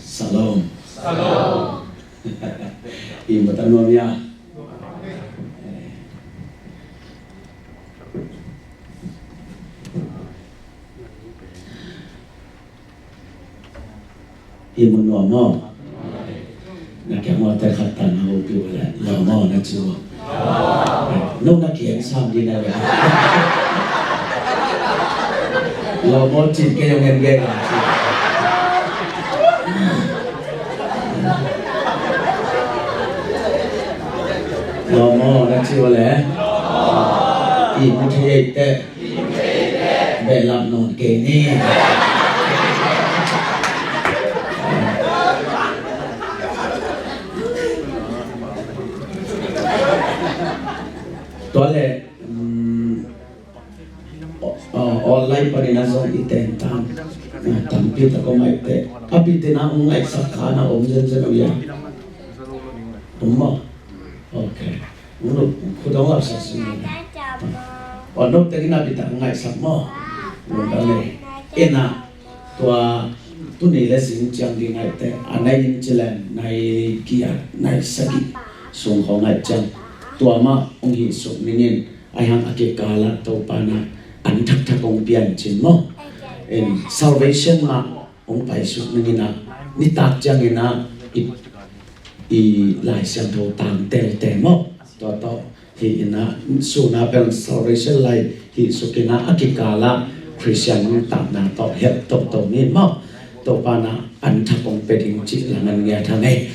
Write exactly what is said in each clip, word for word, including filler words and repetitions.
Shalom. Shalom. I mata nuam ia. I mun nuam maw? Na kiang maw te khat tan a hopih uh leh lawm maw na ci uh. No na kiang sam ding na leh. Lawm maw cin kei hong en gei la ci. Lawm maw na ci uh leh. I mu thei ei teh. Behlap nawn kei ni. Tua leh, um, o-, o-, online panin a zong i ten tam, ah, tampi tak om ai teh. A pi te na hong ngaihsak kha na om zenzen uh ia. Om maw? Ok. Nunu, khut hong lapsak sung. Aw, no tengin a bitak ngaihsak maw? Lungdam ei. Ina, tua, tuni le sing ciang ding ngaihte, a nai in ci leng, nai giat, nai sagih sung khawng ngaih ciang. Tua mah hong hih suk ningin, ahi hang a kikal ah Topa na an thakthak hong pian cin maw? In salvation mah hong paisuk ningin ah, nitak ciangin ah, i, i Lai Siangtho tang telte maw? Tua tawh, hi in ah, sun a pen salvation lai hih suk in ah, a kikal ah Christian nuntakna tawh help toto ni maw? Topa na an thak hong pia ding cih lam an ngiat hang ei.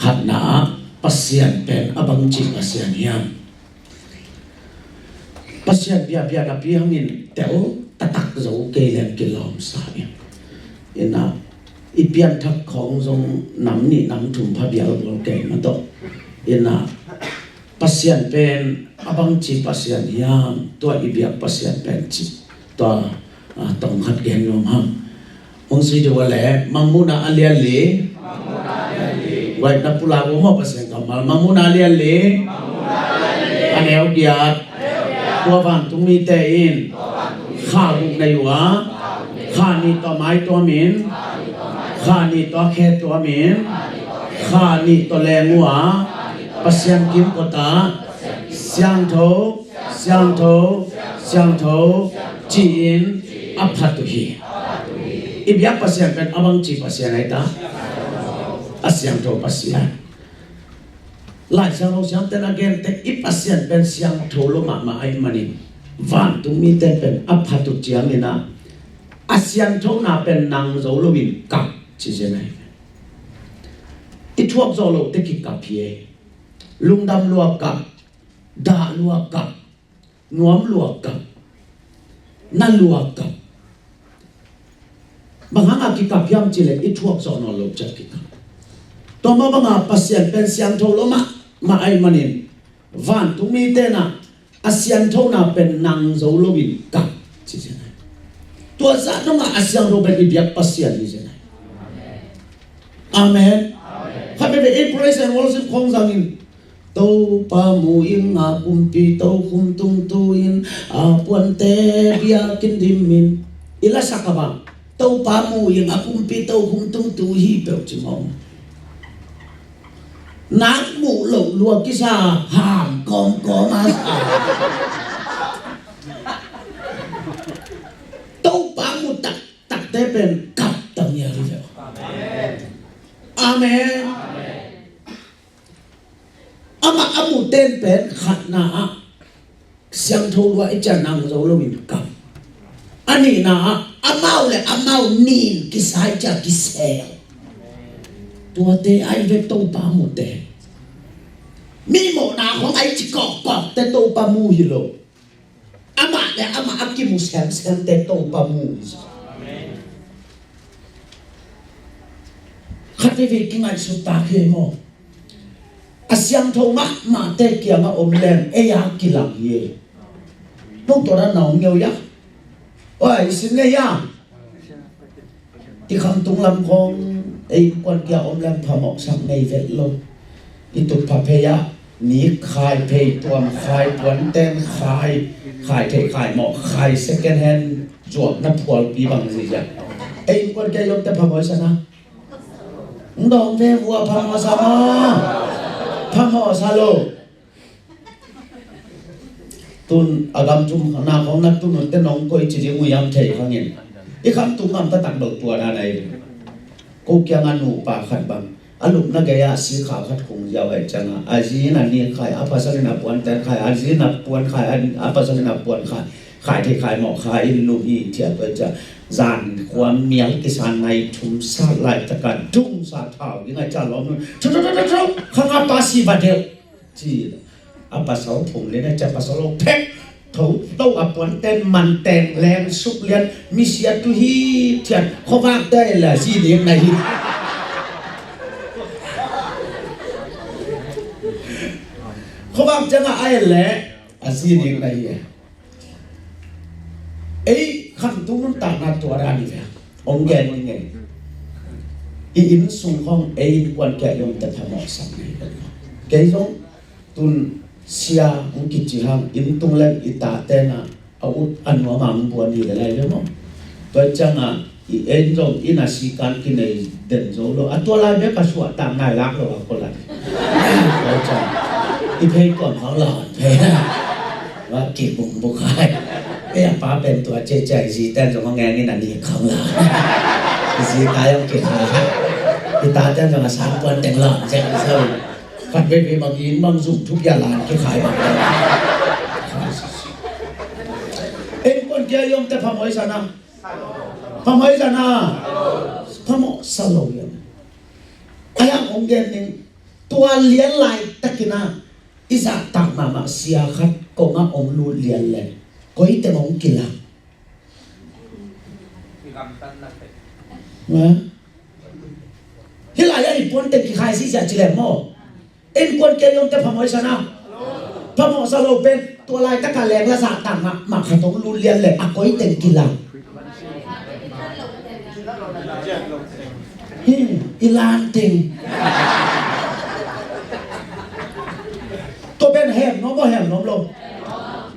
Khatna ah, Pasian pen a bangci Pasian hiam? Pasian biakpiak napi hangin tel taktak zo kei leng kilawm sa in. Ina, i pianthak khawng zong nam nih nam thum pha bial bawl kei mah tawh. Ina, Pasian pen a bangci Pasian hiam, tua i biak Pasian pen ci. Tua, ah, tawm khat gen nuam hang. Hong sui deuh a leh, Mangmuhna a lian li. Guai na pulak uh maw Pasian kammal. Mangmuhna a lian li. A neu giat. Tua vantung mite in kha guk nei uh a, kha nih tawh mai tuam in, kha nih tawh khe tuam in, kha nih tawh leng uh a, Pasian kimkot ah, Siangtho, Siangtho, Siangtho, ci-in a phat uh hi. I biak Pasian pen a bangci Pasian ahi ta? A siangtho Pasian. Lai Siangtho siamten a gente i Pasian pen siangtho lo mahmah ahih manin, vantung mite pen a phat uh ciangin ah, a siangthona pen nang zo loin kap ci zen ahi. I thuak zawh loh teh kikap hi ei. Lungdam lua kap, dah lua kap, nuam lua kap, na lua kap. Bang hang a kikap hiam cih leh i thuak zawh nawn loh ciang kikap. Tua mah bang a Pasian pen siangtho lo mahmah ahih manin, vantung mite na a siangthona pen nang zo loin kap ci zen ahi. Tua zah dong a a siangtho pen i biak Pasian hi zen ahi. Amen. Khat veve ei praise and worship khawng zangin, Topa mu ing a kumpi tokhum tung tu in, a puante biakinn dim in. I lasak a bang, Topa mu ing a kumpi tokhum tung tu hi peuh ci mawk. Nak muh loh lua kisa ham kawmkawm a sa. Topa mu taktakte pen kap tang ia hi ve. Amen. Amah a mu ten pen khatna ah siangtho lua i ciang nang zo loin kap. A nihna ah amau le amau nin kisai ciang kisel. Tuate ahi ve Topa mute. Mi mawhna khong ahi ci kawkkawkte Topa mu hi lo. Amah le amah a kimu semsemte Topa mu hi. Khat veivei kingaihsut tak hi maw? A siangtho mahmahte kiangah om leng ei a kilang hi. No tua dan na om ngeu ia. Oi, i sin ngei ia. I khamtung lam khong ei innkuan kia om leng phamawhsak nei vet lo. I tutphah phei ah nik khai, phei tuam khai, puanten khai, khai theih khai mawh khai, second hand zuakna phualpi bang zihziah. Ei innkuan kia i omte phamawh i sa na? Hong dawng ve vua, phamawh sa maw? Phamawh sa lo. Tun a gam thum na khong na tun nunte nong koi ci ding uh hiam thei khangin. I khamtung gam taktak bel tua dan ahi. Ko kiangah nupa khat bang a lupna gei-ah sikha khat khung ziau ahih ciangah a zi in a nik khai, a pasal in a puanten khai, a zi in a puan khai, a, a pasal in a puan khai, khai thei khai mawh khai in lum hi thiat tua ciah. Zan khua mial kisan nai thum sat laitakah dungsa thau ding ahih ciah lawm nun thu thu thu thu thu, khang a pa si va deuh. Ci a pasal phum lian a cia pasal lo phek tho to a puanten manteng leng suk lian misia tu hi thian khuavak te la zi ning na hi. Khuavak ciangah a en leh a zi ning na hi. Ei khamtung nuntakna tua dan hi ve. Hong gen ning ei. I inn sung khong ei innkuan kia i omte phamawhsak ning. Kei zong tun sia hong kici hang inn tung leng i tate na a ut a nuam a hong buan hi le lai ve maw? Tua ciangah i en zong inn a sikan kinei den zo lo. A tua lai bek a suahtak nai lak lo a kol lai. Tua ciang i phei tuam hang lawn phei. Wa kibung buk hai. Ei a pa pen tua ciacia i zi ten zong a ngeng in a ni khang lawn. I zi kai ang kikhai. I ta ten zong a sang puan teng lawn ciang i sau. Khat veivei bang in bang zum thuk ya lan kikhai bang. Ei kuan kia i omte phamawh i sa na. Phamawh i sa na. Phamawh sa lo hiam? A hiang hong gen ning tua lian laitakin ah i zahtak mahmah sia khat kongah hong lut lian leh koi teng hong kilang? Hih lai-ah i puan teng kikhai sihsiah ci leng maw? Innkuan kia i omte phamawh i sa na. Phamawh sa lo pen tua laitakah leng la zahtak mahmah khat hong lut lian leh a koi teng kilang? Hi, i lan teng. Tua pen hem nuam aw hem nuam lo?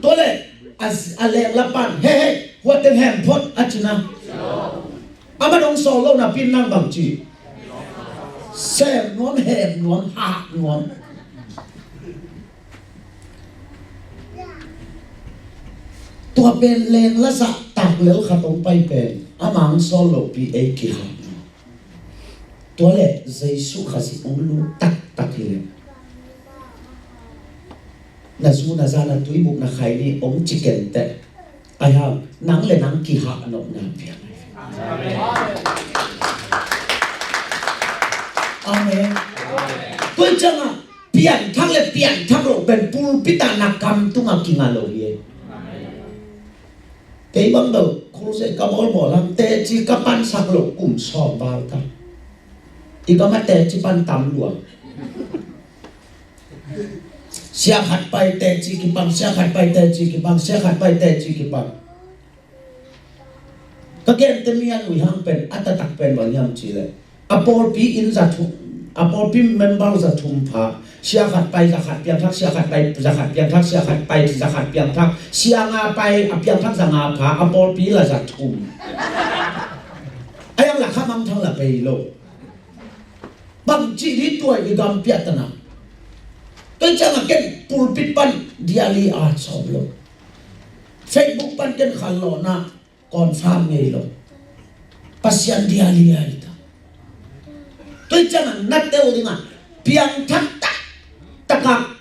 Tua leh a, a leng la pan he he hua teng hem phot a ci na. Amah dong sawl lo napi in nang bang ci? Sem nuam, hem nuam, hah nuam. Tua pen leng la zahtak lel khat hong pai pen a mang sawl lopi ei kihah. Tua leh Jesu Khazih hong lut taktak hi leh na zu na za na tuibuk na khai ni hong ci kenteh. Ai hang nang le nang kihah nopna piang. Amen. Tua ciangah pianthak le pianthak loh pen pulpit ah na kam tungah kinga lo hi. Kei bang bel crusade ka bawlbawl hang teci ka pansak loh kum sawm val ta. I kam a teci pan tam lua. Sia khat pai teci kipang, sia khat pai teci kipang, sia khat pai teci kipang. Ka gente mi a nui hang pen a taktak pen bang hiam cih leh a pawlpi inn za thum, a pawlpi member za thum pha, sia khat pai za khat piangthak, sia khat pai za khat piangthak, sia khat pai za khat piangthak, sia nga pai a piangthak za nga pha, a pawlpi la za thum. A yang la kha mang thang la pei lo. Bangci di tuai i gam piahtana. Tua ciangah ken pulpit pan diali a sawm lo. Facebook pan ken khanlawhna confirm ngei lo. Pasian diali a ita. Tua ciangah na tel dingah piangthak tak takah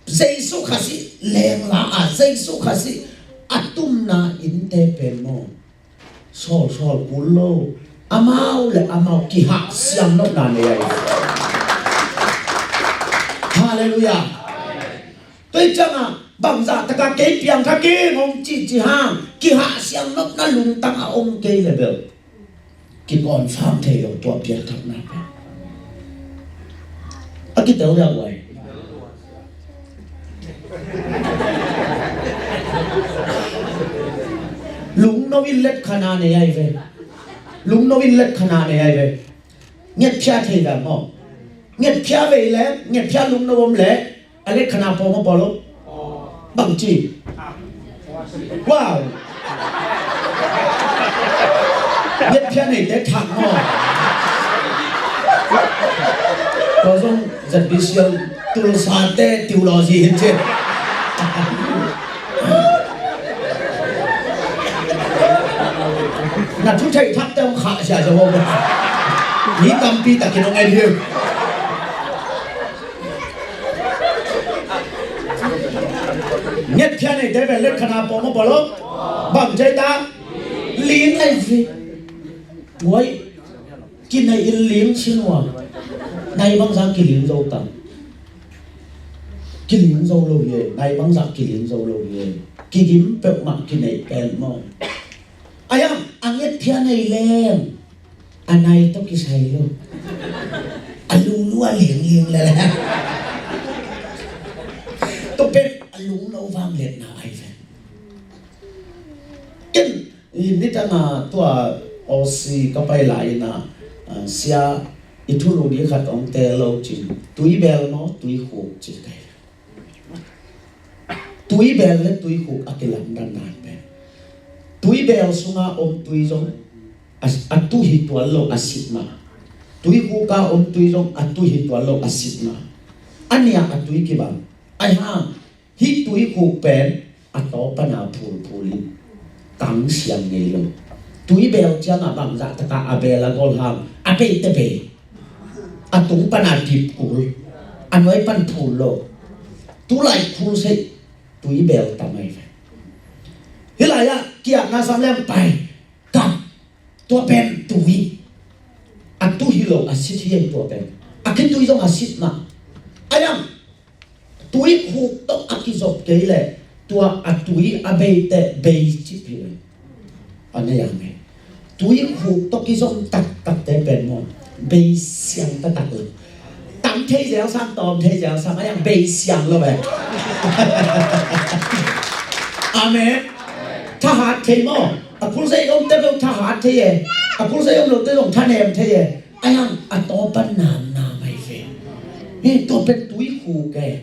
Jesu Khazih lengla a Jesu Khazih a tumna innte pen maw? Sawl sawl kul lo. Amau le amau kihahsiang nopna nei ahi. Halleluiah. Tua hi ciangah bangzah takah kei piangthak ing hong cihcih hang kihahsiang nopna lungtang a om kei le bel kiconfirm thei lo tua piangthakna pen. A kitel deuh uai. Lungno in letkhana nei ahi ve. Lungno in letkhana nei ahi ve. Ngetphia thei ve maw? Ngetphia vei le ngetphia lungno om le a letkhana pawm a pawm lo? Bangci? Wow. Ngetphia neite thak maw? Tua zong Z B C L tulsate theology hin ci. Na thu theih thakte hong khah sia zo. Mi tampi takin hong en hi. Ngetphia neite pen letkhana pawm a pawm lo? Bang ci ta? Ling ahi ve. Uai. Kinei in ling sin ua. Nai bangzah kiling zo ta? Kiling zo lo hi e. Nai bangzah kiling zo lo hi e. Kigim peuhmah kinei pen maw? Ahi hang a ngetphia nei leng a nai tawh kisai lo. A lungnu a lingling lele. Tua pen a lungno vangliatna ahi ve. Ken i nitanga tua Aussie ka pai lai-in ah, ah, sia i thulu ding khat hong teel lo cin. Tuibeel maw, tuikhuk ci kai. Tuibeel le tuikhuk a kilamdandan pen. Tuibeel sunga om tui zong a, a tu hi tuan lo a sit mah. Tuikhuka om tui zong a tu hi tuan lo a sit mah. A nia a tui kibang. Ahi hang hih tuikhuk pen a taw pana phulphul in kang siang ngei lo. Tuibeel ciangah bangzah takah a beel a gol hang a beite bei. A tung pana dip kul. A nuai pan phul lo. Tulai khul sei tuibeel tam ahi ve. Hih lai-ah kiakna sam leng pai. Kap. Tua pen tui. A tu hi lo a sit hi ei tua pen. A khitui zong a sit mah. Ahi hang tuikhuk tawh a kizop kei leh tua a tui a beite bei cip hi lo. A nei a ngei. Tuikhuk tawh kizom taktakte pen maw, bei siang taktak lo. Tam thei zel sang, tawm thei zel sang, a yang bei siang lo ve. Amen. Thahat thei maw? A khulsei omte lo thahat thei e. A khulsei om lote lo thanem thei e. A yang a taw pan namnam ahi ve. Hi tua pen tuikhuk e.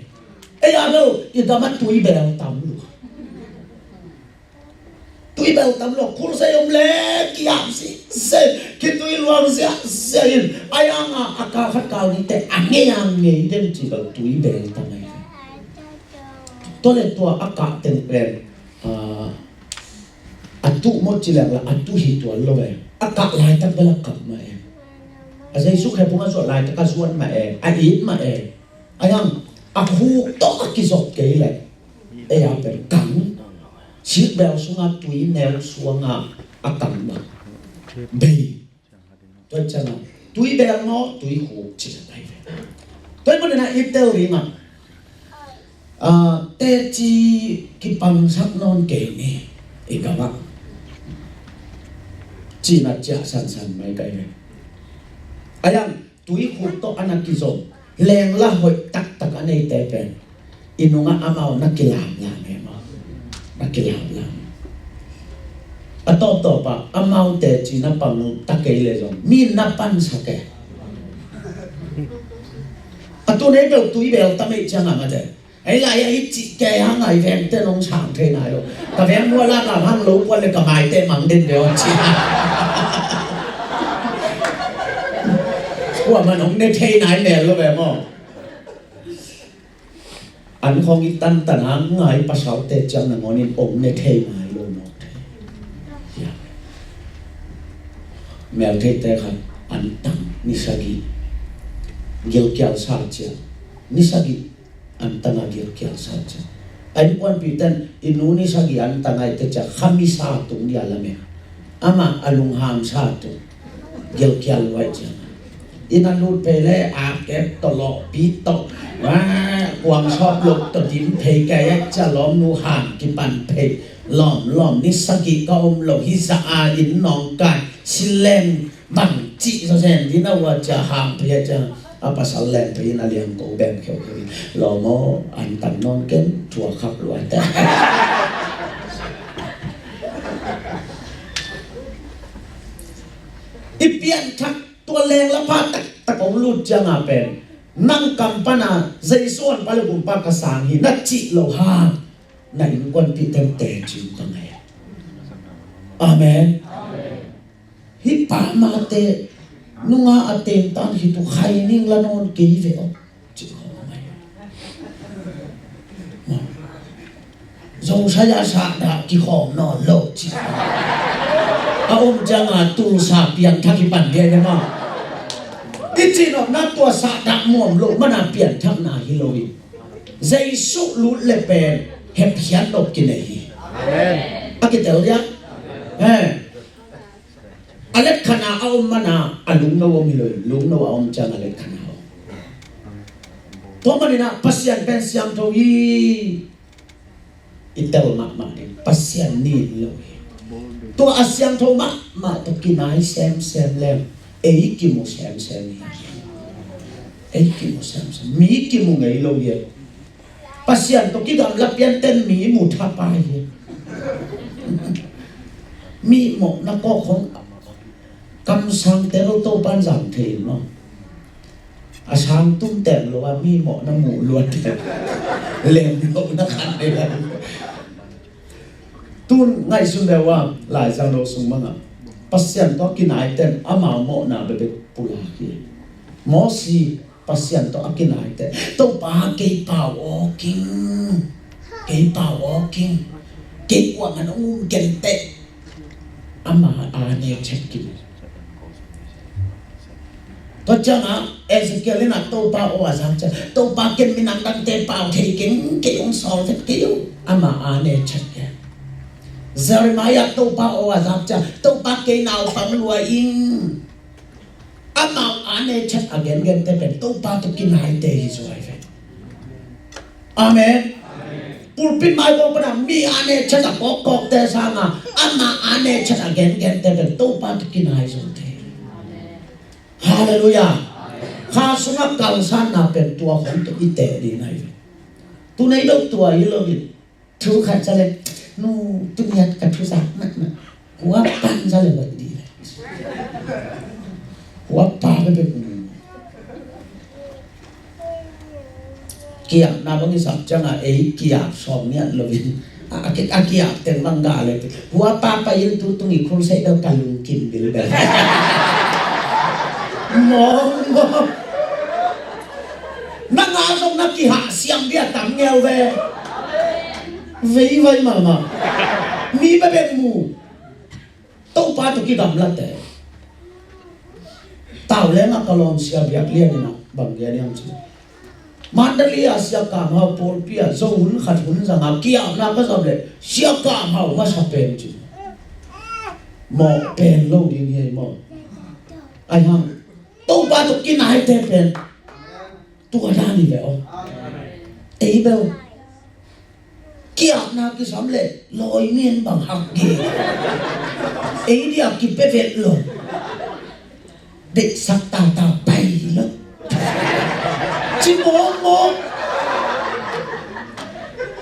Ei a lo i gam a tuibeel tam lo. Tuibeel tam lo, khulsei om le kiam sise, khitui luang siasia in, a yang a, a kal khat kal nite a ngei a ngei den ci bel tuibeel tam ahi. Tua le tua a kah teng pen, ah, a tu maw ci leng la a tu hi tuan lo ve. A kah laitak bel a kap mah e. A Jesu khe pung a zuat laitak a zuat mah e, a it mah e. A yang a khuk tawh a kizop kei leh ei a pen kang. Seatbelt sunga tui neu suanga a kang bang. Bei. Tua ciangah tuibeel maw, tuikhuk ci sa tai ve. Tua i manin a i tel dingah, ah, teci kipangsak nawn kei ni i gamah. Cina ciah sansan mai kai ve. A yang tuikhuk tawh a na kizom, lengla hoih taktak a neite pen i nungah amau na kilamlam e maw? Na kilamlam. A tawptawpah amaute ci na pang ta kei le zong mi na pansak e. A tu nei bel tuibeel tam ei ciangah mate. Ei lai-ah i cih kei hang a i vengte nong sang thei nai lo. Ka veng mual ah ka hang lo kuan le ka maite mang den deuh a ci. Kuamah nong ne thei nai mel lo ve maw? An khawng i tantan a ngai pasalte ciang nangawnin ong ne thei nai lo mawk thei. Meltheite khat an tang ni sagih gilkial sa ciang ni sagih an tanga gilkial sa ciang. A innkuanpihte in i nu ni sagih an tanga i te ciang khamisa tung dia lamen. Amah a lungham sa tung. Gilkial luai ciang inn a lut phei le a kep tawh lawhpi tawh, kuang sawp loh tawh dim phei kei a cia lawmnu han kipan phei. Lawm lawm ni sagih ka om lo hi zah a inn nawngkai silem bang cih zawzen dina ua cia hang phei a cia a pasal lem phei in a liang ko beng kheuh kheuh in lawm aw an tan nawn ken thua khak luai te. I pianthak tua leng la pha taktak om lut cianga pen nang kam pana Jesu an pale gumpa ka sang hi na cih lo hang na innkuanpih tengte cin ka ngai. Amen. Hi pamate nunga a tengtan hi tu khai ning la nawn kei ve aw. Cih khawng a ngai. Zosaya sahdah kikhawm nawn lo cih a om cianga tulsa piangthak hi pan dia ne ma. I cih nawh na tua sahdah muam lo mana pianthakna hi lo hi. Jesu lut le pen hepkhiat lo kinei hi. A kitel dia. A letkhana a om mana a lungno om hi lo hi. Lungno a om cianga letkhana a om. Tua manina Pasian pen siangtho hi. I tel mahmah ding Pasian nin lo hi. Tua a siangtho mahmah tawh kinai semsem leng ei kimu semsem hi. Ei kimu semsem mi kimu ngei lo hi. Pasian tawh kigamla pianten mi mu thapai hi. Mi mawhna kawk hong kamsangte lo Topan zang thei maw? A sang tum teng lo a mi mawhna muh luat lem lo na khan dei lai. Tun ngaihsun deuh a laizang lo sung manga Pasian tawh kinaiten amau mawhna bebek pulak hi. Mosi Pasian tawh a kinaite Topa kei pau aw king, kei pau aw king, kei kuaman ong um kenteh. Ama a ne chet king. Tua cianga Ezekiel ina Topa aw a zak cia Topa ken minang dangte pau thei keng kei ong sawl vet kei uh. Ama a ne chet keng. Jeremiah Topa aw a zak cia Topa kei naupang lua ing. Amau a ne chet a gengente pen Topa tawh kinaite hi zuai ve. Amen. Pulpit mai bawng pana mi a ne chet a kawkkawkte sanga ama a ne chet a gengente pen Topa tawh kinai zongte. Halleluiah. Kha sunga kalsanna pen tua khong tawh i teh ding ahi ve. Tu nei dok tua hi lo in thu khat za le nu tuniat ka thu zak mahmah. Hua pan za le bai dih le. Hua pa bebek. Kiapna bang i sak cianga ei kiap sawm niat loin a kiap teng bang ga le. Hua pa pai in tu tung i khul sei dau ka lungkim bil bel. Mong mong. Na nga zong na kihah siam bia tam ngeu ve. Vei vai mama. Mi bebek mu. Topa tawh kigamlate. Tau lenga ka lawm sia biak lian ina bang gen iam ci. Mandalay a sia Kam Hau pawlpi a zo hun khat hun zanga kiapna ka zam le sia Kam Hau masa pen ci. Mawh pen lo ding hi ei maw. Ai hang Topa tawh kinaite pen tua dan hi ve aw. Ei bel kiapna kisam le lawi men bang hak ge. Ei dia kipe vet lo. Deihsak tata pai lo. Ci mawngmawng.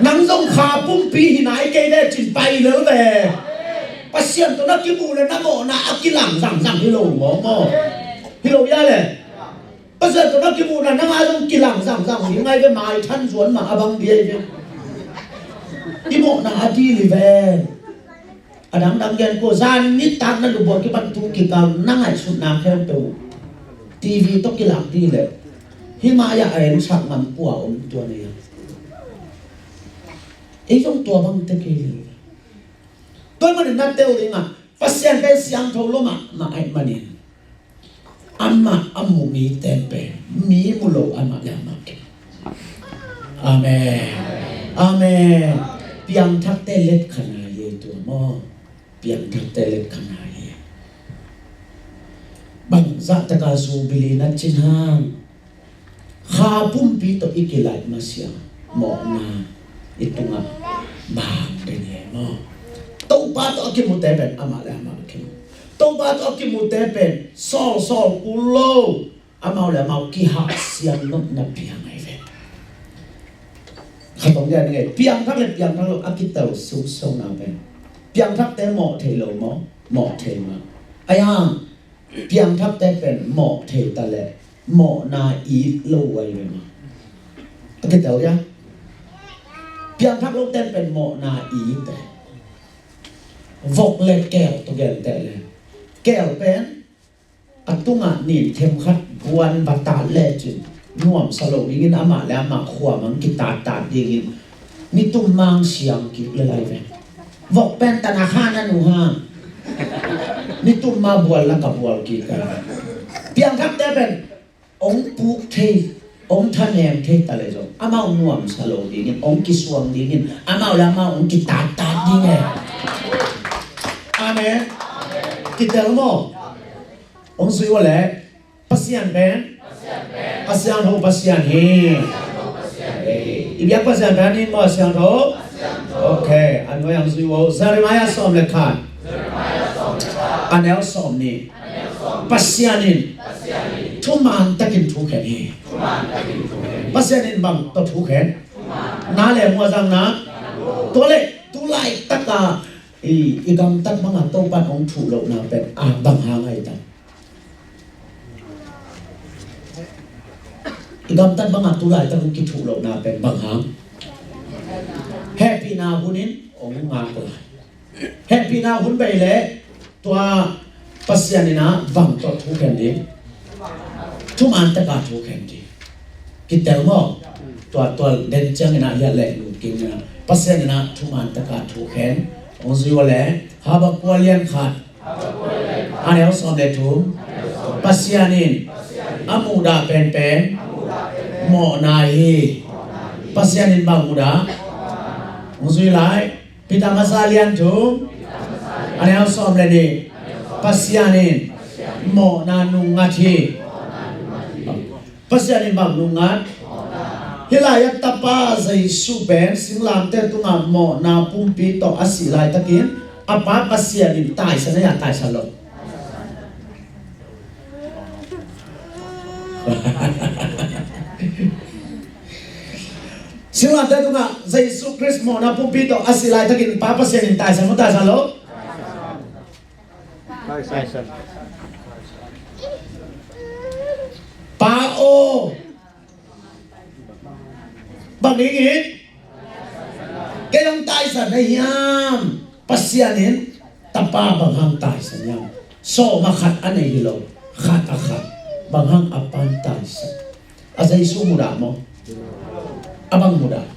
Nang zong kha pumpi hi nai kei le cin pai lel ve. Pasian tawh na kimu le na mawhna a kilang zangzang hi lo mawngmawng. Hi lo ia le. Pasian tawh na kimuhna nang a zong kilang zangzang hi ngai ve mai than zuan mah a bang biai ve. I mawhna a dil hi ve. A dangdang gen ko zan nitak na lubuak kipan tu kikal na ngaihsutna khempeuh TV tawh kilak dih leh hi mai-ah a ensak ngam kua om tua nei a. Ei zong tua bang tek hi. Tua manin na tel dingah Pasian pen siangtho lo mahmah ahih manin amah a mu mite pen mi mu lo amah le amah kei. Amen. Amen. Piangthakte let khana ye tua maw? Piangthakte let khana ye. Zahtak a Jubilee na cin hang, kha pumpi tawh i kilaih masiah mawhna i tungah bang den hi maw? Topa tawh a kimute pen amah le amah a kimu. Topa tawh a kimute pen sawlsawl kul lo, amau le amau kihahsiam nopna piang ahi ve. Khat hong gen ing ei, piangthak le piangthak lo a kitel sungsona pen piangthakte mawh thei lo maw? Mawh thei mah. Ahi hang piangthakte pen mawh thei ta leh mawhna it lo uh ahi ve maw? A kitel hia? Piangthak lote pen mawhna it e. Vok le keel tawh genteh le, keel pen a tungah nin themkhat buan va tat lecin nuamsa lo dingin amah le amah khuamang kitattat dingin nitum mang siang kik le lai ve. Vok pen tan a kha na nu ha. Nitum ma bual lak a bual kik a. Piangthakte pen hong puk thei, hong thanem thei ta le zong amau nuamsa lo dingin, hong kisuang dingin amau le amau hong kitattat ding e. Amen. Kitel maw? Hong zui uh leh Pasian pen a siangtho Pasian hi. I biak Pasian pen a nin maw, a siangtho? Ok, a nuai ang zui uh. Jeremiah sawm le khat, a neu sawm nih. Pasian in thuman takin thukhen hi. Pasian in bang tawh thukhen? Na le muazangna. Tua le tu laitaka i, i gamtat banga Topan hong thuh lohna pen a bang hang ahi ta? I gamtat banga tu laitak hong kithuh lohna pen bang hang? Hehpihna hun in hong ngak lai. Hehpihna hun bei leh tua Pasian in a bang tawh thukhen ding? Thuman taka thukhen ding. Kitel maw? Tua, tua den ciangin a hiat leh lungkim in a Pasian in a thuman taka thukhen. Hong zui uh leh Habakkuk lian khat, a neu sawm le thum. Pasian in a muhdah penpen mawhna hi. Pasian in bang muhdah? Hong zui lai. Peter masa lian thum, a neu sawm le nih. Pasian in mawhna nungngat hi. Pasian in bang nungngat? Hih lai-ah Tapa Jesu pen singlamteh tungah mawhna pumpi tawh a sih laitakin a Pa Pasian in taisan ahi a, taisan lo? Singlamteh tungah Jesu Khrist mawhna pumpi tawh a sih laitakin Pa Pasian in taisan maw, taisan lo? Pa aw, bang ding in kei hong taisan na hiam? Pasian in Tapa bang hang taisan hiam? Sawm a khat a nei hi lo, khat a khat. Bang hang a Pa'n taisan? A Jesu mudah maw? A bang mudah?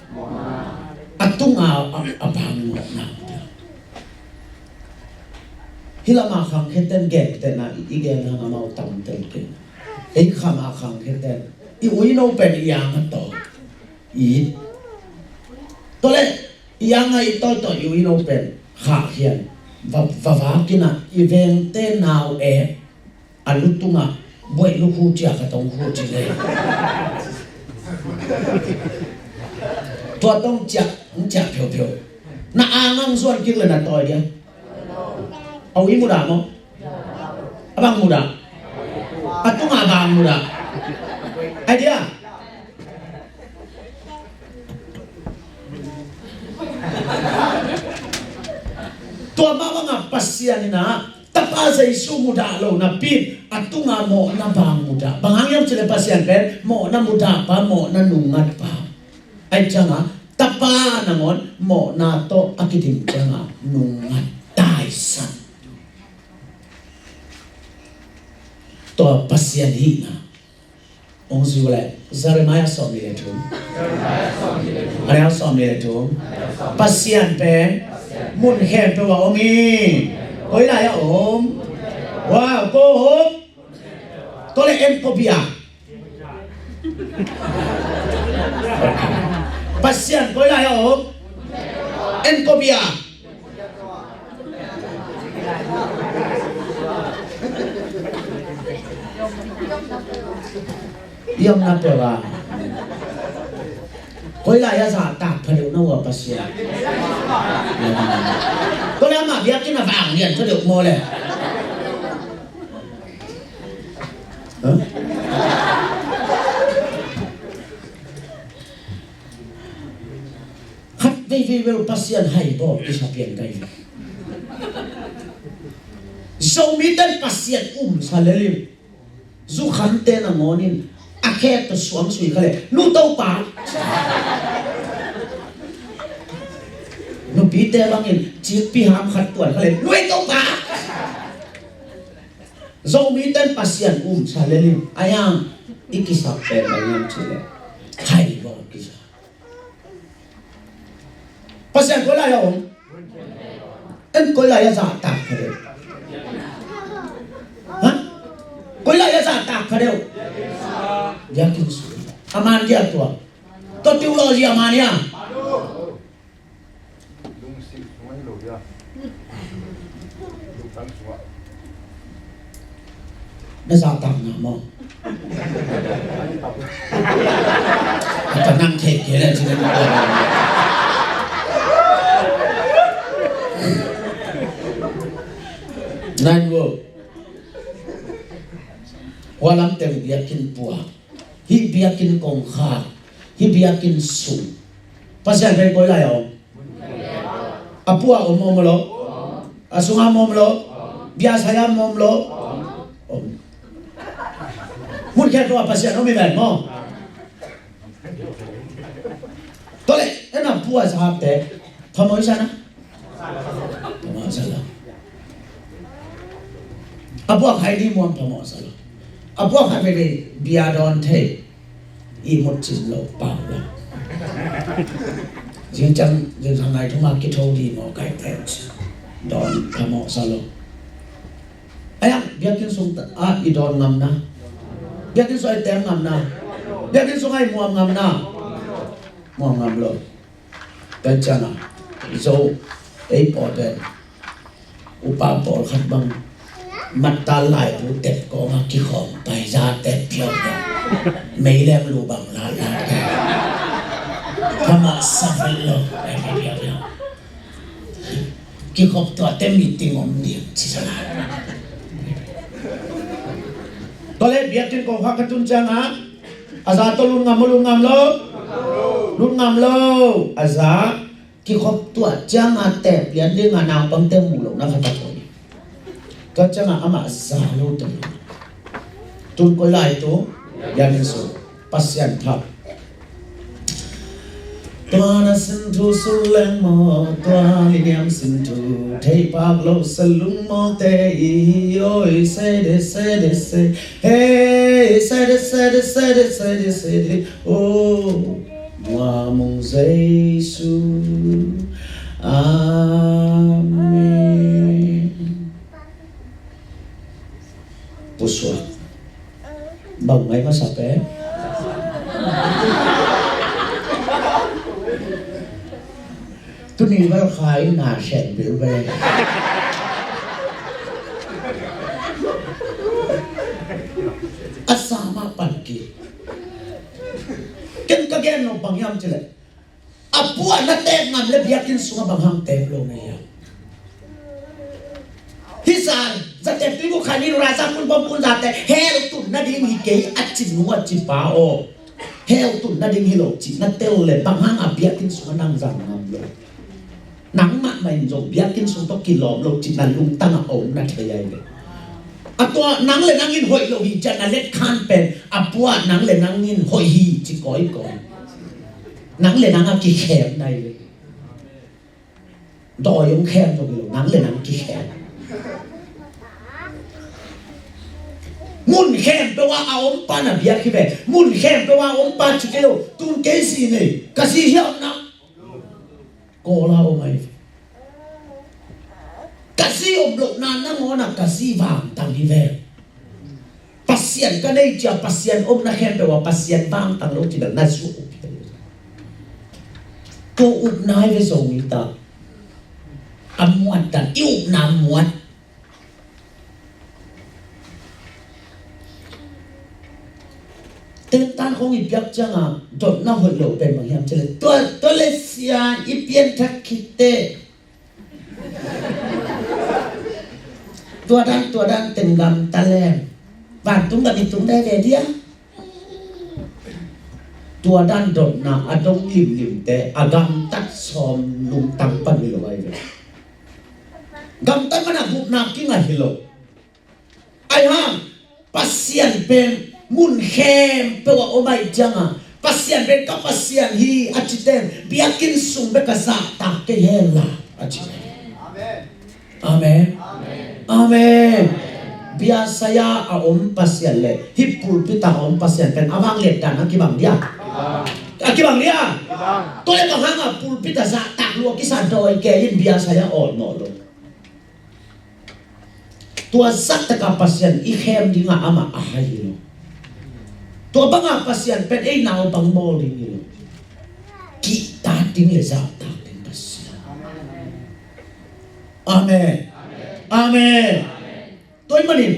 A tunga a, a bang mudah na mudah. Hih lama khangkhiaten gentehna i, i gen hang amau tamten kei. Ei khama khangkhiaten i uino pen i ang a tawi. I tua le i ang a i tawi tawi i uino pen khahkhian va, va vakin a i vengte nau e. A lu tungah buaih lu khu cia ka tong khu ci le. Tua tong ciah, hong ciah phiophiop. Na angang zuan kik le na tawi dia. A ui mudah maw? A bang mudah? A tungah bang mudah? Ai dia. Tua mah bangah Pasian in a Tapa Jesu mudah lo napi a tunga mawhna bang mudah. Bang hang hiam cih leh Pasian pen mawhna mudah pa, mawhna nungngat pa. Ai ciangah Tapa nangawn mawhna tawh a kidim ciangah nungngat taisan. Tua Pasian hihna hong zui uh leh Jeremiah sawmnih le thum. A neu sawmnih le thum. Pasian pen mun khempeuh ah om hi. Koi lai-ah om? Wow, ko om. Tua le en ko bia. Pasian koi lai-ah om? En ko bia. I omna peuh a, koi lai a zahtak pha deuh na uh a Pasian? Koi lai amah biakinn a vang lian pha deuh maw le? Huh? Khat veivei bel Pasian hai bawl kisa pian ka hi. Zomite in Pasian um sa lel in, zukhamte nangawn in a khe tawh suang sui kha leh, "Nu Topa." Nupite bangin cikpi ham khat tuan kha leh, "Nu ei Topa." Zomite in Pasian um sa lel in, a yang i kisap pen bang hiam cih leh hai bawl kisa. Pasian koi lai a om? En, koi lai a zahtak pha deuh? Ha? Koi lai a zahtak pha deuh? Biakinn sung. A man dia tua. Tua theology a man hia? Na zahtak ngam maw? A ta nang thei kei le cin. Nine wo. Hua lam teng biakinn pua. Hih biakinn kongkhak, hih biakinn sung. Pasian pen koi lai a om? A pua om om lo? A sunga om om lo? Bia sai a om om lo? Om. Mun khempeuh ah Pasian om hi ven maw? Tua leh, en a pua zate phamawh sa na? Phamawh sa lo. A pua khai ni muang phamawh sa lo. A pua khai veve bia dawn thei. Ihmut cin lo pau lo. Zingciang, zingciang nai thuma kitho di maw kai te. Dawn phamawh sa lo. Aya, biakinn sung a i dawn ngam na? Biakinn sung a i teng ngam na? Biakinn sung a i muam ngam na? Muam ngam lo. Tua ciangin zo ei pawl pen upa pawlkhat bang mattal laibu tep kawngah kikhawm pai za tep phiau phiau. Meilem lu bang lat lat. Phamawh sa vet lo. Kikhop tuate meeting om ding ci sa lai. Tua leh biakinn kongkhak ka tun ciangin a za tawh lut ngam maw, lut ngam lo? Lut ngam lo. A za kikhop tuah ciangin a tep lian dingin naupangte mu lohna khat a koih. Tua ciangin amah za lo tawh lut. Tun koi lai tu? Biakinn sung. Pasian phat. Tua na sin thu suleng maw, tua liniam sin thu thei pak lo salung mawte i hi oi, se de, se de, se. Hey, se de, se de, se de, se de, se de. Oh, Muamung Jesu. Amen. Pusuak. Bang ngai masa pen? Tuni bel khai na sen bilbel. A sa mah pan kik. Ken ka gen nop bang hiam cih leh, a puah na tep ngam leh biakinn sungah bang hang tep lo na hiam? Hih zan zatep tui bu khanin raiza kun bawm kun zate hell tun nading hi kei a ci nu a ci pa aw. Hell tun nading hi lo cih na tel leh bang hang a biakinn sungah nang zang ngam lo? Nang mahmah in zong biakinn sung tawh kilawm lo cih na lungtang ah a om na thei ahi ve. A tua nang le nang in hoih lo hi ciah na letkhan pen a puah nang le nang in hoih hi ci kawikawi. Nang le nang a kikhem na hi ve. Dawi hong khem zong hi lo, nang le nang kikhem. Mun khempeuh ah a om pa na biak hi ve. Mun khempeuh ah a om pa ci kei lo. Tun kei zi nei, ka zi hiam na? Kawl a om ahi ve. Ka zi om lohna nangawn ah ka zi vangtang hi ve. Pasian ka nei cia Pasian omna khempeuh ah Pasian vangtang lo ci bel na zuak uh hi. Tua upna hi ve Zomite. A muat dan i upna muat. Tentan khong i piak ciangah dotna hoih lo pen bang hiam cih leh, tua, tua le sia, i pianthak khit teh. Tua dan, tua dan teng gamta leng, vantung gam i tung veve dia. Tua dan dotna a dong limlimte a gamtat sawm lungtang pan hi lo ahi ve. Gamtat man a gupna kinga hi lo. Ahi hang, Pasian pen mun khempeuh ah om ahih ciangin, Pasian pen ka Pasian hi a cite in biakinn sung bek a zahtak kei hen la a ci. Amen. Amen. Amen. Biasai-a a om Pasian le hih pulpit-a a om Pasian pen a vangliat dan a kibang dia? A kibang dia? Tua le bang hangin pulpit-a zahtak lua kisa dawi kei in biasai-a awlmawh lo. Tua zahtak a Pasian i khem dingin amah a hai hi lo. Tua banga Pasian pen ei naupang bawl ding hi lo. Kihtak ding le zahtak ding Pasian. Amen. Amen. Tua ahih manin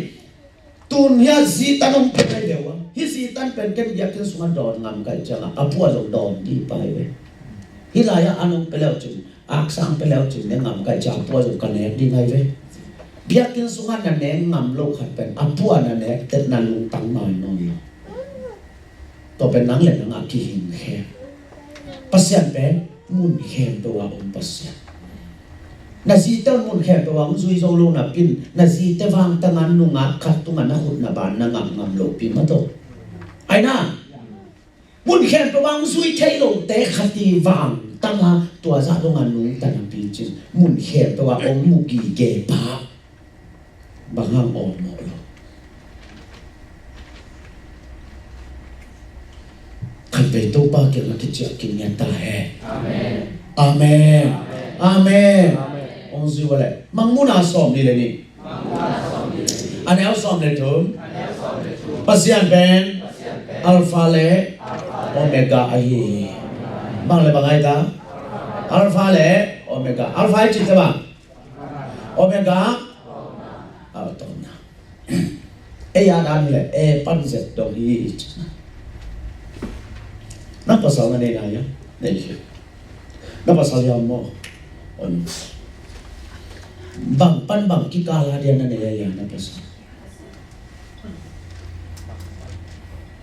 tun hiah zitan hong pia lai deuh a, hih zitan pen ken biakinn sungah dawn ngam ka hih ciangin a pu-a zong dawn ding pah hi ve. Hih lai-ah an hong pia le uh cin, aksang pia le uh cin ne ngam ka hih ciangin a pu-a zong ka nek ding ahi ve. Biakinn sungah na nek ngam loh khat pen a pu-a na nek teh na lungtang mai nawn lo. Tua pen nang le nang a kihing khe. Pasian pen mun khempeuh ah om Pasian. Na zite un mun khempeuh ah hong zui zo lo napi-in, na zite vangtang a nungak khat tungah na khut na ban na ngap ngam lopi mah tawh. Ahi na, mun khempeuh ah hong zui thei lote khat i vangtang a tua zah dongah nungta napi-in cin, mun khempeuh ah hong mu gige pa bang hang awlmawh lo. Khatvei Topa kiangah kiciah kingiat ta hen. Amen. Amen. Amen. Hong zui uh leh Mangmuhna sawmnih le nih. A neu sawm le thum. Pasian pen Alpha le Omega ahi hi. Bang le bang ahi ta? Alpha le Omega. Alpha i cih teh bang? Omega. A tawpna. Ei a dan hi leh e pan zet dong hi. Na pasal na nei na hia? Nei hi. Na pasal hiam maw? On. Bang pan bang kikal a dia na nei a hia na pasal?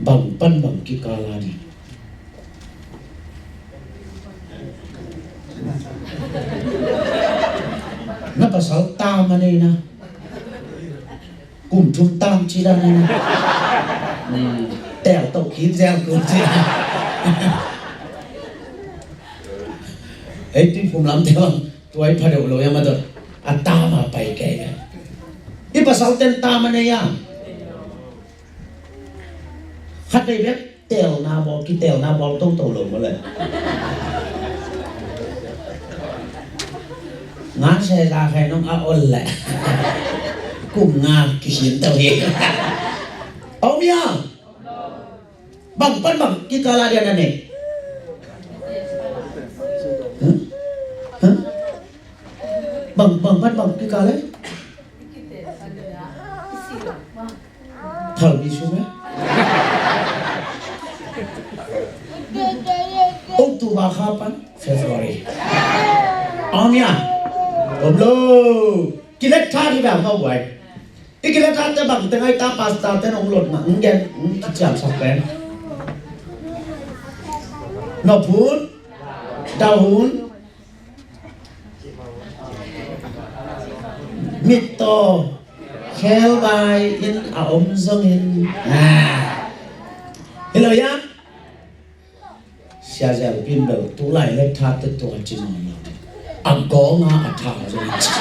Bang pan bang kikal a ding? Na pasal tam a nei na. Kum thum tam ci dan a nei na. Hmm. Tel to khin zel kum ci. Ei, Tuiphum lam te bang. Tua i pha deuh lo ia ma dot a tam a pai kei ve. I pasal ten tam a nei a. Khat vei bek telna bawl, kitelna bawl toto lo maw le. Nga se za khai nong a ol le. Kum nga kikhin to hi. Om ia. Bang pan bang kikal a dia na nei? Huh? Huh? Bang, bang pan bang kikal a? Phalbi sung e? October kha pan February. Om ia? Om lo. Kilet tha hi bang mau guai. I kilet tha te bang te ngai ta, pastor te nong lot na, ngen, kiciamsak pen. Nop hun, dau hun, mittaw khelbai in a om zongin. Ah. Hi lo ia? Sia Zel Pin bel tulai le thate tua ci nawn lo. A gawng a a thau zong ci.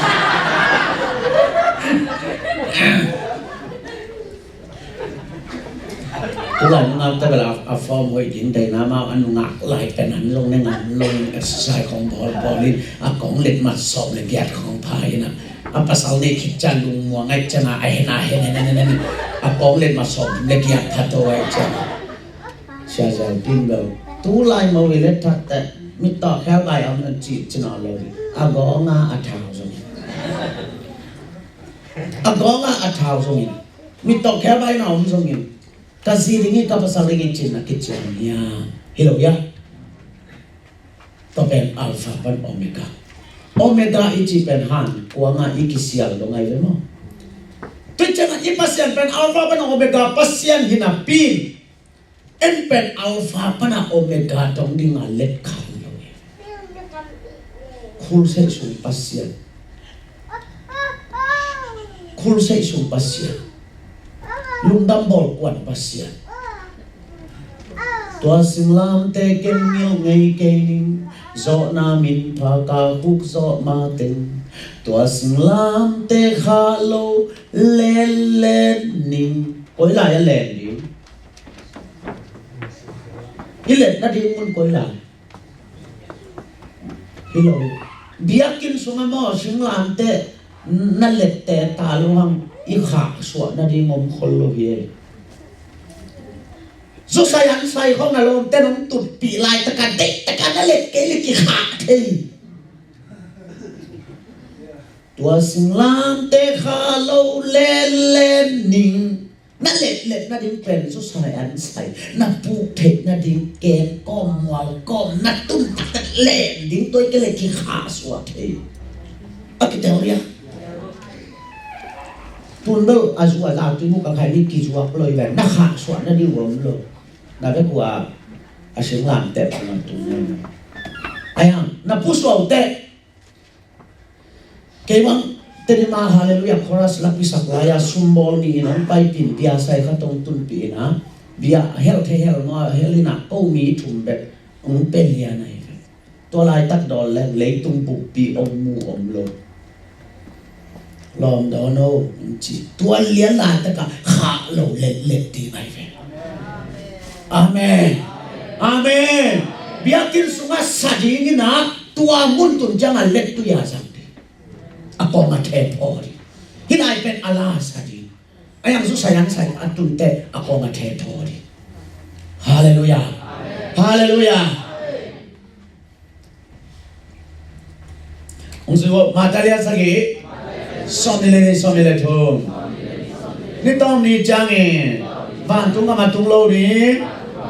Tulai nungak te bel a, a form hoih ding dei na mau a nungak lai pen an zong ne ngam lo in exercise khong bawl bawl in a kong let mat sawm le giat khong pha in a. A pasal nei khit ciang lungmuang ai ciang a a hen a hen hen hen hen a kong let mat sawm le giat pha to ai ciang. Sia Zel Pin bel tulai mo i let thate mittaw khelbai om nan ci ci nawn lo hi. A gawng a a thau zongin. A gawng a a thau zongin. Mittaw khelbai na om zongin. Ka zi ding hi, ka pasal ding hi ci-in a kiciam hiam? Hi lo hia? Tua pen Alpha pan Omega. Omega i cih pen han kuang a i kisial dong ahi ve maw? Tua ciangin i Pasian pen Alpha pan Omega Pasian hi napi, en pen Alpha pan a Omega dong ding a let kha hi lo hi. Khulseih sung Pasian. Khulseih sung Pasian. Lungdam bawl kuan Pasian. Tua singlamteh ken ngilh ngei kei ning, zawhna min pha ka khuk zawh mateng. Tua singlamteh khah lo letlet ning. Koi lai a len ding? I let nading mun koi lai? Hi lo. Biakinn sungah maw, singlamteh na lette ta lo hang, i khahsuah nading om khol lo hi. Zusai an sai khawng a lawmte nong tutpih laitak a, deihtak a na let kei leh kikhah thei. Tua singlamteh khah lo letlet ning. Na letlet nading pen zusai an sai, na puk theih nading keng kawm, mual kawm, na tun taktak len ding, tua hi kei leh kikhahsuah thei. A kitel hia? Tun bel a zu a za tui mu ka khai ni kizuak lo hi ve, na khahsuah nading om lo. Na bek uh a, a singlamteh pan a tun lo. Ai hang, na pusuau teh. Kei bang teni ma Hallelujah chorus la pisak lai a, sumbawl ni in hong paipih in, bia sai khat hong tunpih in a, bia hel thei hel maw, hel in a, ko mi thum bek hong pia lian ahi ve. Tua laitak dawn leng leitung bukpi hong mu om lo. Lawm dawn o, hong ci. Tua lian laitak a khah lo letlet ding ahi ve. Amen. Amen. Biakinn sungah sa ding in a, tua mun tun ciang a lettui a zang ding. A kawng a thephaw ding. Hih lai pen a la sa ding. A yang zusai an sai a tunte a kawng a thephaw ding. Hallelujah. Hallelujah. Hong zui uh, Matthai lian sagih, sawmnih le nih, sawmnih le thum. Ni tawm ni ciangin vantung gam a tung lo ding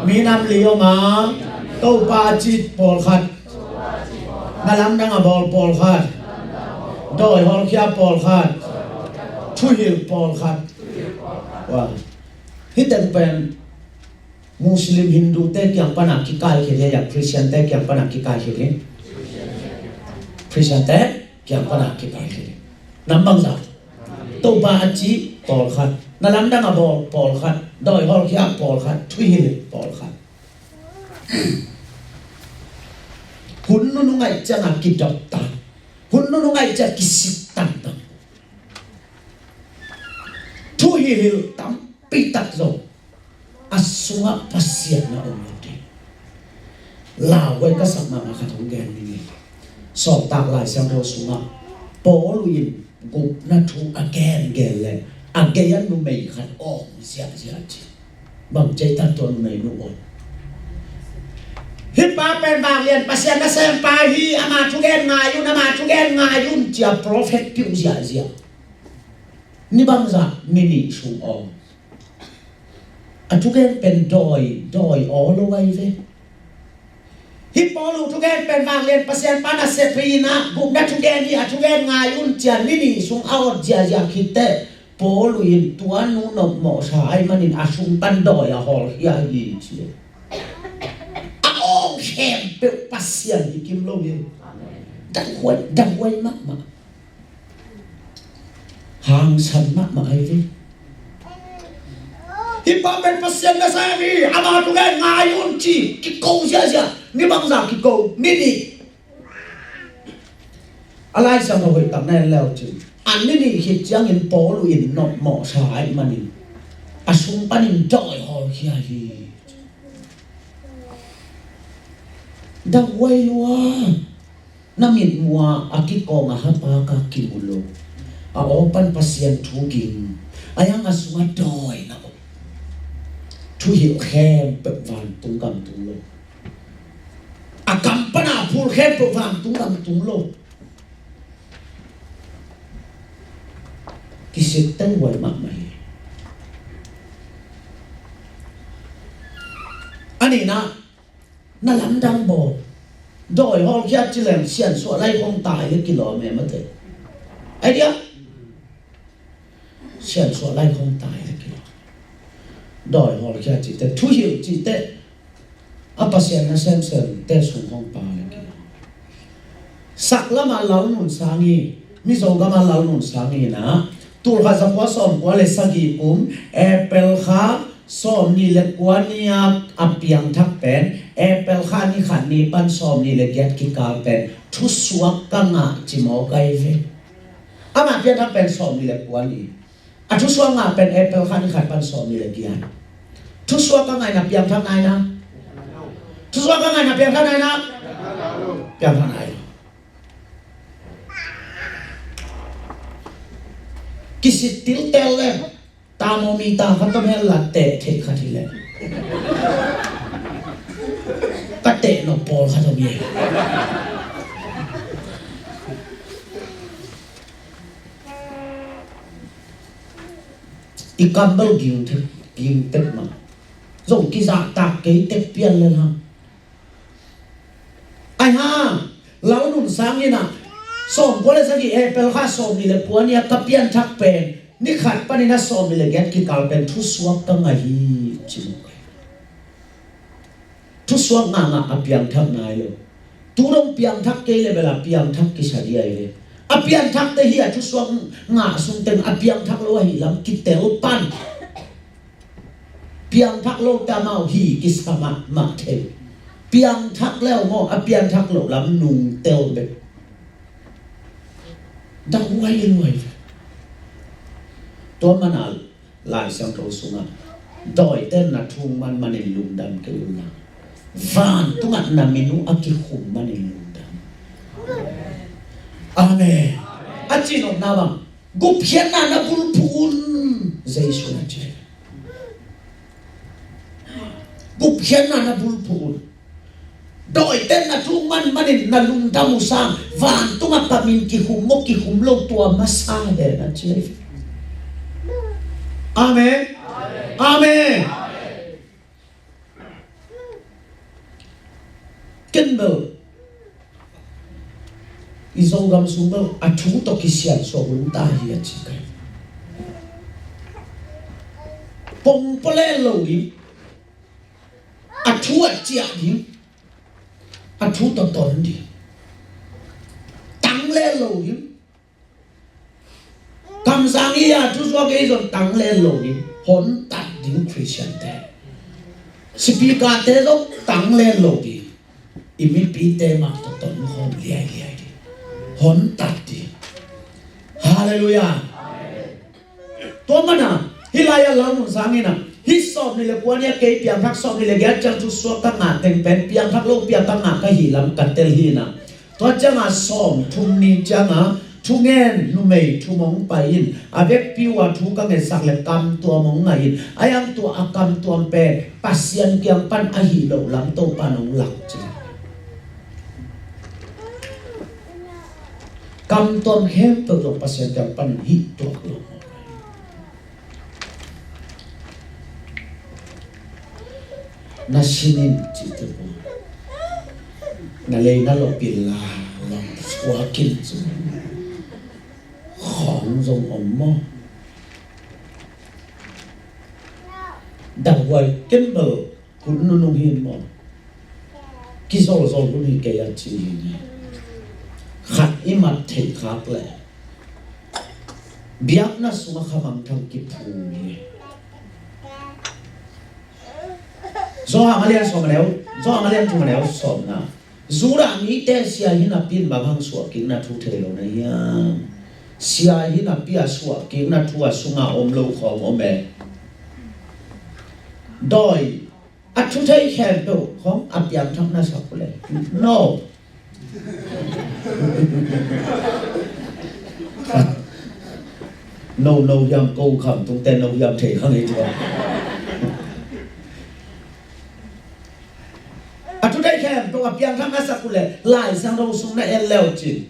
minam li om a, Topa a ci pawlkhat, na lamdang a bawl pawlkhat, dawi hawlkhia pawlkhat, thuhilh pawlkhat. Hih teng pen Muslim, Hindu te kiang pana kikai khit hi a, Christian te kiang pana kikai khit hi. Christian te kiang pana kikai khit hi. Nam bangzah? Topa a ci pawlkhat, na lamdang a bawl pawlkhat, dawi hawlkhia pawlkhat, thuhilh pawlkhat. Hun nunung aih ciang a kidop ta. Hun nunung aih ciang kisik tangtang. Thuhilh tampi tak zong a sungah Pasian na om lo ding. Lauhuai ka sak mahmah khat hong gen ning ei. Sawltak Lai Siangtho sungah Paul in gupna thu a gengen le a gei a numei khat awng ziahziah ci. Bang ci ei tam tua numei nu aw? Hih pa pen vanglian Pasian nasempa hi, ama thugen ngai un, ama thugen ngai un ci a prophet piu ziahziah. Ni bangzah? Ni nih sung aw. A thugen pen dawi, dawi aw lo ahi ve. Hih Paul uh thugen pen vanglian Pasian pa nasep hi in a, gupna thugen hi, a thugen ngai un ci a ni nih sung a awt ziahziah khit teh, Paul in tua nu nopmawhsa ahih manin a sung pan dawi a hawlkhia hi ci. A awng khempeuh Pasian hi kim lo hi. Danghuai, danghuai mahmah. Hangsan mahmah ahi ve. Hih pa pen Pasian nasem hi, ama thugen ngai un ci, kiko ziahziah. Ni bangzah kiko? Ni nih. A Lai Siangtho hoih tak na en le uh cin, a ni nih khit ciangin Paul in nopmawhsa ahih manin a sung panin dawi hawlkhia hi. Danghuai lua. Na mitmuh a kikawng a hapak a kimu lo, a aw pan Pasian thu ging, a yang a sungah dawi na om. Thuhilh khempeuh vantung gam tung lo. A kam pan a phul khempeuh vantung gam tung lo. Kisik tanghuai mahmah hi. Ina, na lamdang bawl. Dawi hawlkhia ci leng siansuah lai khong tai le kilawm e mate. Ai dia? Siansuah lai khong tai le kilawm. Dawi hawlkhia cite, thuhilh cite, a Pasian na semsem te sung khong pa le kilawm. Sak lama Lal Nun Sang hi, Mizo gama Lal Nun Sang hi na, tulkhat zakua sawmkua le sagih kum, April kha sawmnih le kua ni-a a piangthak pen, April kha ni khat ni pan sawmnih le giat kikal pen thusuak ka ngah ci mawk ai ve. Ama piangthak pen sawmnih le kua ni. A thusuak ngah pen April kha ni khat pan sawmnih le giat. Thusuak ka ngaihna piangthak nai na. Thusuak ka ngaihna piangthak nai na. Piangthak nai. Kisit tiltel le. Thermometer khat om hen la teh theih khat hi leh. Ka teh nop pawl khat om hi. I kam bel ging thei, ging tek mah. Zong kizahtak kei tek pian le hang. Ai ha, Lal Nun Sang in ah, sawmkua le sagih April kha sawmnih le kua ni-a ka pianthak pen, ni khat panin a sawmnih le giat kikal pen thusuak ka ngah hi, ci mawk ai. Thusuak ngahngah a piangthak nai lo. Tu dong piangthak kei le bel a piangthak kisa ding ai ve. A piangthakte hi a thusuak ngah sung teng a piangthak lo ahih lam kitel pan. Piangthak lote amau hi kisa mahmah thei. Piangthak le maw, a piangthak loh lam nungtel bek. Dah huai in huai. Tua mana Lai Siangtho sungah dawite na thung manmanin lungdam kei unla, vantungah na min uh a kikhum manin lungdam. Amen. A cihnopna bang, gupkhiatna na bulphuh un, Jesu na ci. Gupkhiatna na bulphuh un. Dawite na thung manmanin na lungdam uh sang, vantungah ka min kikhum maw kikhum lo tua masa hen a ci. Amen. Amen. Ken bel i Zogam sung bel a thu tawh kisiansuah hun ta hi a ci kai. Pongpale lo ding. A thu a ciah ding. A thu tawh ton ding. Tang le lo ding. Kamsang i a thusuak ei zong tang le lo ding. Hontat ding Christian te. Speaker te zong tang le lo ding. I mipite mah tawh ton khawm liailiai ding. Hontat ding. Halleluiah. Tua mana, hih lai-ah Lal Nun Sang in ah, hih sawmnih le kua ni-a kei piangthak sawmnih le giat ciang thusuak ka ngah teng pen, piangthak lo piangthak ngah ka hih lam ka tel hi na. Tua ciangah sawmthum ni ciangah, thungen numei thum hong pai in, a vekpi uh a thu ka ngetsak le kamtuam hong ngah in, a iang tua a kamtuam pen, Pasian kiang pan a hih loh lam Topa in hong lak ci. Kamtuam khempeuh zong Pasian kiang pan hih tuak lo. Na sinin cihte pun. Na lei na lopin la, lam suakin cu. Khawng zong om maw? Danghuai ken bel Hun nunung hi maw? Kizolzol hun hi kei a ci hi. Khat i mat theih khak leh biakna sungah kha mangthang kiphum hi. Johan a lian sawm a neu, Johan a lian thum a neu sawmna. Judah mite sia hi napi in bang hang suahkikna thu thei lo na hiam? Sia hi napi a suahkikna thu a sungah om lo khawng om e. Dawi a thu thei khempeuh khawng a piangthak na sak uh le. No. No, no hiam ko kham tungte no hiam thei khang ei tua. A thu thei khempeuh a piangthak na sak uh le Lai Siangtho sung na en leu cin.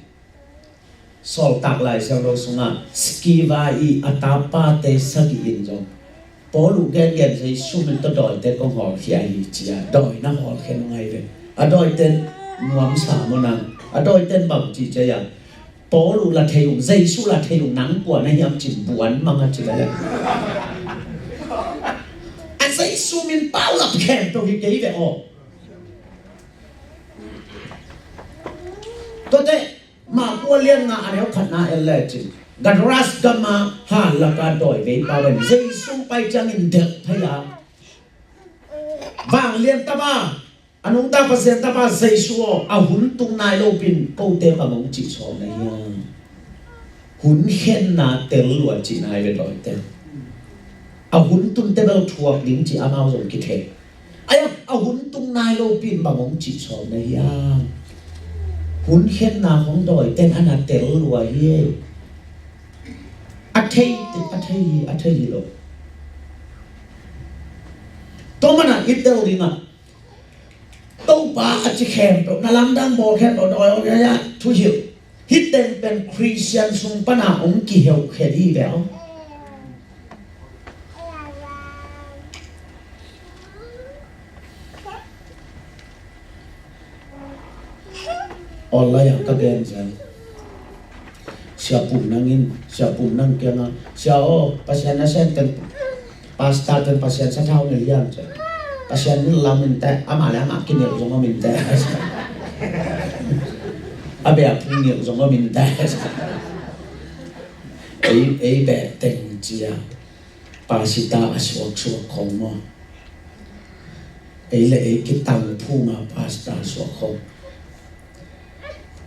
Sawltak Lai Siangtho sungah Skiva i a tapate sagih in zong Paul uh gengen Jesu min tawh dawite kong hawlkhia hi ci a, dawina hawlkhia nung ahi ve. A dawite nuamsa maw nang, a dawite bang ci ci a, Paul uh la thei ung, Jesu la thei ung, nang kua na hiam cin buan mang a ci ve le. A Jesu min paulap khempeuh hi kei ve aw. Tuate, Mark a lian nga a neu khatna en lecin, Gadaras gama halaka dawi veipa ven Jesu pai ciangin delh phei a, vanglian tapa, a nungta Pasian tapa Jesu aw, a hun tung nai lopin kote bang hong cih sawm na hiam? Hun khenna tel lua cihna hi ve dawite. A hun tunte bel thuak ding cih amau zong kithei. Ai, a hun tung nai lopin bang hong cih sawm na hiam? Hun khenna hong dawite a na tel lua hi. A thei, a thei hi, a thei hi lo. Tua mana i tel dingah Topa a ci khempeuh, na lamdang bawl khempeuh, dawi aw, ya, ya, thuhilh. Hih teng pen Khristian sung pana hong kiheukhia dih ve aw. Online ah ka gen zel. Sia Pum Nang in, Sia Pum Nang kiangah, Sia aw, Pasian nasem teng, pastor teng Pasian sathau nilh hiam ci a. Pasian nilh lam in teh, amah le amah kinilh zong om in teh. A beh a phung nilh zong om in teh. Ei, ei beh teng ci a. Pastor a suaksuak khong maw? Ei le ei kitang phuma pastor suak khong.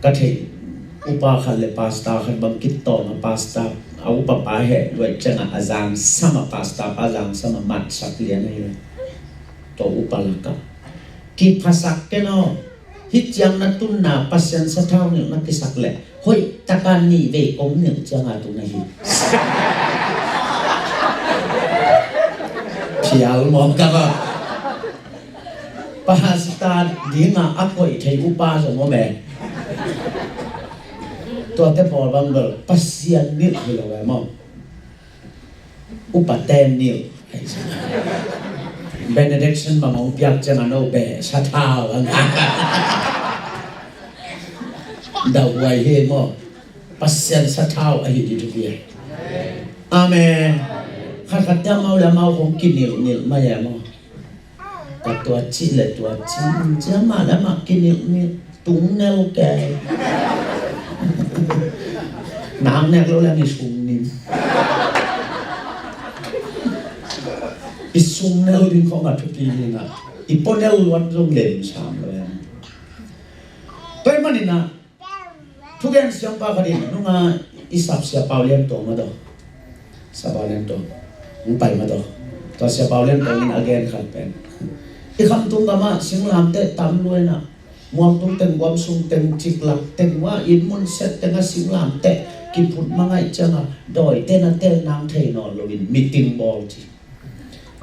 Ka theih upa khat le pastor khat bang kitawng a, pastor a upa pa heh luai ciangah a zangsam a, pastor pa zangsam a matsak lian ahi ve. Tua upa lakah, kiphasak ken aw. Hih ciang na tunna Pasian sathau nilh na kisak leh hoih taka nih vei kong nilh cianga tung na hi. Phial mawk ka ba. Pastor dinga a koih thei upa zong om e. Tuate pawl bang bel Pasian nilh hi lo e maw? Upa Daniel. Benediction bang hong piak ciang a no beh sathau ang. Dahuai hi maw? Pasian sathau ahi dih thupi. Amen. Khat khat te amau le amau hong kinilh nilh mai e maw? Ka tua cih le tua cih, cia mah le mah kinilh nilh, tung nel kei. Nang nek lo le mi sung nim. I sung nel ding khong a thupi ding a, i pua nel luat zong lem sam lo e. Tua ahih manin a, thugen siampa khat in nunga i sap Sia Pau Lian Tuang mah tawh. Sia Pau Lian Tuang. Hong pai mah tawh. Tua Sia Pau Lian Tuang in a gen khat pen, i Khamtung gamah singlamteh tam lua in a, mualtung teng, guam sung teng, ciklak teng, inn mun siat tengah singlamteh kiphut mangaih ciangah dawite na tel nang thei nawn loin meeting bawl ci.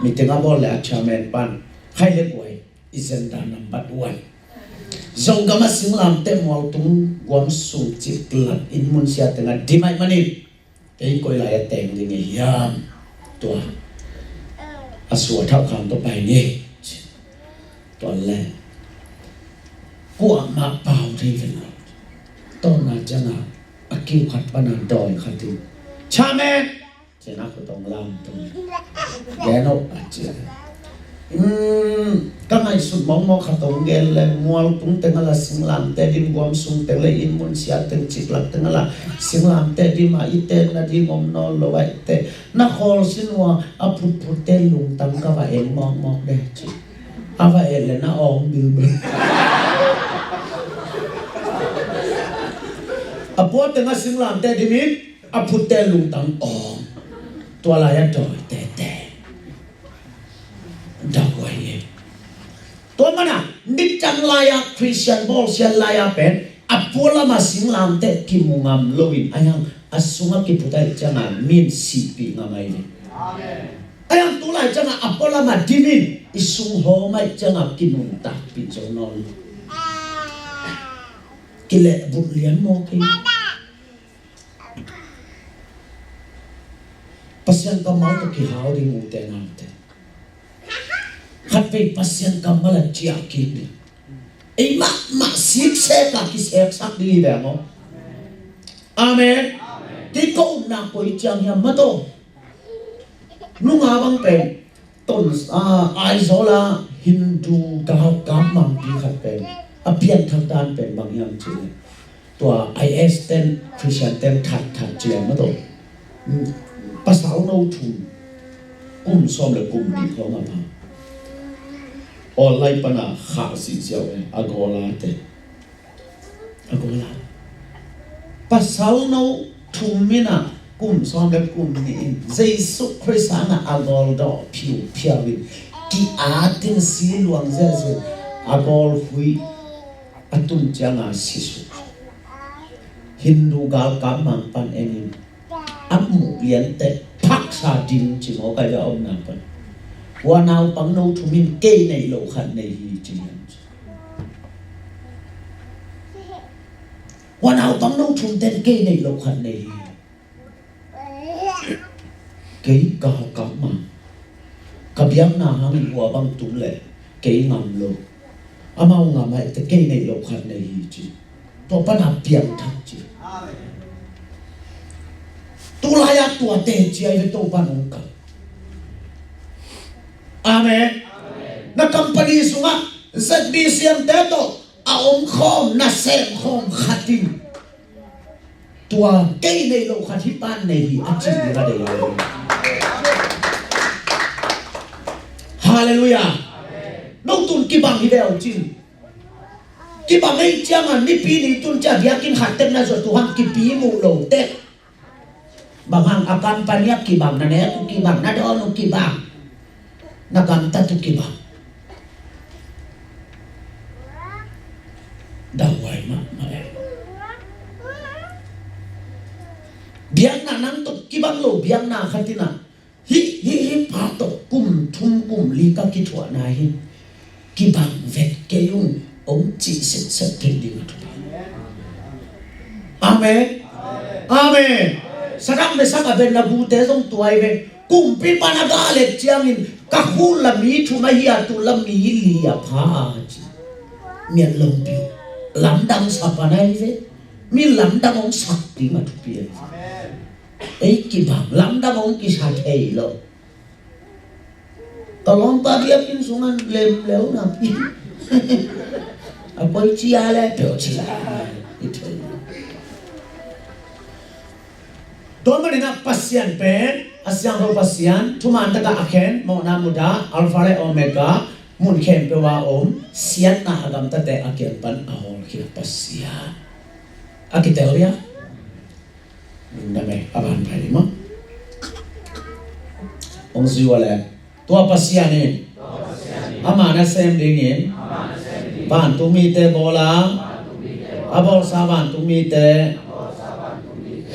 Meeting a bawl le a chairman pan, khai le guai, agenda number one. Zogam a singlamteh, mualtung, guam sung, ciklak, inn mun siat tengah dim ahih manin, kei koi lai a teng ding hiam? Tua a sua thauh kham tawh pai ni. Tua le kuamah pau thei ve lo. Tawna ciangah a kiu khat pana dawi khat in, chairman! Cina khutong lam tung. Gen oh a ci. Hmm, ka ngaihsut mawkmawk khat hong gen le, mualtung tengah la singlamteh dim, guam sung teng le inn mun siat teng, ciklak tengah la singlamteh dim a i tenna ding om nawn lo ahih teh, na khawl sin uh a, a phutphutte lungtang ka va en mawkmawk de ci. A va en le na awng bilbil. A pua tengah singlamteh dim in, a phutte lungtang awng. Tua lai a dawi tete. Dawi e. Tua mana, midang lai a Khristian bawlsiat lai a pen, a pua lama singlamteh kimu ngam loin, a hiang a sunga kiphut ahih cianga min sihpih ngam ahi ve. A hiang tu lai cianga a pua lama dimin, i sung hawm ahih cianga kinuntakpih zo nawn lo. Kilehbulh lian mawk hi. Pasian kammal tawh kihau ding, ute naute. Khatvei Pasian kammal a ciah kik ding. Ei mahmah siksek a kiseksak ding hi ve maw. Amen. Kei ka upna koi ciang hiam maw taw. Nunga bang pen Ton, ah, Aizawl a Hindu galkap mangpi khat pen a pianthak dan pen bang hiam cih leh, tua I S ten Christian ten that that ci leng maw taw. Pasal no thum, kum sawm le kum nih khawng a pha. Online pan a khah sihsiau e, a gawl a te. A gawl a. Pasal no thum in a kum sawm le kum nih in Jesu Khrist hangah a gawl dawh phiuphiau in ki-at in si luang ziahziah in a gawl huih a tun ciang a si suk. Hindu galkap mang pan en in a muh lian teh phaksa ding ci maw, kai a omna pan. Ua naupang no thum in kei neih loh khat nei hi ci lian. Ua naupang no thum ten kei neih loh khat nei hi. Kei ka hakam ma. Ka biakna hangin ua bang tum leh kei ngam lo. Amau ngam a, te kei neih loh khat nei hi ci. Tua pan a piangthak ci. Tulai a tua teci a i ve Topan hong kal. Amen. Na company sungah Z B C M te tawh a om khawm, na sem khawm khat in, tua kei neih loh khat hih pan nei hi a cih ding a deih lo. Halleluiah. No tun kibang hi ve uh cin. Kibang ei ciang a nipi ni tun ciang biakinn khat teng na zuat uh hang kipi muh lo teh. Bang hang a company ah kibang, na nek uh kibang, na dawn uh kibang, na gamtat uh kibang. Dawai mahmah e. Biakna nang tawh kibang lo, biakna khat in a hih, hih, hih pa tawh kum thum kum li ka kithuahna hi. Kibang vet kei ung, hong cih sepsep theih ding a thupi. Amen. Amen. Sadrak, Mesak, Abednego te zong tua hi ve. Kumpi pan a gah let ciangin ka khut la mi thum ahi a, tu la mi li a pha a ci. Miat lompi uh. Lamdang sa pan ahi ve. Mi lamdang hong sak ding a thupi ahi ve. Ei kibang, lamdang hong kisa thei lo. Ka lawmpa biakinn sungah lem leu napi a koi cia le peuh cia. I thei. Tua manin a Pasian pen a siangtho Pasian, thuman takah a khen, mawhna mudah, Alpha le Omega, mun khempeuh a om, siatna a gamtate a kiang pan a hawlkhia Pasian. A kitel dia. Name a ban pai dih maw. Hong zui uh leh tua Pasian in ama nasem dingin vantung mite bawl a, a bawlsa vantung mite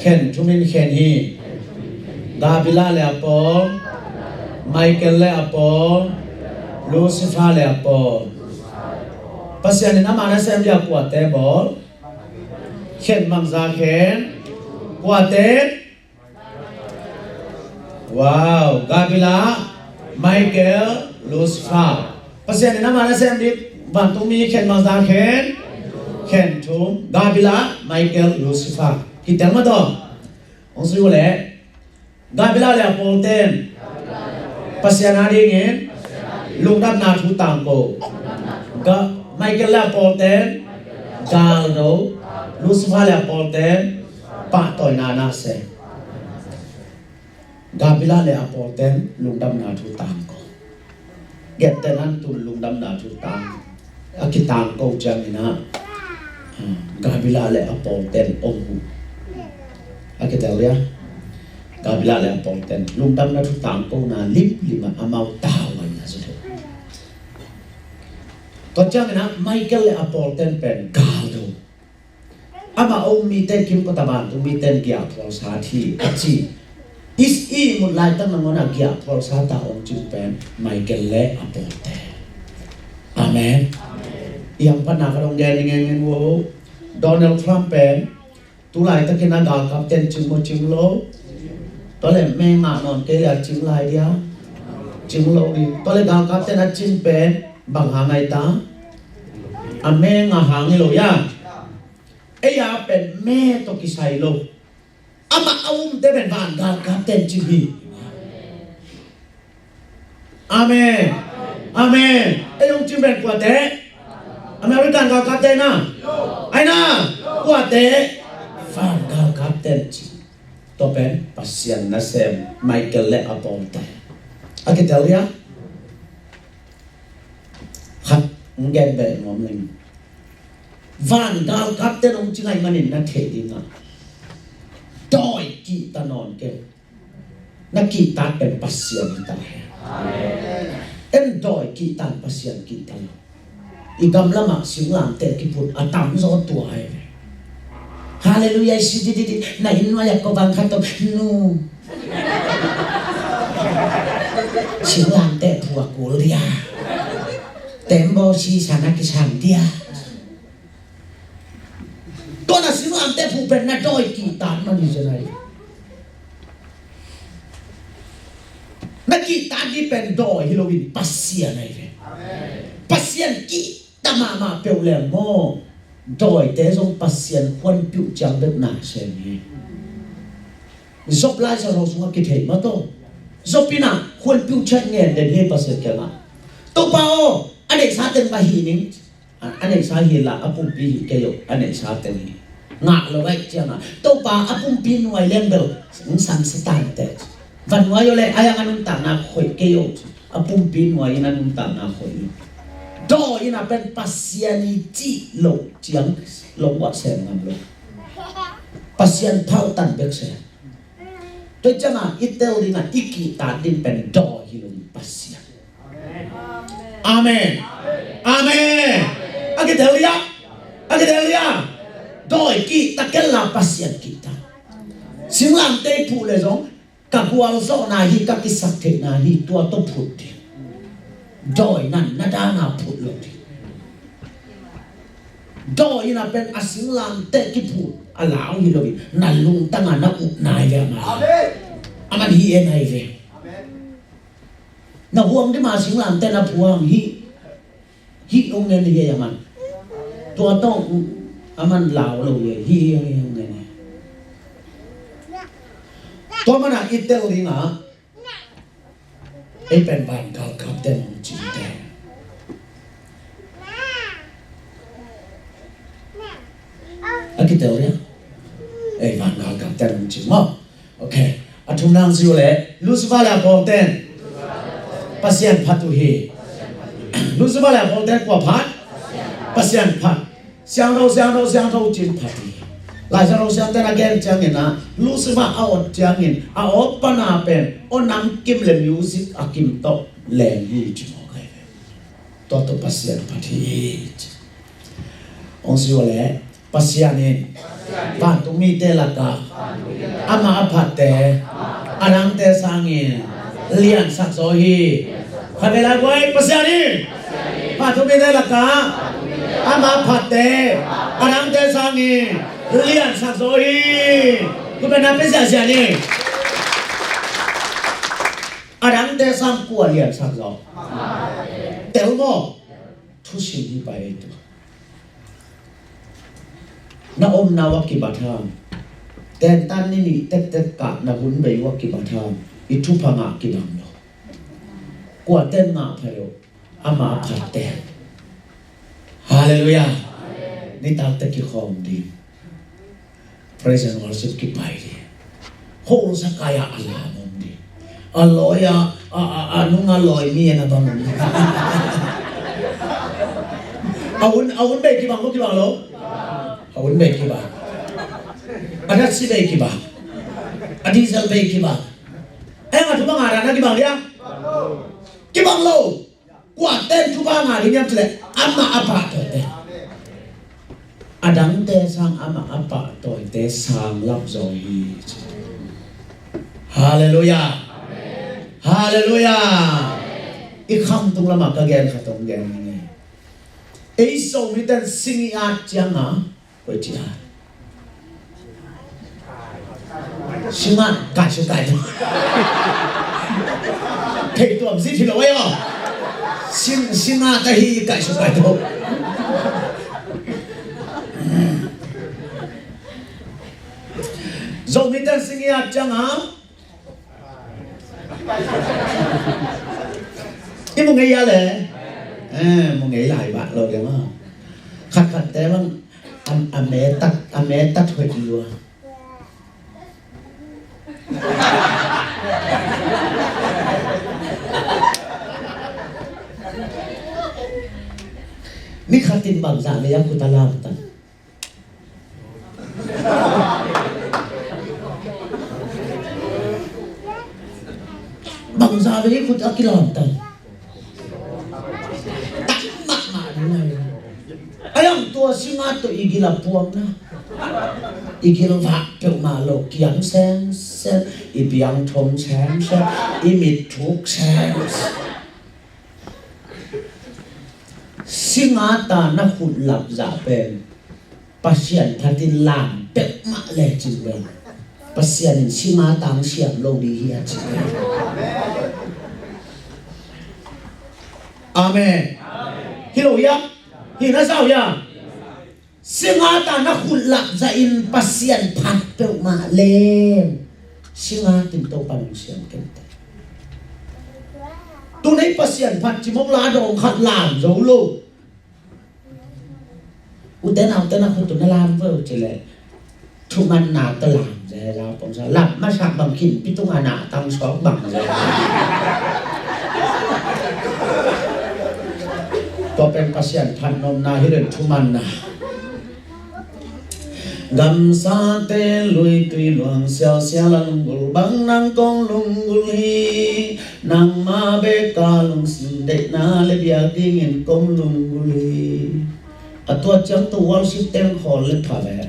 khen thumin khen hi. Gabriel le a pawl, Michael le a pawl, Lucifer le a pawl. Pasian in ama nasem ding a kuate bawl? Khen bangza khen? Kuate? Wow, Gabriel, Michael, Lucifer. Pasian in ama nasem ding vantung mi khen bangza khen? Khen thum. Gabriel, Michael, Lucifer. Kitel mah tawh. Hong zui uh leh Gabriel le a pawlten Pasian adingin lungdamna thu tangko. Ga-, Michael le a pawlten galdo, Lucifer le a pawlten pahtawina na se. Gabriel le a pawlten lungdamna thu tangko. Gentehna tun lungdamna thu tang a kitangko ciangin ah, ah, Gabriel le a pawlten om uh. A kitel dia. Gabriel le a pawlten lungdamna thu tangkona limlim ah amau tavuan a zut uh. Tua ciangin ah Michael le a pawlten pen galdo. Amah om mite kimkot a vantung mite in giahphualsa hi a ci. I ihmut laitak nangawn a giahphualsa ta om cing pen Michael le a pawlte. Amen. Amen. I hang panna ka dong gen ning eng eng wo. Donald Trump pen tu laitakin a galkapten cing maw cing lo? Tua le me ngah nawn kei le a cing lai dia, cing lo ding. Tua le galkapte'n a cin pen bang hang ai ta? A me ngah hang hi lo ia. Ei a pen me tawh kisai lo. Amah a umte pen van galkapte'n cin hi. Amen. Amen. Ei hong cin pen kuate? American galkapte na? Ai na? Kuate? Van galkapte'n cin. Tua pen Pasian nasem Michael le a pawlte. A kitel dia? Khat hong gen beh nuam ning. Van galkapte'n hong cing ahih manin na theih ding a, dawi kihta nawn kei. Na kihtak pen Pasian hi ta hen. En dawi kihtak, Pasian kihta lo. I gam lamah singlamteh kiphut a tamzaw tua hi ve. Halleluiah, i si dididi, na inn nuai-ah ko bang khat tawh, nu. Singlamteh phu a kul dia. Tembaw sisan a kisang dia. Tua na singlamteh phu pen na dawi kihtak man hi zen ai. Na kihtak ding pen dawi hi loin Pasian ahi ve. Pasian kihta mahmah peuh leng maw, dawite zong Pasian khuanpiuh ciang bek na sem hi. Job laizang lo sungah kithei mah tawh. Job in ah khuanpiuh ciang ngen den hi Pasian kiangah. Topa aw, a neihsa teng mah hih ning. A, a neihsa hi la, a pumpi hih kei uh, a neihsa teng hi. Ngah lo aih ciangah, Topa, a pumpi nuai leng bel hong sang sa tante. Va nuai aw le, a yang a nuntakna hoih kei uh. A pumpi nuai in a nuntakna hoih lo. Dawi in a pen Pasian i cih loh ciang lo uah sem ngam lo. Pasian phautan bek sem. Tua ciangah i tel dingah i kihtak ding pen dawi hi lo Pasian. Amen. Amen. A kitel liah. A kitel liah. Dawi kihta kenla Pasian kihta. Singlamteh phuh le zong ka gualzawhna hi, ka kisaktheihna hi, tua tawh phut ding. Dawi nan na dana phut lo ding. Dawi in a pen a singlamteh kiphut a lau hi lo ding. Na lungtang a na upna hi ve ama. Amen. Aman hi en ahi ve. Amen. Na huang dima singlamteh na phuang hi. Hih hong ngen hi a man. Tua tawh a man lau lo hi, hih hong ngen hi. Tua mana i tel dingah ei pen van galkapte hong cinte. A kitel dia? Ei van galkapte hong cin maw? Ok. A thumna hong ci uh leh Lucifer le a pawlte'n Pasian phat uh hi. Lucifer le a pawlte'n kua phat? Pasian phat. Siangtho, siangtho, siangtho ci-in phat hi. Lai Siangtho siamte'n a gen ciangin ah Lucifer a awt ciangin a awt pana pen aw namkim le music a kim tawh leng hi ci mawk ahi ve. Tua tawh Pasian phat hi ci. Hong ci uh leh Pasian in vantung mite lakah amah a phatte a dangte sangin liansak zaw hi. Khatvei lai guai, Pasian in vantung mite lakah amah a phatte a dangte sangin liansak zaw hi. Khut beng na pia siasia ni. A dangte sang kua liansak zaw? Tel maw? Thusim hi pai ei tua. Na omna uh a kibat ham? Tentan ni nih tektek kah na hun bei uh a kibat ham? I thupha ngah kidam lo. Kuate'n ngah phei uh? Amah a phatte. Halleluiah. Nitak teh kikhawm ding. Praise and worship kipai ding. Hong sa kai a lam om ding. A lawi a, a, a, a nung a lawi mi en a bang om ding. A hun, a hun bei kibang lo, kibang lo? A hun bei kibang. A datsi bei kibang. A diesel bei kibang. Ei, a thupha ngah dan a kibang dia? Kibang lo. Kuate'n thupha ngah ding hiam cih leh amah a pahtawite. A dangte sang amah a pahtawite sang lap zaw hi. Halleluiah. Halleluiah. I khamtung lamah ka gen khat hong gen ning ei. Ei Zomite'n sing i at ciangin a Koi ci a. Singa kaisuk kaito. Thei tuam zi thi lo ei aw. Sing, singa ka hi kaisuk kaito. Zomi ten singa ciang a i mu ngei a le. Eh, mu ngei lai bak lo ding a. Khat khat te bang a, a me tat, a me tat hoih lua. Ni khat in bangzah vei a khut a lam tan. Bangzah vei khut a kilam tan. Tak mahmah ding a hi. A yang tua singa tawh i gil a puakna. I gil vak peuhmah lo kiam semsem, i piang thom semsem, i mit thuk semsem. Singa ta na khut lap zah pen Pasian phatin lam peuhmah le cin ve. Pasian in singa tang siam lo ding hi a cin ve. Amen. Hi lo hiam? Hi na zau hiam? Singa ta na khut lap zah in Pasian phat peuhmah leng singa tin Topa nong siam kei te. Tunei Pasian phat ci mawk la dawng khat lam zo lo. Ute naute na khut uh na lam ve uh ci le. Thumanna tawh lam ze la pong sa lap masak bang khin pi tunga na tang sawk bang ze. Tua pen Pasian phat nopna hi len thumanna. Gamsate lui tui luang siausiau a lunggulh bang nang kong lunggulh hi. Nangma bek a lungsim deihna le biak dingin kong lunggulh hi. A tua ciang tu worship teng khawl le pha ve.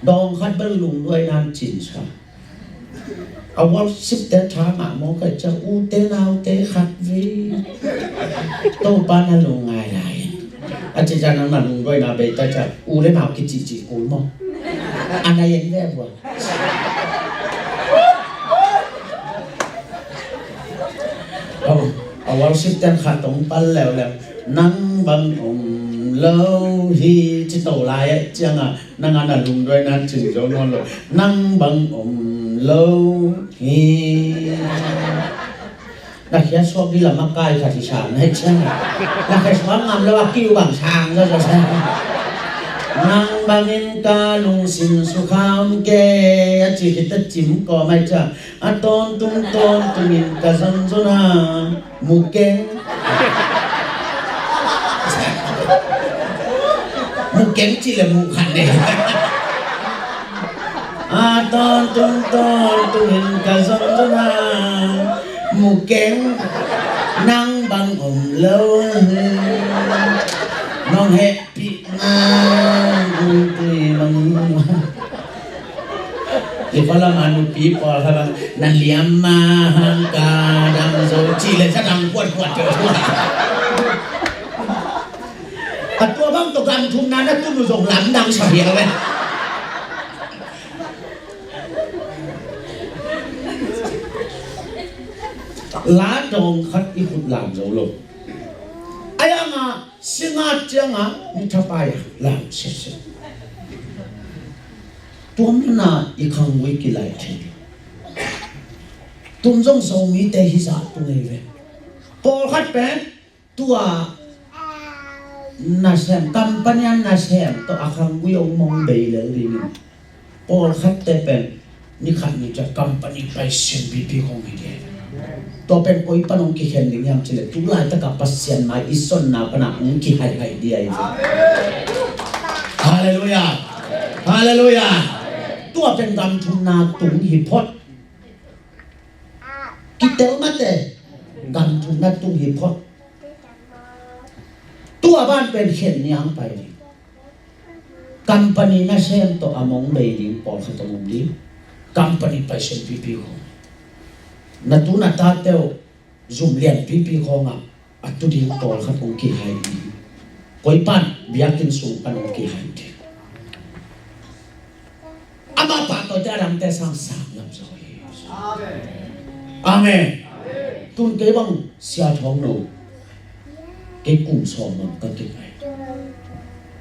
Dawng khat bel lungduai nan cin sa. A worship te tha ngah maw kai ciang ute naute khat ve. Topa na lungngai lai. A ci ciang nang na lungduai na bei ta ciang u le nau kicihcih kul maw. A na yen ve bua. A worship ten khat tong pal leuleu nang bang om lo hi ci to lai eh ciang a nang a na lungduai nan cin zo nawn lo nang bang om lo hi. Na khia suak di lam a kai khat hi sang na hi ciang a na khia suak ngam lo a kiu bang sang zo zo sang. Nang bangin ka lungsim sukha om kei a ci khit a cim kawm ai ciang a tawntung tawntungin ka zonzon a mu keng. Mu keng ci le mu khat ne. A tawntung tawntungin ka zonzon a mu keng. Nang bang om lo. Nong heh pih ngang tui bang. I khualam a nupi pawl kha bang na liam ma hang ka dam zo ci le sa dang kuat kuat keu. A tua bang tawh gam thumna na tun uh zong lamdang sa hial ve. La dawng khat i khut lam zo lo. A yang a singa ciang a mi thapai a lam sese. Tua mana i khanggui kilai thei. Tun zong Zomite hi zah tu ngei ve. Pawlkhat pen tua nasem company a nasem tawh a khanggui hong mong bei lel dingin pawlkhatte pen ni khat ni ciang company paisian pipi khong hi ding. Tua pen koi pan hong kikhen ding hiam cih leh tu laitak a Pasian mai i sonna pan a hong kihaihai ding ahi ve. Halleluiah. Halleluiah. Tua pen gam thumna tung hi phot. Kitel mate gam thumna tung hi phot. Tua ban pen khen niang pai ding. Company nasem tawh a mong bei ding pawlkhat a mong ding. Company paisian pipi khong. Na tu na tate uh zum lian pipi khong ah a tu ding pawlkhat hong kihai ding. Koi pan biakinn sung pan hong kihai ding. Amah pah tawh a dangte sang sang lam zaw hi. Amen. Tun kei bang Sia Thawng No, kei kum sawm bang ka kik ai.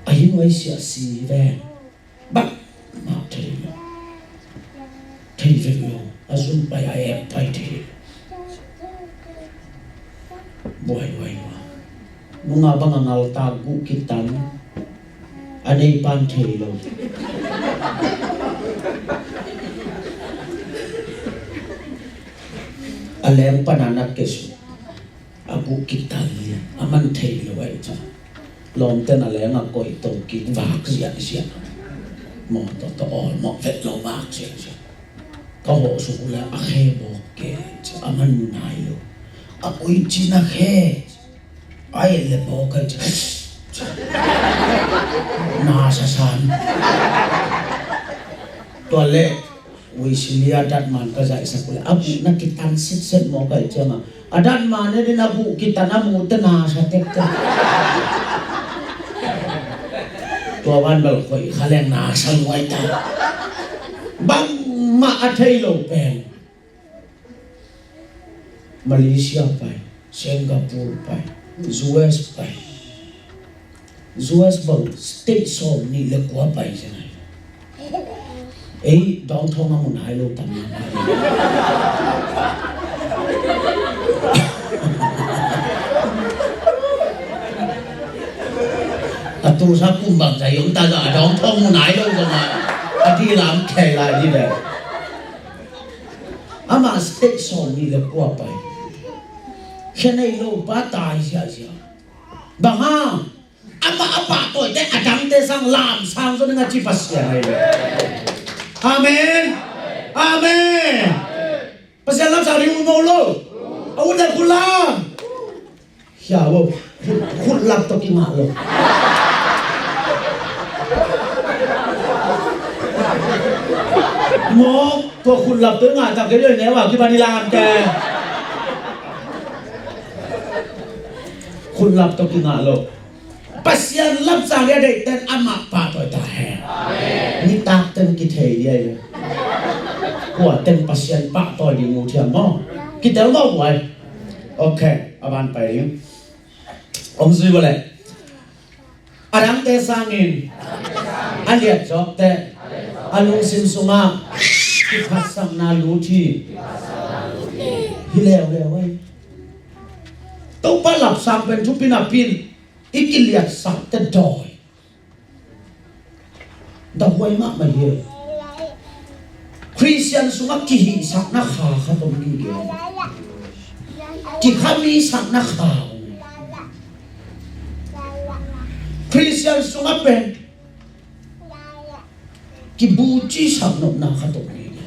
A hi nuai sia si ve. Bangmah thei lo. Thei vet lo. A zun pai a ek pai thei. Buai buai buai. Nunga bang a ngaltak guh kitan. A nei pan thei lo. A leng pan a nak ke su. A guh kitan hi a, a man thei lo ahi cu. Lawmte na leng a koih to kik vak ziahziah. Mawtaw tawh awlmawh vet lo vak ziahziah. Ka hawh suk uh le a khe bawk ke cu a man nai lo. A koih cin a khe. A et le bawk ahi cu. Na sasan. Tua le Uisilia datman ka zaihsak uh le a buh na kitan sitset maw ka hih ciangah a datman in a buh kitan a mute na sa tektek. Tua van bel khoih kha leng na sa luai ta. Bangmah a thei lo pen Malaysia pai, Singapore pai, U S pai. U S bang state sawm nih le kua pai zen ai. Ei, dawng thawng a mun hai lo tam na. A tu sa kum bang zai yong ta za dawng thawng mun hai lo zong a. A di lam khei lai di le. Ama state sawm nih le kua pai. Khe nei lo pa tai ziahziah. Bang a, amah a pahtawite a dangte sang lamsang zaw ding a ci Pasian ahi ve. Amen. Amen. Pasian lamsang ding ut maw lo. A ut le khut lam. Hia bo. Khut, khut lap tawh kingah lo. Maw, tua khut lap tawh ngah tak kei doi ne wa kiban i lam ke. Khut lap tawh kingah lo. Pasian lamsang dia deihten amah pahtawi ta hen. Nitak ten kithei dia hi. Kua ten Pasian pahtawi ding uh thiam maw? Kitel maw buai. Ok, a ban pai ding. Om zui bawleh. A dangte sangin a liat zawkte a lungsim sungah kiphatsakna lut hi. Hi leuleu ei. Topa lapsang pen thupi napi in i kiliatsakte dawi. Dahuai mahmah hi. Khristian sungah kihihsakna kha khat om gige. Kikhamisakna kha om. Khristian sungah pen kibucisak nopna khat om gige.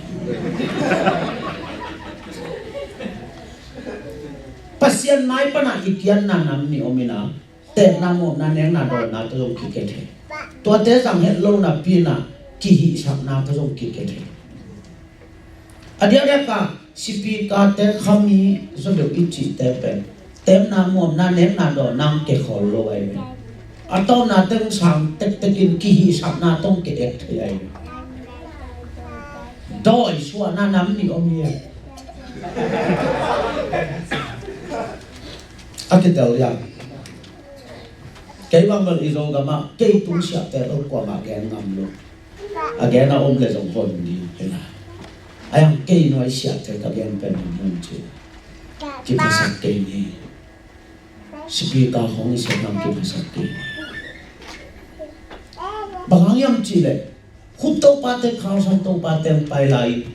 Pasian mai panah i kianna nam nih om inah, tepna, muamna, nekna, dawnna tawh zong kikhe thei. Tuate zang het lo napi inah kihihsakna tawh zong kikhe thei. A diakdiak ah sipikate khami zaw deuh i cihte pen tepna, muamna, nekna, dawnna ang kekhawl lo ahi ve. A tawpna teng sang tektek in kihihsakna tawh ke-ek thei ahi ve. Dawi suahna nam nih om hi. A kitel liang. Kei bang bel i Zogam ah kei tungsiahte bel kuamah gen ngam lo. A gen a om le zong hon ding hi lai. A yang kei nuai siahte ka gen pen hon ci. Kiphasak kei ni. Sipika hong i siat nang kiphasak kei ni. Bang hang hiam cih leh Khup Topate, Khausam Topate hong pai lai-in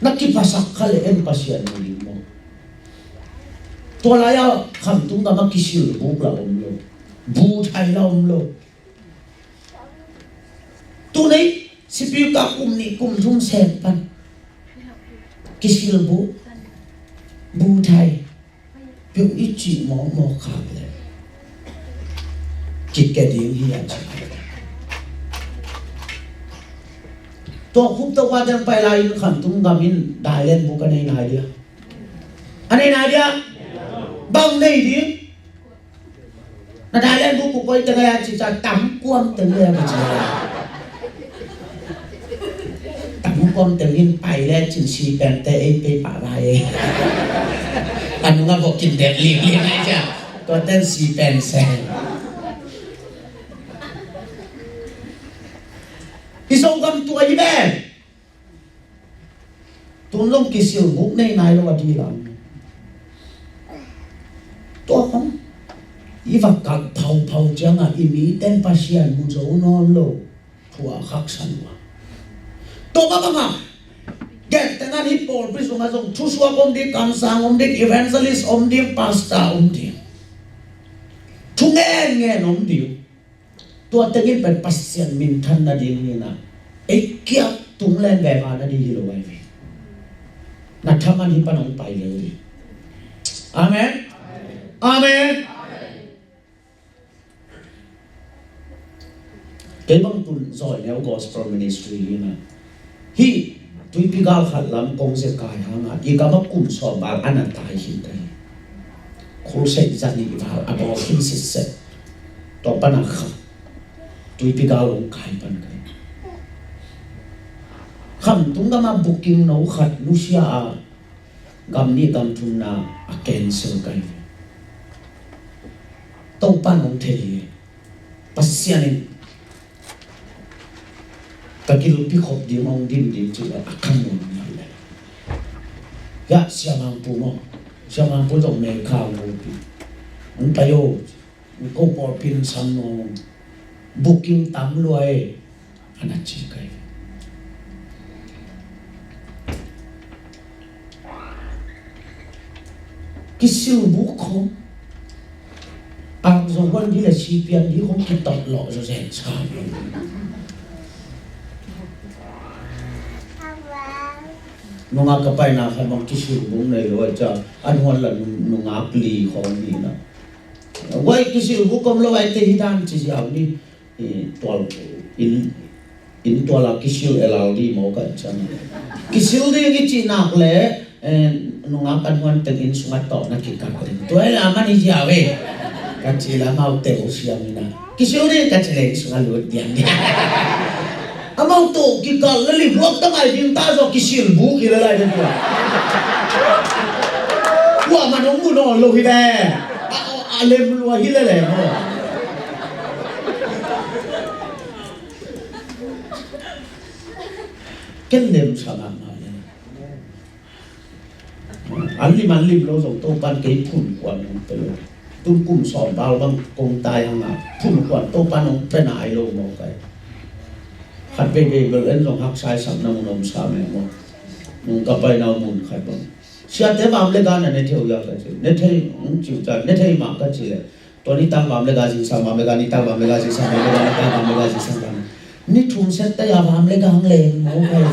na kiphasak kha le en Pasian mu ding maw? Tua lai-a Khamtung gam a kisil buk la om lo. Bu thai la om lo. Tunei sipika kum nih kum thum sem pan kisil buk, bu thai. Peuh i cih mawkmawk khak le kikhe ding hi a ci. Tua Khup Topate hong pai lai-in Khamtung gam in dailen buk a nei nai dia? A nei nai dia? Bang nei ding? Na dailen buk kuk koi teng a ci ca tam kuam teng le a ci. Tam Kuam teng in pai le cin si pente ei pei pah lai e. A nunga vok kin det ling ling ai cia. Tua ten si pen seng. I Zogam tua hi ve. Tun long kisil buk nei nai lo a di lam. Tua khong i va kal phau phau cianga i mi ten Pasian mu zo nawn lo. Thu a khaksa lua. Tua mah bangah, gen teng an hih pawlpi sungah zong thusuak om ding, kamsang om ding, evangelist om ding, pastor om ding. Thu ngen ngen om ding. Tua tengin pen Pasian minthan nading hi na. Ei kiak tung len veva nading hi lo ai ve. Na thaman hih pan hong pai lel ding. Amen. Amen. Kei bang tun zawi neu gospel ministry hi na. Hih tuipi gal khat lam kong zia kai hanga i gam a kum sawm val a na tai hi ta hi. Crusade za nih val a bawl khin sitset. Tua pan a kha tuipi gal hong kai pan kai. Khamtung gam a booking no khat nusia a gam nih gam thumna a cancel kai. Topa nong thei hi. Pasian in ka gilpi khop ding hong dim ding ci a khang nong ni le. Ya Siamang Pu mo. Siamang Pu zong me kha mo pi. Hong pai o. Ko pawlpi in sam nuam, booking tam lua e, a na ci kai. Kisil buk khong, ak zo huan di le sipian di khong kitot lawh zo zen sa. Nungak ka paina khat bang kisil buk nei lo a ca, an huan la nungak li khong ni na. Guai kisil buk om lo ai te hi dan ci ziau ni. I tual in, in tual a kisil elau di mo ka chan. Kisil ding i ci nak le, eh, nungak kan huan teng inn sungah tawh na kikak ding. Tua i la man i ziau e. Ka ci la mau te u siam ina. Kisil ding ka ci le inn sungah lut diam ni. Amau to kikal le lim luak ta ngai ding ta zo kisil buk hi le lai den tua. Ua man ong mu nawn lo hi le. A, a lem lua hi le le mo. Ken lem sa ngam ngam le. An lim an lim lo zong Topan kei phun kuan nong pe lo. Tun kum sawm bal bang kong tai hanga phun kuan Topan nong pe nai lo mawk ai. Khat veivei bel en zong haksai sakna mun om sa meng mawk. Nung ka paina mun khat bang. Siate vam le ga na ne thei uh ya ka ci. Ne thei, hong ci uh ca, ne thei mah ka ci le. Tua nitak vam le ga zingsang, vam le ga nitak vam le ga zingsang, vam le ga nitak vam le ga zingsang, vam. Ni thum set ta ya vam le ga hang leng mo kai.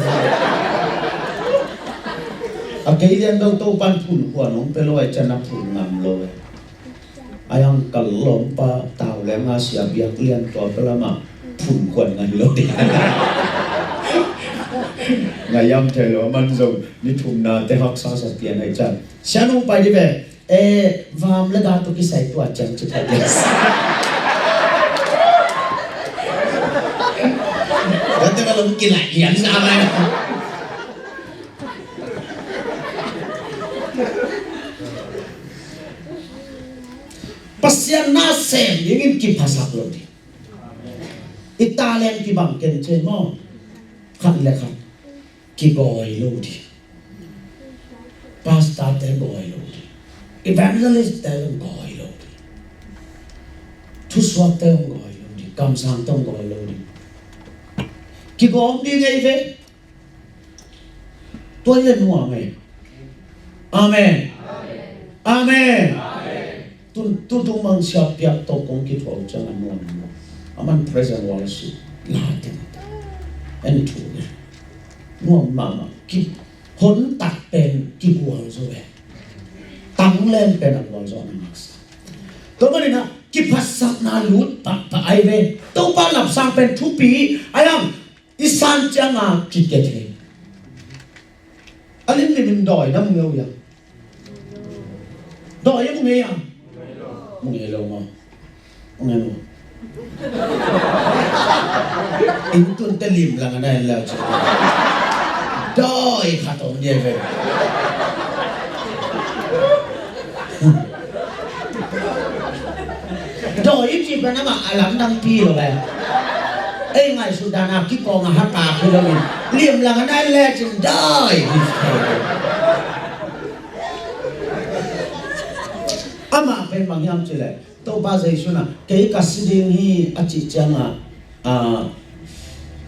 A kei lian dau Topan phun khua nong pe lo ai can a phun ngam lo ai. Ai ang kal lawmpa tau le nga sia biak lian tua pe lama phun khuan ngai lo. Ngaiam thei lo man zong ni thumna te haksa sa pian ai can. Sia nong pai di ve. Eh, vam le ga tu kisai tua ciang ci thak yes. Kate ka lom kilai lian sa mai. Pasian na sem dingin kiphasak lo ding. I talent kibang ken ce maw. Khat le khat. Kigawi lo ding. Pastor te gawi lo ding. Evangelist te gawi lo ding. Thusuak te gawi lo ding. Kamsang te gawi lo ding. Kigawm ding ei ve. Tua le nuam ei. Amen. Amen. Tun, tu tung mang siapiak tawh kong kithuah uh ciang a nuam nuam. A man present worship la teng. En thu ne. Nuam mahmah. Ki hon tak pen kigual zo ve. Tanglen pen a gual zo na ngaksa. Tua manin a kiphatsakna lut pahpah ai ve. Topa lapsang pen thupi ai ang. I san cianga kikethei. A limlim in dawi na mu ngeu ya. Dawi a mu ngei a. Mu ngei lo ma. Mu ngei lo. In tun te lim lang a na en lau ci. Dawi khat om ding ve. Dawi i cih pen amah a lamdangpi lo ve. Ei ngaihsut dan a kikawng a hata khi lo in, limlang a na en lecin dawi. Amah pen bang hiam cih leh, Topa Jesu in ah, "Kei ka si ding hi," a cih ciangah, ah,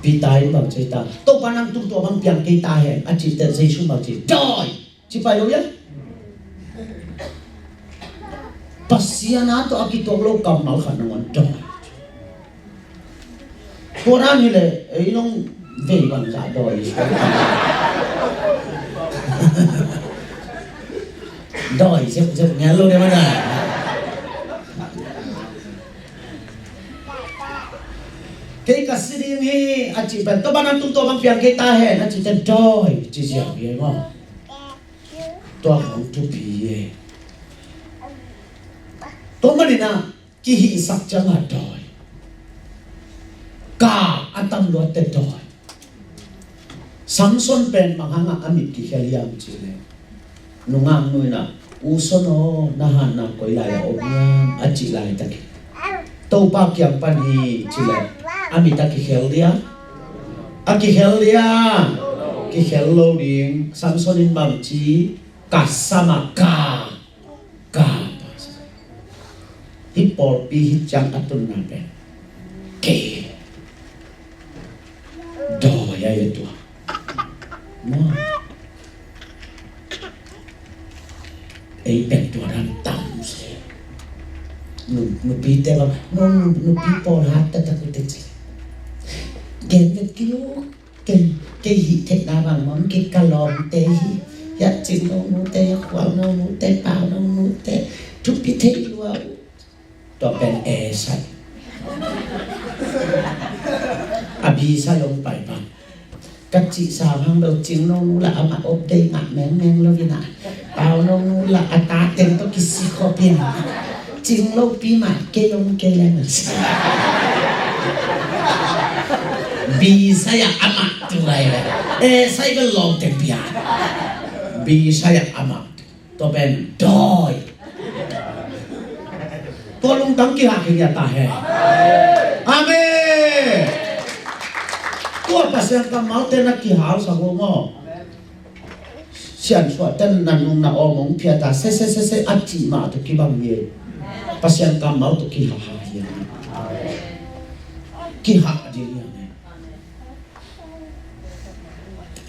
Peter in bang ci ta? "Topa, nang tung tua bang piang kei ta hen," a cih teh Jesu bang ci? "Dawi," ci pai lo ia. Pasian a tawh a kituak lo kammal khat nangawn dawi. Tua dan hi leh ei nong vei bang zah dawi. Dawi zeuhzeuh ngial lo deuh mana. "Kei ka si ding hi," a cih pen, "Topa, nang tung tua bang piang kei ta hen," a cih pen dawi ci ziau hi ei maw. Tua khong thupi hi ei. Tua manin ah kihihsak ciangah dawi. Ka a tam luat teh dawi. Samson pen bang hangah a mit kikhel hiam cih leh, nungaknu in ah, "U Son aw, na hatna koi lai-ah om hiam?" a cih laitak in, "Topa kiang pan hi," ci leh a mit a kikhel dia? A kikhel dia? Kikhel lo ding. Samson in bang ci? "Ka sam ah ka, ka." Hih pawlpi hih ciang a tunna pen kei dawi a hi tua. Maw, ei pen tua dan tam se. Nu, nupite bang, nu, nu, nupi pawl hat taktak uh teh ci. Gen vet kei uh. Kei, kei hih theihna bang mawk kei, ka lawmte hi. Hiah Cing Nonu te, hiah Khual Nonu te, Pau Nonu te, thupi thei lua uh. Tua pen esai. A bisai hong pai bang. Ka cih sam hang lo, Cing Nonu lah amah update ngah mengmeng lo in ah, Pau Nonu lah a ta teng tawh kisikhop in, Cing lopi mah kei om kei leng. Bisai ah amah tu lai leh. Esai bel lawm teng pia. Bisai ah amah. Tua pen dawi. Tua lungtang kihah khin ia ta hen. Amen. Tua Pasian kammalte na kihausak uh maw. Siansuah ten na nung na awm hong phiat a, se, se, se, se, a cih mah tawh kibang hi. Pasian kammal tawh kihaha hi. Kihah ding hi.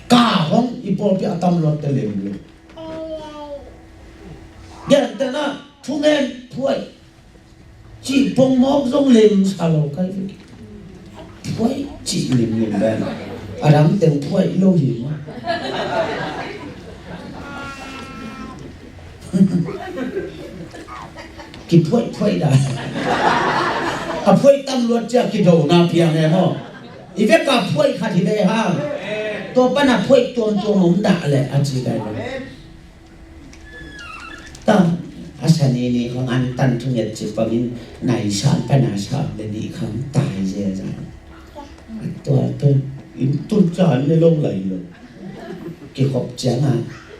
Ka hong i pawlpi a tam luat te lem lo. Gentehna, thungen phuai. Cih pongmawk zong lemsa lo kai ve. Phuai cih limlim ven. A dang teng phuai lo hi maw. Kiphuaiphuai dan. A phuai tam luat ciang kidona piang e maw. I vek a phuai khat hi ve hang. Tua pan a phuai tuamtuam om dah leh a ci kai lo. Ta, a sani ni khang an tan thunget ci pangin nai san pan a sa le ni khang tai zia zan. Tua pen in tun can ne lo lai lo. Kikhop ciang a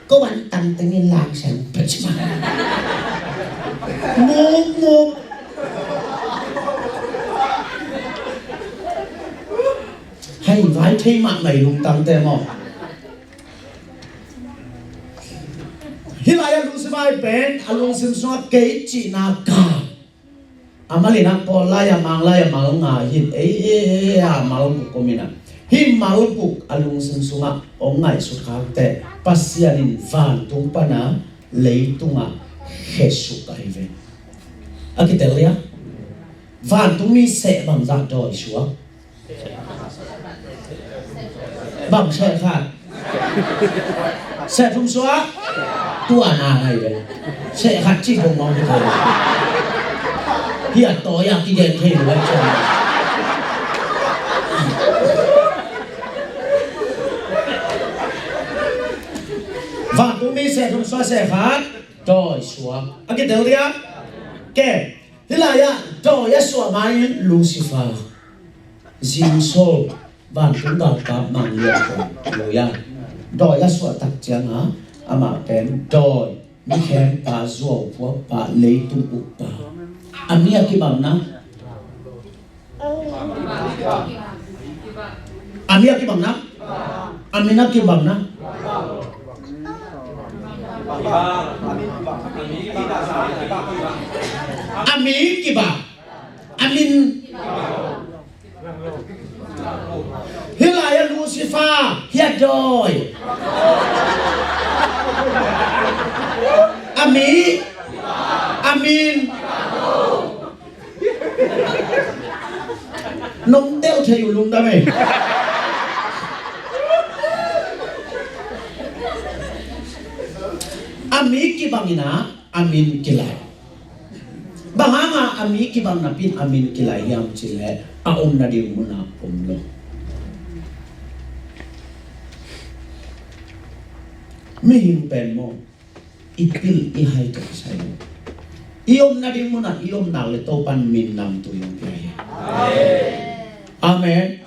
ko an tang tengin lang san pa ci ma. Muk muk. Hai vai thei mah mai lungtang te maw. Hih lai-ah Lucifer pen a lungsim sungah kei cihna ka. A mal in ah Paul lai-ah, Mang lai-ah mal nga hi in, ei, ei, ei, a mal guk om in ah. Hih mal guk a lungsim sungah hong ngaihsut khak teh Pasian in vantung pan a leitungah khesuk ahi ve. A kitel dia? Vantung mi seh bangzah dawi suak? Bang seh khat? Seh thum suak? Tua na ngai ve. Seh khat ci bong mong hi ve. Hi a tawi a kigen thei lo ve. Vantung mi seh thum suak, seh khat dawi suak. A kitel dia? Ke. Hih lai-ah dawi a suah ma-in Lucifer, zingsawl, vantung galkap manglian kong, lo ia. Dawi a suahtak cianga amah pen dawi, mikhempa, zuaupuakpa, leitung ukpa. A mi a kibang na, a mi a kibang na, a min a kibang na. A mi kibang, a min. Hih lai-ah Lucifer, hih a dawi. A mi, a min. Nong delh thei uh lungdam ei. A mi kibang in ah, a min kilai. Bang hanga a mi kibang napi in a min kilai hiam cih leh, a om nading munah om lo. Mihing pen maw, i pil i hai tawh kisai lo. I om nading munah i om nak leh Topa'n min namtui hong pia hi. Amen.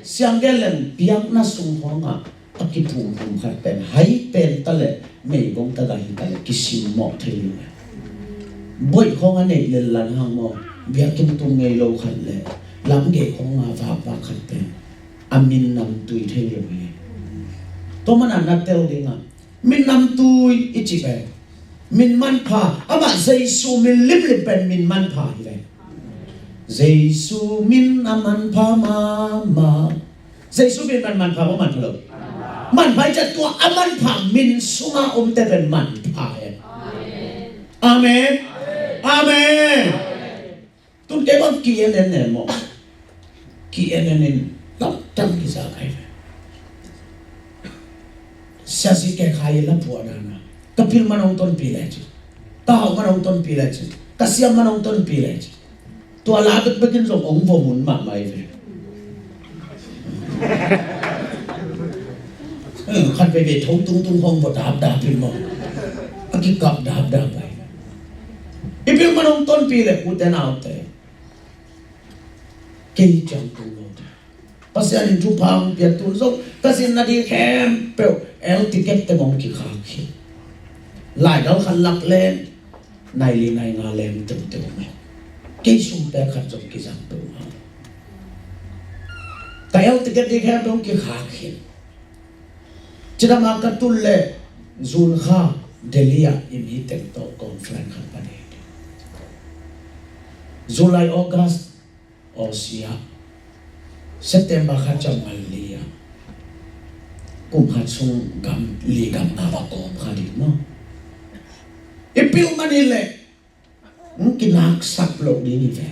Siang gen leng biakna sung khawngah a kiphumphum khat pen, hai pen ta leh, meibong ta gah hi ta leh, kisimmawh thei lo. Boih khawng a neih lel lan hang maw, biakinn tung ngei lo khat leh, lamgei khawng a vakvak khat pen, a min namtui thei lo hi. Tua mana na tel dingah, min namtui i cih pen, min manpha, amah Jesu min limlim pen min manpha hi ve. Jesu min a manpha mahmah. Jesu min man, manpha maw, manpha lo? Manpha i ciah tua a manpha min sunga omte pen manpha hen. Amen. Amen. Tun kei bang ki en en nen maw. Ki en en in lamdang kiza kai ve. Siasi ke khai la phuah dana. Ka pil man hong tonpih le ci. Ka hauh man hong tonpih le ci. Ka siam man hong tonpih le ci. Tua la bekbek in zong hong vom hun mahmah hi ve. Eh, khat veivei tho tungtung hong vom dapdap hi maw. A kikap dapdap hi. I pil man hong tonpih le, ute naute. Kei ciang tung lo te. Pasian in thupha hong pia tun zong ka zin nading khempeuh air ticket teng hong kikhak hi. Laidal khat lak leng nai li nai nga leng teuhteuh mah. Kei sum pek khat zong kizang peuhmah. Ka air ticket ding khempeuh hong kikhak hi. Cidam a ka tun leh June kha Delhi ah i mi teng tawh conference khat pan hi. July, August Aussie ah, September kha ciang Manila ah, kum khat sung gam li gam nga va kawm kha ding maw. I pil man hi leh, hong kinaksak loh ding hi ve.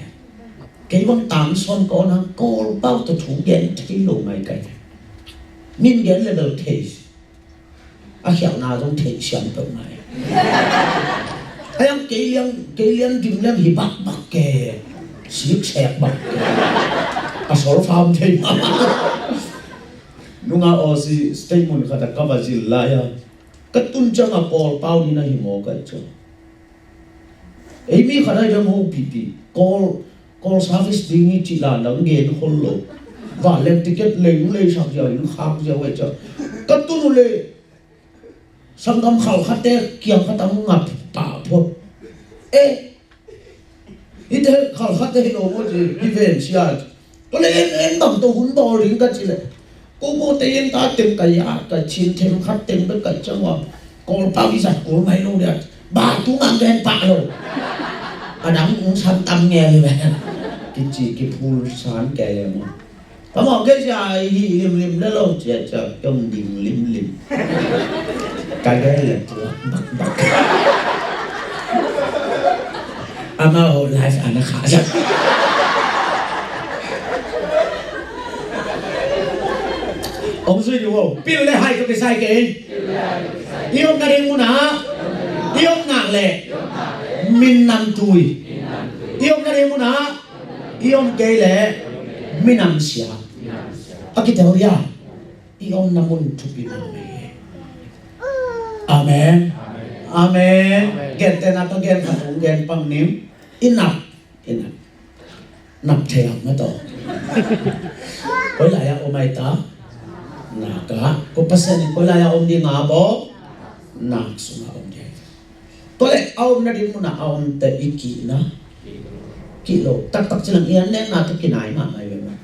Kei bang tang sawm ka on hang Kawlpau tawh thu gen thei lo mai kai ve. Min gen leh bel thei. A khialhna zong theih siam peuh ngai. A yang kei liang, kei liang dim liang hi bakbak ke. Siksek bak ke. A solfa om thei mah. Nunga Aussie state mun khat ah ka va zin lai-a, ka tun ciangah Kawlpau ni na hi maw ka ci a. Ei mi khat ahi dang hopihpih. Call, call service ding hi cih la nang gen khol lo. Vanleng ticket lei hong leisak zia, hong khak zia uh e cia. Ka tun uh leh sanggam khalkhatte kiang khat ah hong ngap pah phot. Eh, hihte khalkhatte hi lo maw ci, hi ven sia. Tua leh en, en bang tawh hun bawl ding ka cih leh, ko mawte in ka teng ka ya, ka chin them khat teng bek ka ciang ua, Kawlpau i zat kul mai lo dia, ba tu ngang gen pah lo. A dang ung san tam nge li ve. Kici kiphul san ke le maw. Ka mawh kei cia i hih limlim le lo cia cia kiom ding limlim. Ka gen le puak bakbak. Amau life ana kha cia. Ong zui ding uh, pil le hai ka kisai kei. I om nading munah i om nak leh min namtui. I om nading munah i om kei leh minam sia. A kitel dia, i omna mun thupi mahmah hi. Amen. Amen. Gentehna ka gen khat hong gen pang ning. I nap, i nap. Nap thei ang mah tawh. Koi lai-ah om ai ta. nak ah, ko Pasian in koi lai-ah om ding a bawl, nak sungah om ding. Tua leh a omna ding munah a omte i kihna, kih lo. Taktak cilang i an nekna tawh kinai mahmah hi ve maw.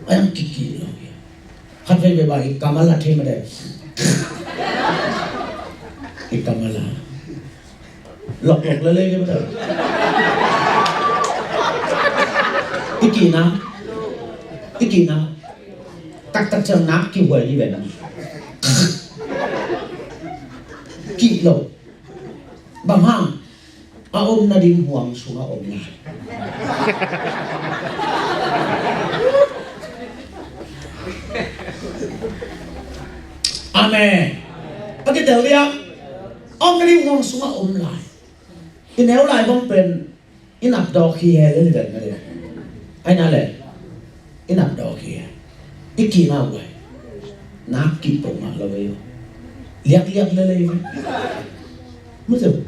A iang kikih lo hi. Khat veivei bang i kam a la thei mah de. I kam a la. Loklok lelei hi mah de. I kihna, i kihna. Taktak ciang nak kihuai hi ve maw. Kih lo. Bang hang? A omna ding huang sungah om lai. Amen. A kitel liang. A omna ding huang sungah om lai. I neu lai bang pen i nap dawk hi he le lian na le. Ai na le. I nap dawk hi he. I kihna uh ai. Nak kih peuhmah lo ei. Liakliak lelei ve. Mu zeu.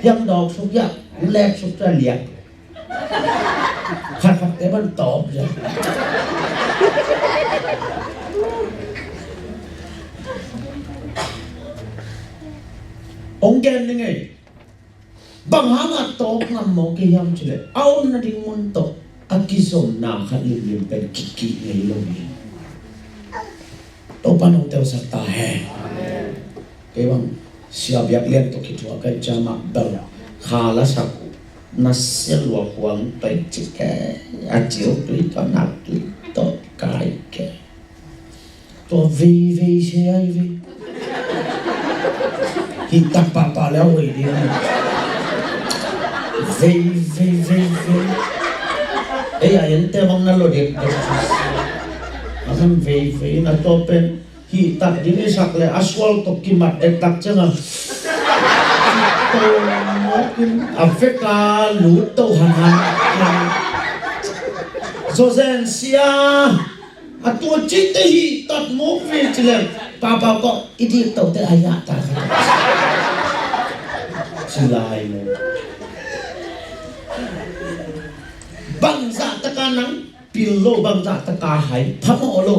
Yang dawk suk ya. Lek suk ya liak. Khat khat te ban tawp ya. Ong gen ni ngei. Bang hang a tawp ngam maw kei hiam cih leh a omna ding mun tawh a kizomna khat limlim pen kikih ngei lo hi. Topa nong telsak ta hen. Kei bang Sia Biak Lian tawh kithuah ka hih ciang mah bel kha la sak uh, na sia lua huang pai cih kei, a cil tui tawh nak tui tawh kai kei. Tua veivei se ai ve. Hih tak pahpah le a hoih ding. Veivei veivei. Ei a ente bang na lo dek dek. A kan veivei na tua pen hih tak ding i sak le a sual tawh kimat dek tak ciang a. Tua mawk in a vek a lut to hanhan. Zozen sia. A tua cite hih tat mawk ve ci leng papa kawh i dik tote a yah ta kha. Ci lai maw. Bangzah taka nang pil lo, bangzah taka hai phamawh lo.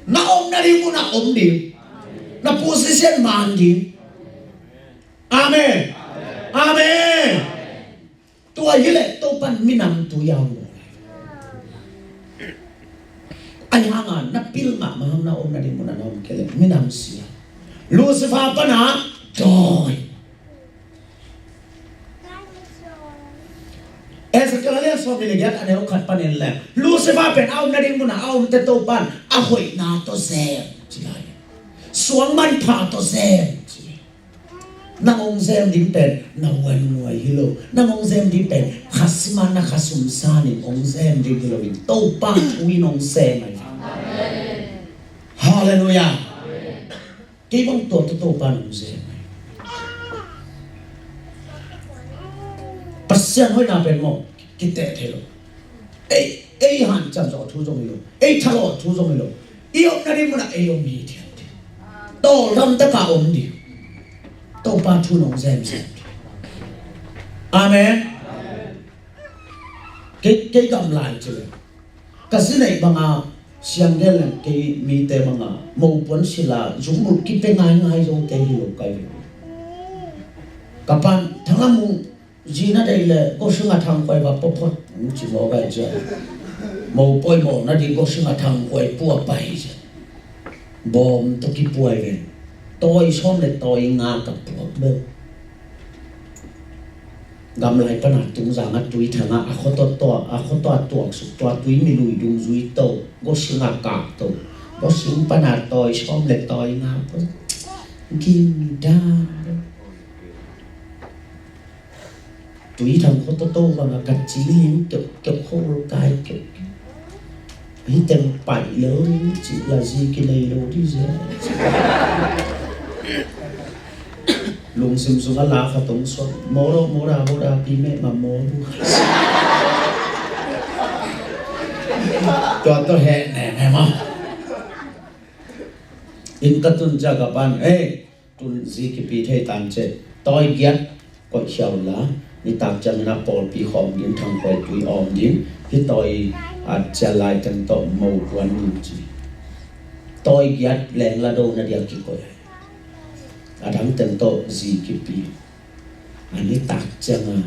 Na omna ding munah om ding. Na position man ding. Amen. Amen. Tua hileh Topan minam tui a hong bawl. Ahi hanga na pil mahmah hang na omna ding munah na om kei leh minam sia. Lucifer pana dawi. Ezekiel a lian sawm nih le giat a neu khat panin leh Lucifer pen a omna ding munah a omte Topan a hoihna tawh zem ci lai. Suang manpha tawh zem ci lai. Nang hong zem ding pen na huan nuai hi lo. Nang hong zem ding pen kha sima na kha sumsanin hong zem ding hi lo in Topa thu in hong zem ahi. Halleluiah. Kei bang tua tawh Topa in hong zem ahi. Pasian hoihna pen maw kiteh thei lo. Ei, ei hanciam zawh thu zong hi lo. Ei thalawh thu zong hi lo. I omna ding munah ei om hi thiam ding. Tawldam taka om ding. Topa thu nong zemzem ding. Amen. Kei, kei gamlai ci le ka zi neih banga siang gen leng kei mite banga mopuan sila zungbulh kipe ngaingai zote hi lo kai ve. Ka pan thanglam uh Zi na deih leh gawsing a thangkuai va pawphot ci mawk ai cia. Mo poimawhna ding gawsing a thangkuai pua pai cia. Bawm tawh kipuai ve. Tawi sawm le tawi nga ka puak beuh. Gamlai pana tungzang a tui thangah a khawtawh a khawtawh a tuaksuk tua tui milui dungzui to gawsing a kak to. Gawsing pana tawi sawm le tawi nga pua. Gimdam beuh. Tui thang kho toto vanga ka ci ling keuh keuh kho kai keuh. Hi teng pai lo ning ci la zi ki nei lo di zi. Lungsim sunga la kha tong suak moro mora mora pi me ma mo bu. Tua to he ne me ma. In ka tun ca ka pan eh. Tun zi kipi thei tan ceh tawi giat koih khiau la nitak ciangin a pawlpi khawm ding thangkuai tui awm ding hi tawi a cial lai teng tawh mo puan ding ci. Tawi giat leng la do na dia kikoih. A dang teng tawh zi kipi. A nitak cianga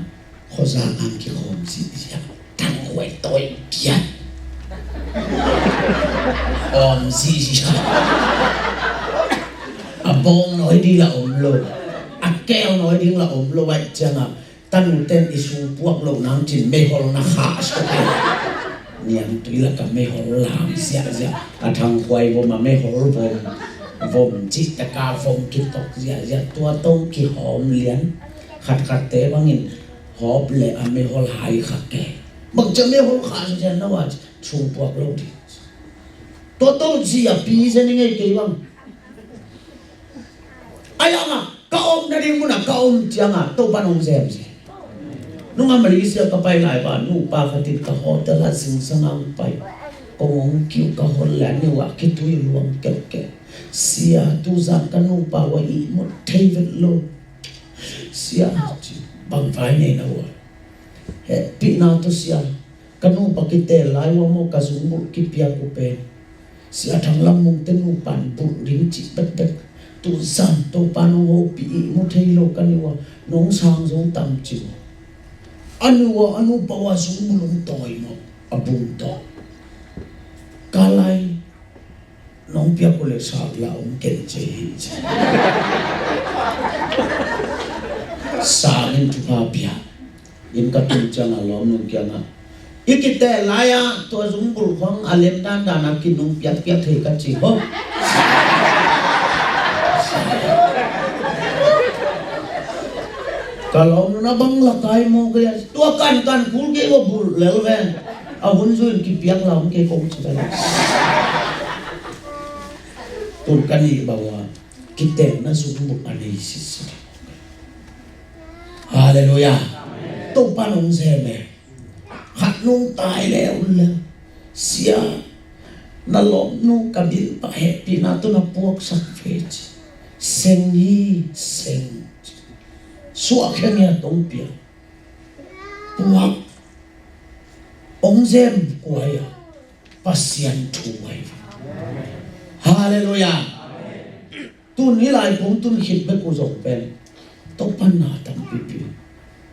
khuazak ang kikhawm zihziah. Tanghuai tawi giat khawm zihziah. A bawng nawi ding la om lo. A keu nawi ding la om lo. Ahih cianga tanu ten i sung puak loh nang cin meihol na khah suak hi. Niangtui lakah meihol lam ziahziah. A thanghuai vom a meihol vom, vom cih taka vom kitok ziahziah. Tua tawh kihawm lian. Khatkhatte bangin hawp le a meihol hai kha ke. Bangci a meihol khah ziahziah na wah sung puak lo ding. Tua tawh zi a pi zen i ngei kei bang. Ai ama ka omna ding munah ka om cianga Topan hong zemzem. Nunga Malaysia ka pai lai ba nupa khatin ka hotel ah zingsang ang pai. Kong hong kiu ka hol le a niu ah kitui luang keuhkeuh. Sia, tuzan ka nupa uh a ihmut thei vet lo. Sia, ci bang vai nei na uh a. Hehpihna tawh sia. Ka nupa kiteel lai uh a maw ka zungbulh kipiak uh pen Sia Thang Lam Mung te nupa in bulh ding cih bekbek. Tuzan Topa nong hopih ihmu thei lo ka niu a nong sang zo tam ci uh. A niu a a nupa uh a zungbulh hong tawi mawh a bung tawh. Ka lai nong piak uh le sak la hong ken cia hi ci. Sang in thupha pia. Inn ka tun ciangah lawmnu kiangah i kiteel lai-ah tua zungbulh khawng a lem dandan a kinung piakpiak thei ka ci ho. Ka lawmnu na bang lakai maw kei a tua kankan phul kei va bulh lel ve. A hun zui in kipiak la om kei kong ci ve. Tun ka nih bang a kiteelna zungbulh a nei sitsit. Halleluiah. Topa nong zem e. Khat nong tai le un le sia na lawmnu ka bil pah hehpihna tawh na puaksak ve ci. Seng hi seng. Suahkhia ngiat hong pia. Puak hong zem kuai a Pasian thu ahi. Halleluiah. Tun hih lai kong tun khit bek uh zong pen Topa na tampipi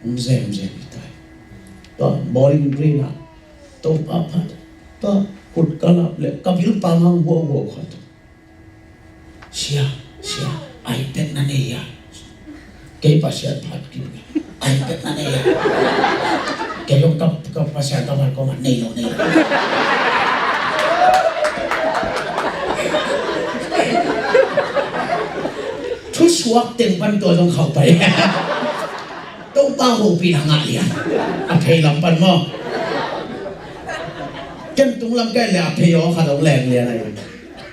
hong zemzem hi tai. Tua Bowling Green ah Topa phat tua khut ka lap le ka bil pang hang huauhuau khat. Sia, sia, iPad na nei a. Kei Pasian phat kik. Ai, pek na nei a. Kei zong ka, ka Pasian ka phat kawmah nei lo, nei lo. Thusuak teng pan tua zong khauh pai. Topa hopihna ngah lian. A phei lam pan maw. Ken tung lam ken le a phei aw khat hong leng lian a.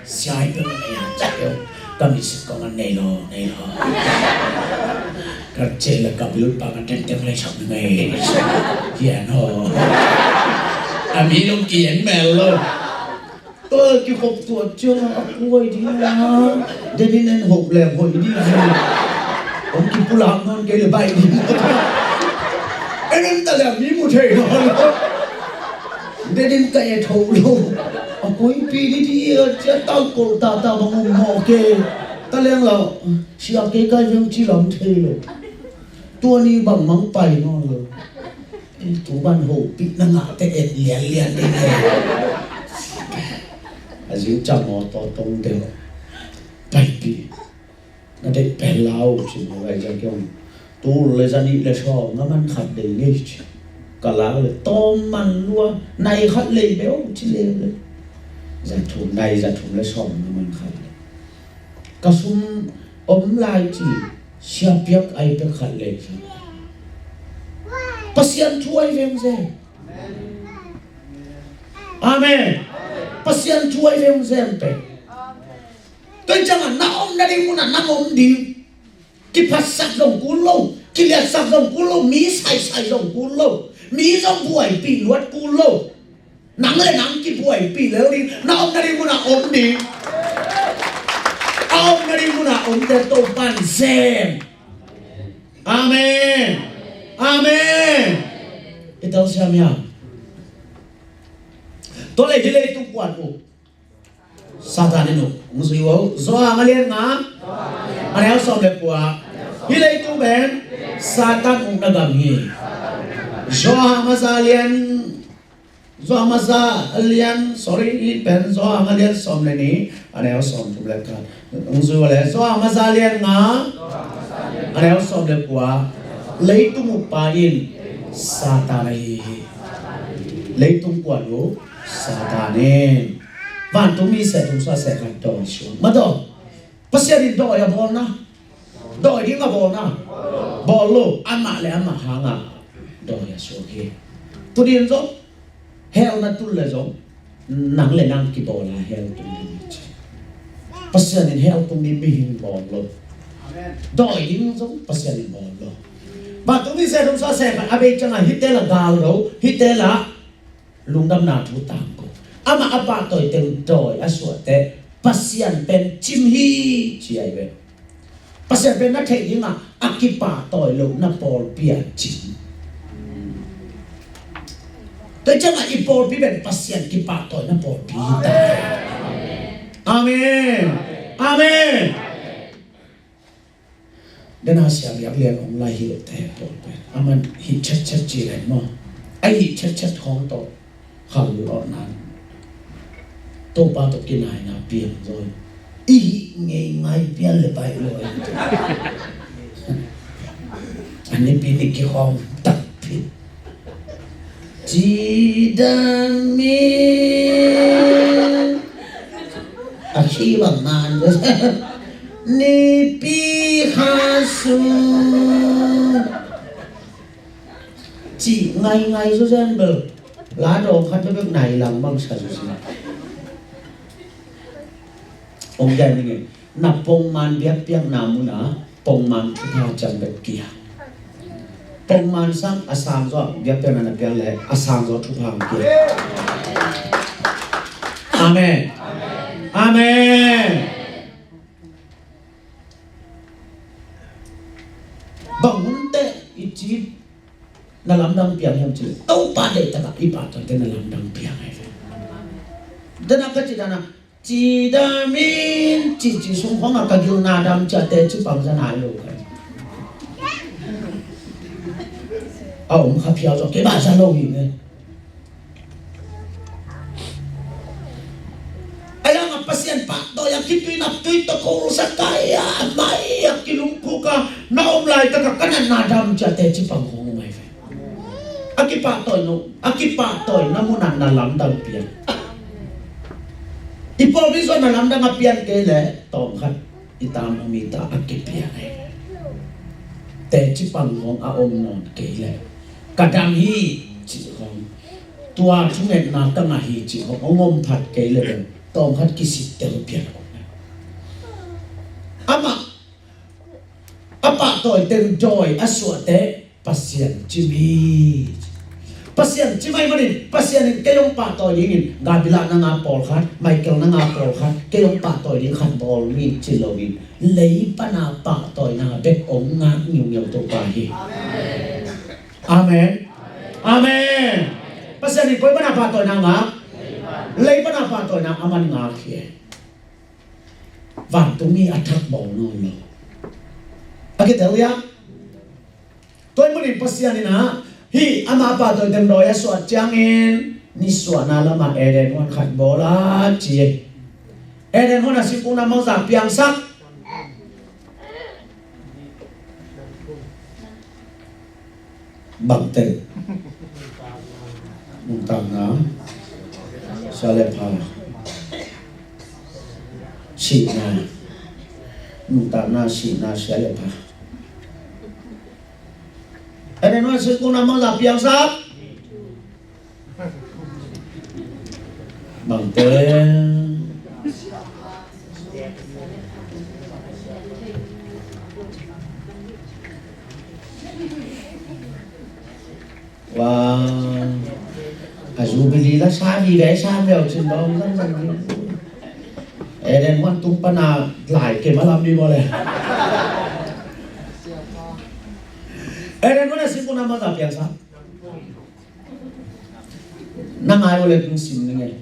Sia, ai pek na nei a, sia pek. Ka misit kong a nei lo, nei lo. Ka cih le ka bil pang a tengteng lei sak na ngei. Kian ho. A mi zong kian mel lo. Tua kikhop tuat ciang a kuai ding a. Denin en hop leng hoih ding. Hong kipulak nawn kei le baih ding. En en ta le a mi mu thei nawn lo. Denin ka et ho lo. A koipi ni di a cia tau kol tata bang hong mawh kei. Ta leng lo. Sia kei kai veng ci lam thei lo. Tua ni bang mang pai nawn lo. Tu ban hopihna ngahte et lianlian ding e. A zing cam aw tawtong deuh. Paipih. Na deih pen lau cin lo ai zang kiong. Tul le zanih le sawm na man khat dei ngei ci. Ka lak le tawm man lua nai khat lei beuh ci leu le. Zathum nai zathum le sawm na man khat le. Ka sum om lai ci. Sia piak ai piak khat lei ci. Pasian thu ai veng ze. Amen. Pasian thu ai veng ze pe. Tua ciangah na om na ding munah nang om ding. Kiphatsak zong kul lo, kiliatsak zong kul lo, mi saisai zong kul lo, mi zong buaipih luat kul lo. Nang le nang kibuaipih lel ding, na om na ding munah om ding. A om na ding munah omte Topan zem. Amen. Amen. I tel siam ia. Tua le hi leitung kuan uh. Satan in uk, hong zui uh. Johan a lian nga, a neu sawm le kua. Hih leitung pen Satan ukna gam hi. Johan a za lian, Johan a za lian, sorry, hih pen Johan a lian sawm le nih, a neu sawm thum le khat. Hong zui uh le, Johan a za lian nga, a neu sawm le kua. Leitung ukpa in Satan ahi hi. Leitung kuan uh Satan in. Vantungmi seh thum suah seh khat dawi suak. Mah tawh Pasian in dawi a bawlna, dawi ding a bawlna, bawl lo. Amah le amah hangah dawi a suak hi. Tuni in zong hell na tul le zong nang le nang kibawl a hell tung ding hi ci. Pasian in hell tung ding mihing bawl lo. Dawi ding zong Pasian in bawl lo. Vantungmi seh thum suah seh khat a bei ciangah hihte la gal lo, hihte la lungdamna thu tangko. Amah a pahtawi teng dawi a suah teh Pasian pen cim hi ci ahi ve. Pasian pen na theih dingah a kipahtawi lohna pawlpi a cim. Tua ciangah i pawlpi pen Pasian kipahtawina pawlpi hi ta. Amen. Amen. Dena siabiak lian hong lai hi lote pawl pen a man hih chetchet ci lai maw? A hih chetchet hong tawh khal lawhna, Topa tawh kinaina piang zaw. I hih ngeingai pian le baih lo. A nipi ni kihawm takpi. Cidami a khi bang man nipi kha su. Ci ngai ngai su zen bel la dong khat bek nai lang bang sa su si. Ong gai ni nge. Na pongman biakpiakna munah pongman thupha ciang bek kia. Pongman sang a sang zaw biakpiakna na piak le a sang zaw thupha ang kia. Amen. Amen. Bang hun teh i ci na lamdang piang hiam ci le Topa deih takah i pahtawi teh na lamdang piang hi. Dana ka ci dana Cidamin cici sung khong a ka gilna dam ciate ci pang za nai lo kai. A om kha phiau zaw kei ba za lo hi ne. A yang a Pasian pahtawi a kituinap tui tawh ko sa kai a mai a kilungkhuk a na om lai taka ka natna dam ciate ci pang khong mai ve. A kipahtawi no, a kipahtawi na munah na lamdang piang. I pawlpi zong na lamdang a pian kei le tawm khat i tam a mi ta a kipiang ei. Teci pang hong a om nawn kei le ka dang hi cih hong, tua thungetna ka ngah hi cih hong hong om phat kei le tawm khat kisittel pian hong. Amah a pahtawi teng dawi a suahte Pasian cim hi. Pasian cim ahih manin Pasian in kei hong pahtawi dingin Gabriel na nga pawlkhat, Michael na nga pawlkhat, kei hong pahtawi ding khat bawl mi ci loin lei pana pahtawina bek hong ngak ngiungeu Topa hi. Amen. Amen. Pasian in koi pana pahtawina ngak? Lei pana pahtawina a man ngak hi. Vantungmi a thak bawl nawn lo. A kitel ia. Tua ahih manin Pasian in ah hih ama pahtawi teng dawi a suah ciangin nisuahna lamah Eden huan khat bawl a ci. Eden huan a singkung na mangza piangsak. Bangte nuntakna sia le pha, sihna, nuntakna, sihna, sia le pha. Eden huan singkung na mangza piangsak. Bangte wa a Jubilee la sa vive sa veu cin dong zang zang. Eden huan tung pana lai ke malam ni bole. Eden huan a singkung na mangza piangsak. Na ngai uh le kung sim ning e.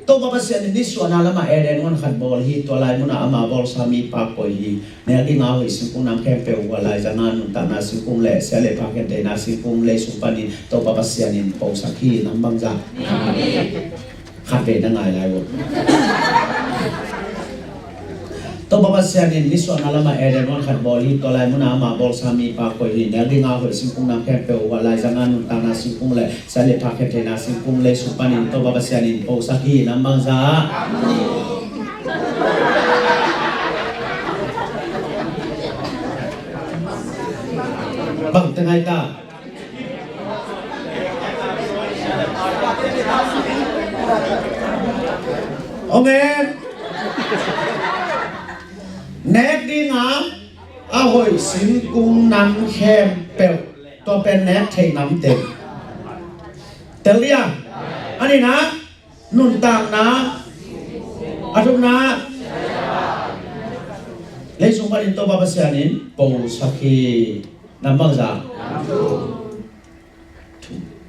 Topa Pasian in nisuahna lamah Eden huan khat bawl hi. Tua lai munah ama bawlsa mipa koih hi. Nek dinga hoih singkung nam khempeuh, hua laizanga nuntakna singkung le sia le pha khentheihna singkung leisung panin Topa Pasian in posak hi. Nam bangzah? Khat vei na ngai lai uh. Topa Pasian in nisuahna lamah Eden huan khat bawl hi. Tua lai munah ama bawlsa mipa koih hi. Nek dinga hoih singkung nam khempeuh, hua laizanga nuntakna singkung le sia le pha khentheihna singkung leisung panin Topa Pasian in posak hi. Nam bangzah? Bang te ngai ta. Amen. Nek dinga a hoih singkung nam khempeuh, tua pen nek theih nam teng. Tel dia. A nihna, nuntakna. A thumna, leisung panin Topa Pasian in posak hi. Nam bangzah?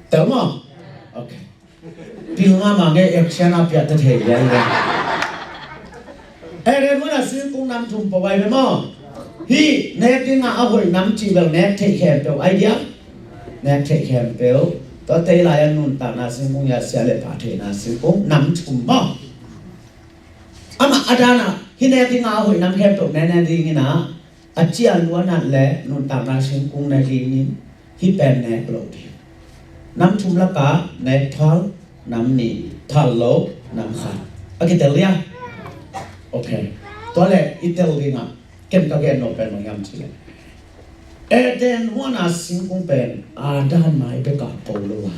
Tel maw? Ok. Pilna mah ngei action a piah ta thei lian lian. Eden huan a singkung nam thum po ai ve maw? Hih nek dinga a hoih nam cih bel nek theih khempeuh ai dia. Nek theih khempeuh. Tua tei lai a nuntakna singkung, a sia le pha theihna singkung, nam thum maw? Amah a dana hih nek dinga a hoih nam khempeuh ne ne dingin a, a cia lua nat le nuntakna singkung ne dingin hih pen nek lo ding. Nam thum lakah nek phal nam nih, phal lo nam khat. A kitel dia? Ok. Tua le i tel dingah ken ka gen nop pen bang hiam cih leh, Eden huan a singkung pen Adam mai bekah po lo a,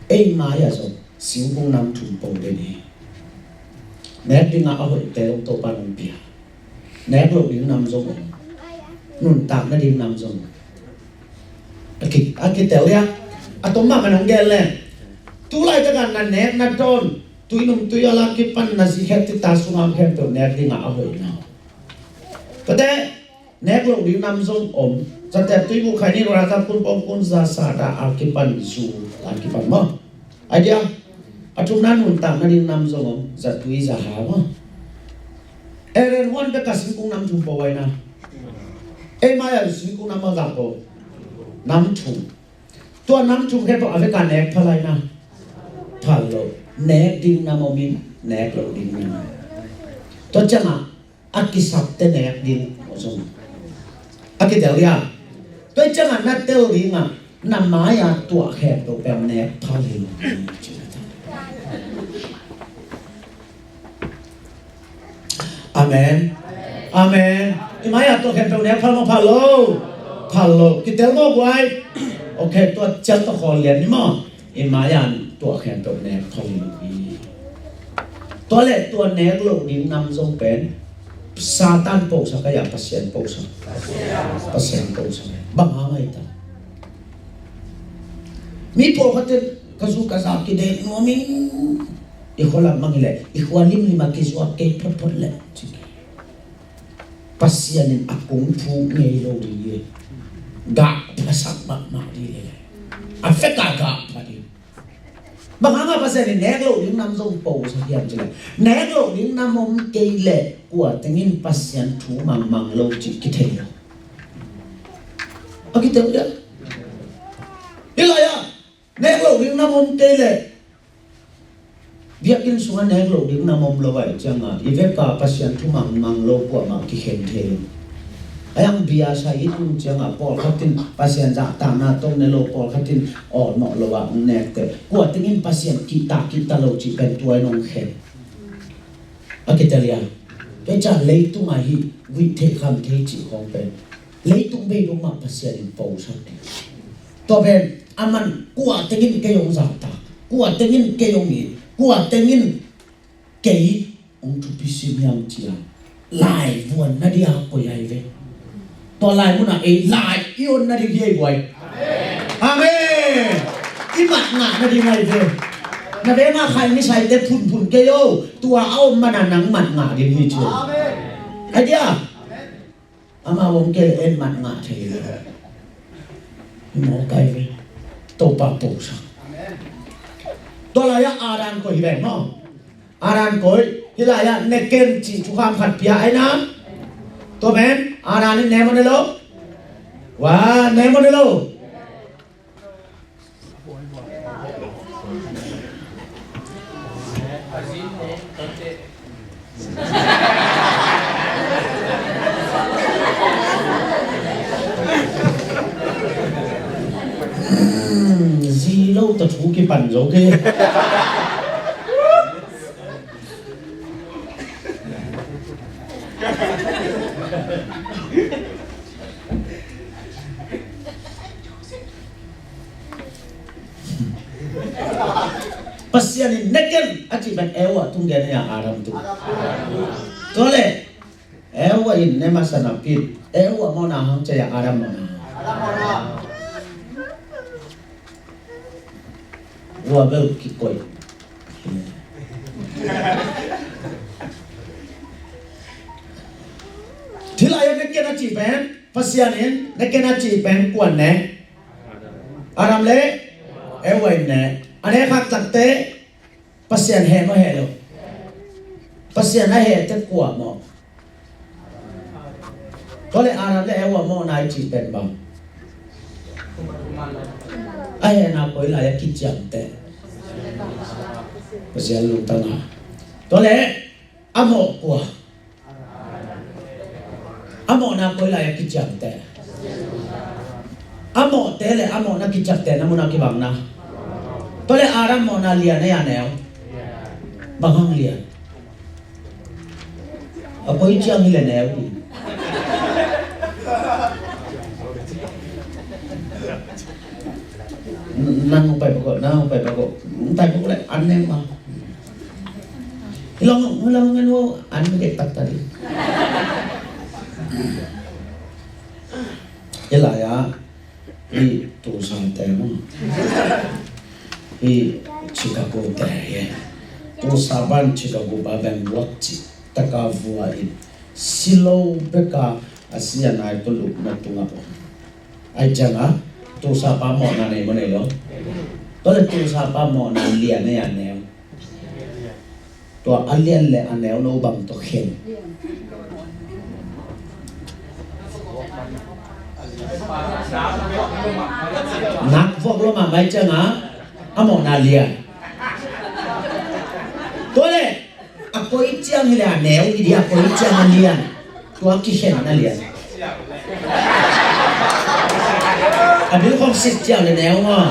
ei mai-ah zong singkung nam thum po den hi. Nek dinga a hoihte zong Topa nong pia. Nek loh ding nam zong om. Nuntak nading nam zong om. A ki, a kitel dia. A tom mahmah nong gen leng, tu laitakah na nek na dawn, tuinum tuial a kipan na zikhiat tita sungah khempeuh nek dinga a hoih na. Tua teh, nek loh ding nam zong om. Zatep, tuibu, khaini, rora, zakun, pongkun, za, sada a kipan, zu a kipan maw? Ai dia, a thumna nuntak nading nam zong om. Zatui, zaha maw? Eden huan bekah singkung nam thum po ai na. Ei mai-ah singkung nam bangzah po? Nam thum. Tua nam thum khempeuh a vekah nek phal ai na? Phal lo. Nek ding nam om in, nek loh ding nam om. Tua ciangah a kisapte nek ding zong a kitel dia. Tua ciangah na tel dingah na mai-a tuah khempeuh pen nek phal hi lo. Amen. Amen. I mai-a tuah khempeuh nek phal maw, phal lo? Phal lo. Kitel maw guai? Ok, tua ciang tawh khawl lian ni maw? I mai-a tuah khempeuh nek phal hi lo hi. Tua le tua nek loh ding nam zong pen Satan posak ai a, Pasian posak? Pasian posak. Bang hang ai ta? Mi pawlkhat in ka zu ka za kidek nuam in, i khua lam mang hi leh, i khua limlim a kizuak kei photphot leh, ci. Pasian in a kung phu ngei lo ding hi. Gah phasak mahmah ding hi leh, a fek a gah pha ding. Bang hang a Pasian in nek loh ding nam zong posak hiam cih leh, nek loh ding nam om kei leh kua teng in Pasian thu mangmang lo cih kithei lo. A kithei lo. Hi lai ah, nek loh ding nam om kei leh, biakinn sungah nek loh ding nam om lo ahih ciangah, i vekah Pasian thu mangmang lo kuamah kikhen thei lo. A hiang bia sa i tun ciangah pawlkhat in Pasian zahtakna tawh ne lo, pawlkhat in awlmawh lo ah hong nek teh, kua teng in Pasian kihta kihta lo cih pen tua in hong khen. A kitel dia. Tua ciang leitung ah hih guih theih kham thei cih khawng pen leitung bei dong mah Pasian in posak ding. Tua pen a man kua teng in kei hong zahtak, kua teng in kei hong it, kua teng in kei hong thupi sim hiam ci-a laivuan nading a koi ai ve. Tua lai munah ei lai i on nading hi ei guai. Amen. I mat ngah nading ai ve. Na veng a Khaimi saite phunphun kei o, tua a om man a nang mat ngah ding hi ci. Ai dia. Amau om kei leh en mat ngah thei lo. Hi mawk ai ve. Topa posak. Tua lai ah Adam koi hi veng maw? Adam koih, hih lai-ah ne ken cih thukham khat pia ai na. Tua pen Adam in ne maw ne lo? Wa, ne maw ne lo? Zi lo ta thu kipan zo ke. Pasian in ne ken a cih pen Eva tung gen a, Adam tung. Tua leh Eva in ne masa napi in Eva mawhna hang ci a, Adam mawhna? Ua bel kikoih. Hih lai-ah ne ken a cih pen, Pasian in ne ken a cih pen kua ne? Adam le Eva in ne. A ne khak takte Pasian heh maw heh lo? Pasian a heh teh kua maw? Tua leh Adam le Eva mawhna i cih pen bang? A hehna koi lai-ah kiciamteh? Pasian lungtang a. Tua leh a mawh kua? A mawhna koi lai-ah kiciamteh? A mawhte le a mawhna kiciamtehna munah kibang na. Tua leh Adam mawhna lian ei a neu? Bang hang lian? A koi ciang hi leh neu hi. Nang pai pakok, nang pai pakok, nang pai pakok leh an neu ma. Hilong, hilong ngan wo an ke tak tadi. Ilaya. Hih Tulsa te maw, hih Chicago te hi. Tulsa pan Chicago pa pen luat cih taka vua in, si lo beka a si a nai tawh lupna tungah om. Ahih ciangin Tulsa pa mawhna nei maw nei lo? Tua leh Tulsa pa mawhna lian ei a neu? Tua a lian le a neu no bang tawh khen? Nak vok lo mahmah ahih ciangin a mawhna lian. Tua leh a koi ciang hi leh a neu hi dia, a koi ciang a lian. Tua kikhen na lian. A bil khong sit ciang le neu maw?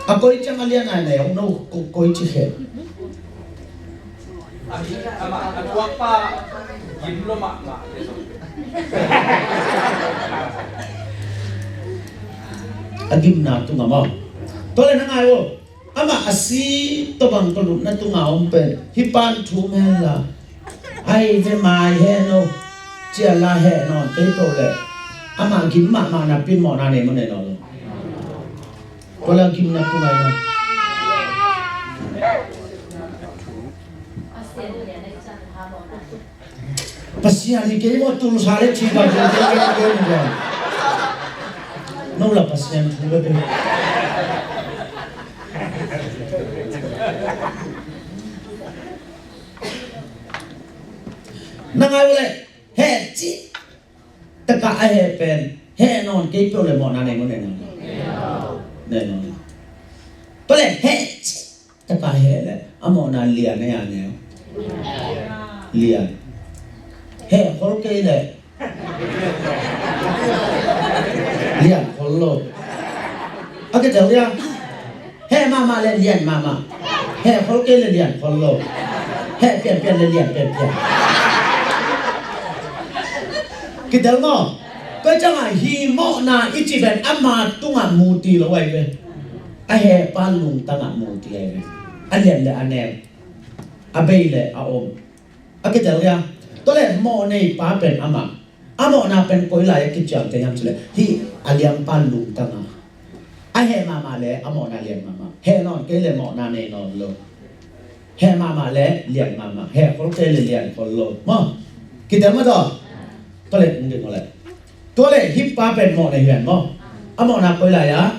A koi ciang a lian a neu no, ko-, koi ci khen. A gimna tungah maw? Tua leh na ngai uh. Amah a si tawh bang tawh lupna tungah om pen hih pan thum hen la, ai ve mai hen lo, ci a la heh nawn kei peuh leh amah gim mahmah napi in mawhna nei maw nei nawn lo? Tua leh a gimna tungah ina. Pasian hi kei maw, Tulsa le Chicago kei kei kei kei. No la Pasian thu bebe. Na ngai uh leh heh cih taka a heh pen heh nawn kei peuh leh mawhna nei maw nei nawn? Nei nawn. Tua leh heh cih taka heh leh a mawhna lian ei a neu? Lian. Heh khol kei leh lian khol lo. A kitel dia. Heh mahmah leh lian mahmah. Heh khol kei leh lian khol lo. Heh pianpian leh lian pianpian. Kitel maw? Tua ciangin hih mawhna i cih pen ama tungah muti lo ahi ve. A hehpa lungtangah muti ahi ve. A lian leh a neu, a bei leh a om. A kitel dia. Tua leh mawh neipa pen amah, a mawhna pen koi lai-ah kiciamteh hiam cih leh hih a lianpa lungtangah. A heh mahmah leh a mawhna lian mahmah. Heh nawn kei leh mawhna nei nawn lo. Heh mahmah leh lian mahmah. Heh khol kei leh lian khol lo maw? Kitel maw tua? Tua leh, tua leh hih pa pen mawh nei hiam maw? A mawhna koi lai-ah?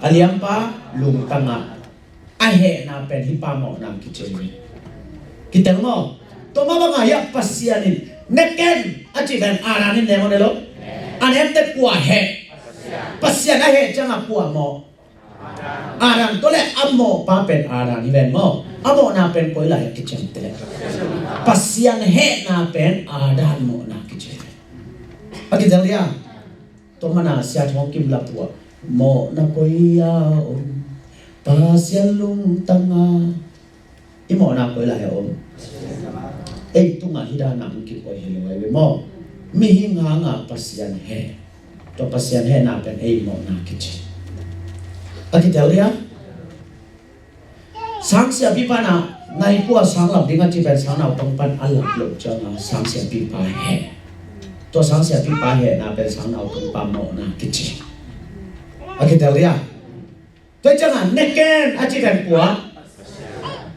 A liampa lungtangah a hehna pen hih pa mawhna kici hi. Kitel maw? Tua mah bangah hiah Pasian in ne ken a cih pen Adam in ne maw, ne lo? A ne teh kua heh? Pasian a heh ciangah kua mawh? Adam. Tua leh a mawhpa pen Adam hi ven maw? A mawhna pen koi lai a kiciam teh? Pasian hehna pen Adam mawhna kici hi. A kitel dia? Tua mana Sia Thawng Kim lap uh ah, mawhna koi-a om, Pasian lungtanga. I mawhna koi lai-a om? Ei tungah hih danah hong kikoih hi lo ahi ve maw? Mihing hanga Pasian heh. Tua Pasian hehna pen ei mawhna kici. A kitel dia? Sangsiapipa na, nai kua sang lap ding a cih pen sangnaupang pan a lap loh ciangah sangsiapipa heh. Tua sangsiapipa hehna pen sangnaupangpa mawhna kici. A kitel dia? Tua ciangah ne ken a cih pen kua?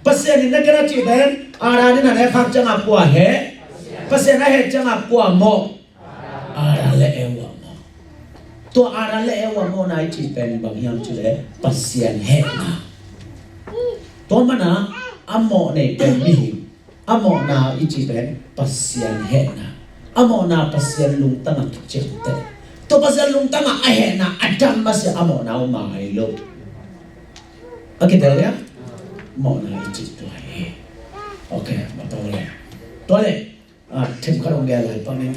Pasian in ne ken a cih pen Adam in a ne khak ciangah kua heh? Pasian a heh ciangah kua mawh? Adam le Eva mawh. Tua Adam le Eva mawhna i cih pen bang hiam cih leh Pasian hehna. Tua mana a mawh nei pen mihing. A mawhna i cih pen Pasian hehna. A mawhna Pasian lungtangah kiciam teh. Tua Pasian lungtangah a hehna Adam masiah a mawhna om a hi lo. A kitel dia? Mawhna i cih tua hi. Ok, ma tua leh. Tua leh. A, themkhat hong gen lai pang ning.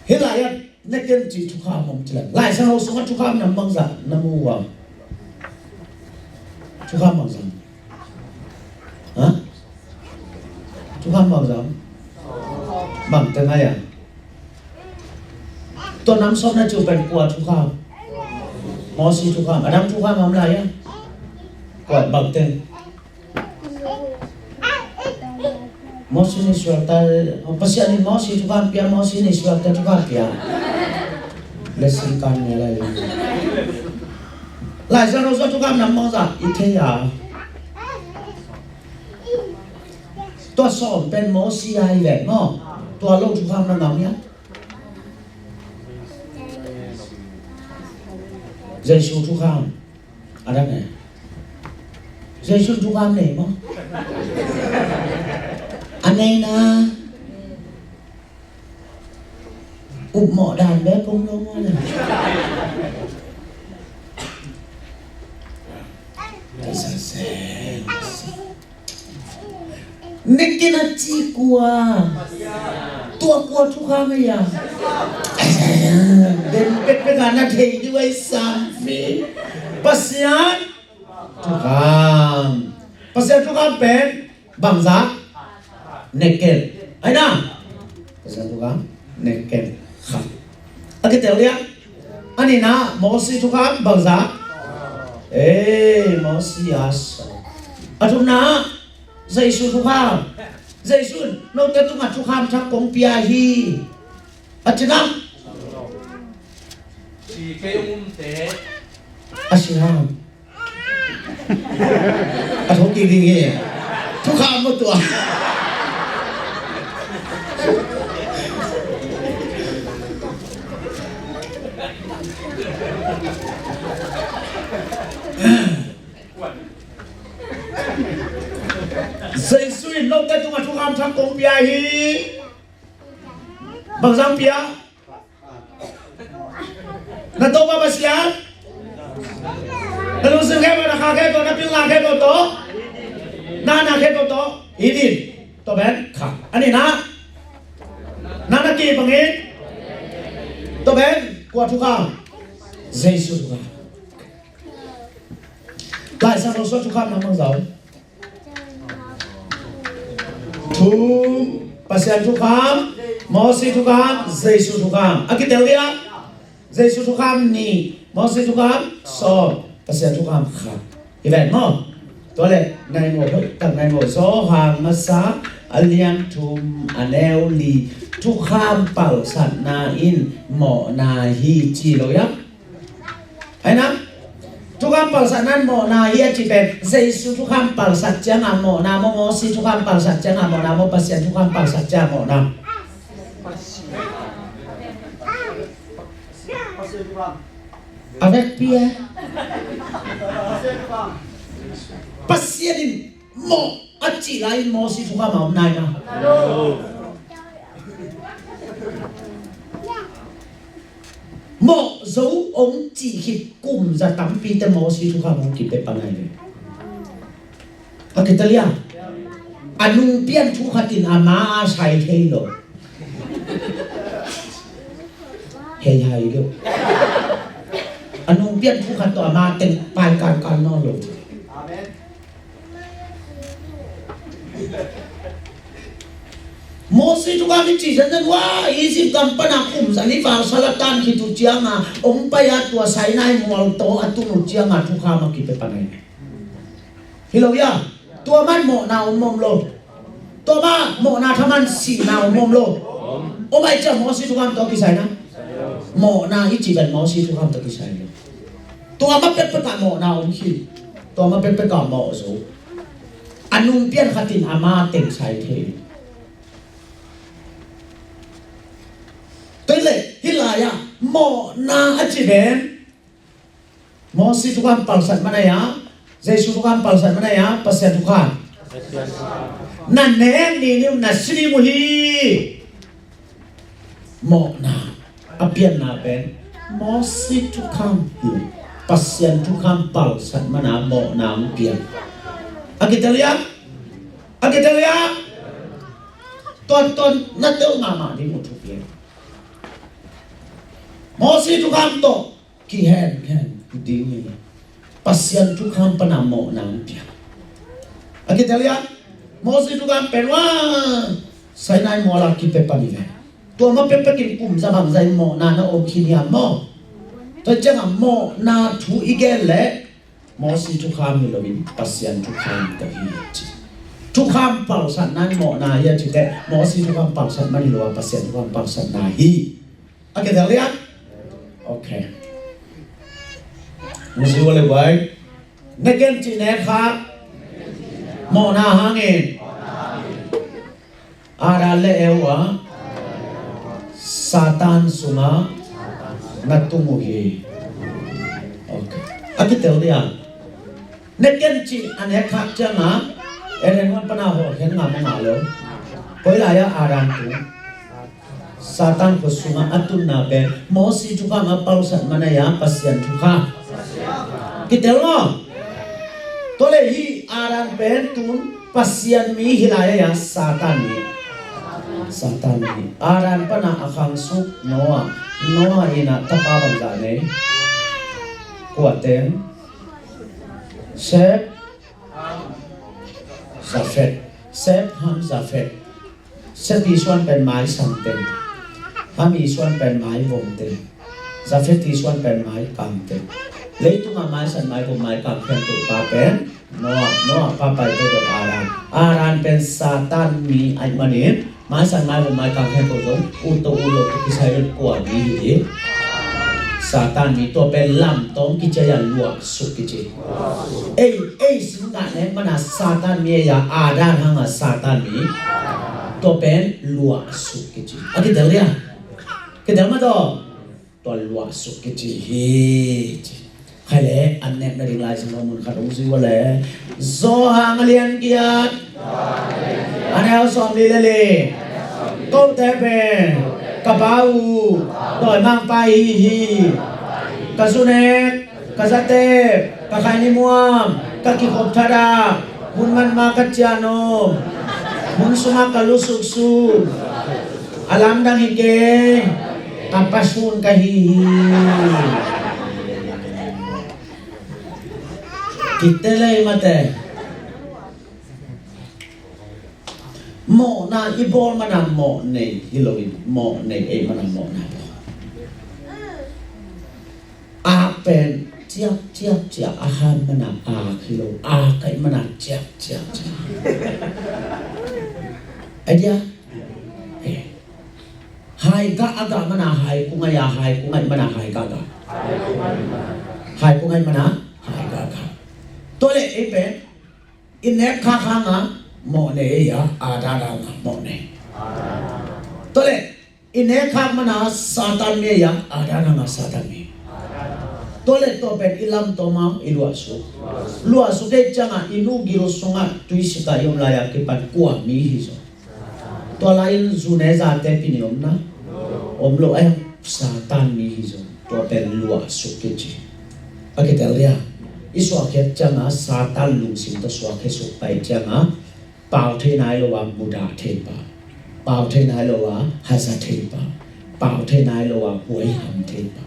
Hih lai-ah ne ken cih thukham om ci leng. Laisiangtho sungah thukham nam bangzah na mu uh a? Thukham bangzah? Ha? Thukham bangzah? Bangte ngai a? Tua nam sawm na cih pen kua thukham? Mosi thukham. Adam thukham om lai a? Kua bangte? Mosi in Israel-te, Pasian in Mosi thukham pia, Mosi in Israel-te thukham pia. Lesson kan ne lai. Laisiangtho sungah thukham nam bangzah i thei a? Tua sawm pen Mosi a hi leh maw? Tua lo thukham na ngam hia? Jesu thukham. A dang e. Jesu thukham nei maw? A nei na. Upmawh dan bek om lo maw na. Ka sa se. Nekin a ci kua? Tua kua thukham a hia? Den pekpek a na thei ding uh a i sam fi. Pasian thukham. Pasian thukham pen bangzah? Nekin. Ai na? Pasian thukham nekin. Khat. A kitel dia? A nihna, Mosi thukham bangzah? Ei, Mosi a sawm. A thumna, Jesu thukham. Jesu in note tungah thukham thak kong pia hi. A cinam. A si ham. A thawk kik ding hi. Thukham maw tua? Jesu in note tungah thukham thak kong pia hi. Bangzah pia? Na Topa Pasian, na lungsim khempeuh, na kha khempeuh, na pilna khempeuh tawh, na na khempeuh tawh it in. Tua pen khat. A nihna, na na ki bangin. Tua pen kua thukham? Jesu thukham. Laisiangtho sungah thukham nam bangzah? Thum. Pasian thukham, Mosi thukham, Jesu thukham. A kitel dia? Jesu thukham nih, Mosi thukham sawm, Pasian thukham khat. Hi ven maw? Tua leh nai ngawh, hoih tak nai ngawh, Johan Masa a lian thum a neu li, thukham palsatna in mawhna hi ci lo ia? Ai na? Thukham palsatna in mawhna hi a cih pen Jesu thukham palsat ciangah mawhna maw, Mosi thukham palsat ciangah mawhna maw, Pasian thukham palsat ciangah mawhna? A vekpi e. Pasian in mawh a cih lai-in Mawsi thukham a om nai na. Mawh zo hong cih khit kum za tampite Mawsi thukham hong kipia pan nai ve. A kitalia, a nungpian thu khat in ama a sai thei lo. Hei hai lo. A nungpian thu khat tawh ama teng pai kankan nawn lo. Mawsi thukham i cih zenzen uh a, Egypt gam pana kum za li val sal a tan khit uh cianga hong pai a, tua Sinai mual tawh a tun uh cianga thukham a kipia pan nai. Hi lo hia? Tua man mawhna om om lo. Tua man mawhna thaman sihna om om lo. Om ai ciang Mawsi thukham tawh kisai na. Mawhna i cih pen Mawsi thukham tawh kisai lo. Tua ma pekpek ah mawhna om hi. Tua ma pekpek ah mawh zo. A nungpian khat in ama teng sai thei. Tua hi leh hih lai-ah mawhna a cih pen Mawsi thukham palsat man ai a, Jesu thukham palsat man ai a, Pasian thukham. Na nek ni ni na si ni mu hi. Mawhna a pianna pen Mawsi thukham hi. Pasian thukham palsat man a mawhna hong pian. A kitalia, a kitalia. Tuan tuan na teu mahmah ding uh thupi. Mawsi thukham tawh kihen hen ding hi. Pasian thukham pana mawhna hong piang. A kitalia, Mawsi thukham pen ua Sinai mual a kipia pan hi ve. Tua ma pekpek in kum za bangza in mawhna na om khin hiam maw? Tua ciangah mawhna thu i gen leh Mawsi thukham hi loin Pasian thukham tawh hi a ci. Thukham palsatna in mawhna hi a ci teh, Mawsi thukham palsat man hi lo a, Pasian thukham palsatna hi. A kithel lian. Ok. Muzi wale bai. Neken ci ne kha. Mawhna hangin Adam le Eva Satan sungah na tung uh hi. Ok. A kitel dia. Neken ci a nek khak ciangah Eden huan pana hawh khen ngam a ngah lo. Koi lai-ah Adam tung. Satan khut sungah a tunna pen Mawsi thukham a palsat man a, Pasian thukham. Kitel maw? Tua leh hih Adam pen tun Pasian mi hi lai a, Satan mi. Satan mi. Adam pana a khangsuk Noah. Noah in a tapa bangzah nei? Kua teng? Seth, Japheth. Seth, Ham, Japheth. Seth i suan pen maisan teng. Ham i suan pen maivom teng. Japheth i suan pen maikang teng. Leitungah maisan, maivom, maikang khempeuh pa pen Noah, Noah pa pai tawh Adam. Adam pen Satan mi ahih manin maisan, maivom, maikang khempeuh zong ut tawh ut loh tawh kisai lo, kua mi hi ding? Satan mi. Tua pen lamtawng kici a, luahsuk kici. Ei, ei singah nek mana Satan mi a, Adam hanga Satan mi. Tua pen luahsuk kici. A kitel dia? Kitel mah tawh. Tua luahsuk kici hi ci. Khai le, an nek nading Lai Siangtho mun khat hong zui uh le. Johan a lian giat, a neu sawmli le li. Kote pen ka Pa uh dawimangpa ihi hi. Ka zu nek, ka za tep, ka khaini muam, ka kikhop thadah, hun man ma ka ciah nop, hun sungah ka lusuk suk, a lamdang hi kei, ka Pa sun ka hi hi. Kite lei mate. Mawhna i bawl mana mawh nei hi loin, mawh nei ei mana mawhna bawl. Ak pen ciak ciak ciak a han mana ak hi lo, ak ei mana ciak ciak ciak. Idea? Eh. Hai gah a gah mana hai kung ai a, hai kung ai mana hai gah gah. Hai kung ai mana hai gah gah. Tua leh ei pen i nek khak hanga mawh nei ei a, a dada hanga mawh nei. Tua leh I nek khak mana Satan mi a, a dan hanga Satan mi. Tua le tua pen i lamtawma i luahsuk. Luahsuk kei cianga i nu gil sunga tuisika i om lai-a kipan kua mi hi zaw? Tua lai-in zune zate pini omna om lo a, Satan mi hi zaw. Tua pen luahsuk kici. A kitel dia. I suahkhiat cianga Satan lungsim tawh suahkhiasuk pai cianga pau thei nai lo a mudah thei pa, pau thei nai lo a haza thei pa, pau thei nai lo a huaiham thei pa.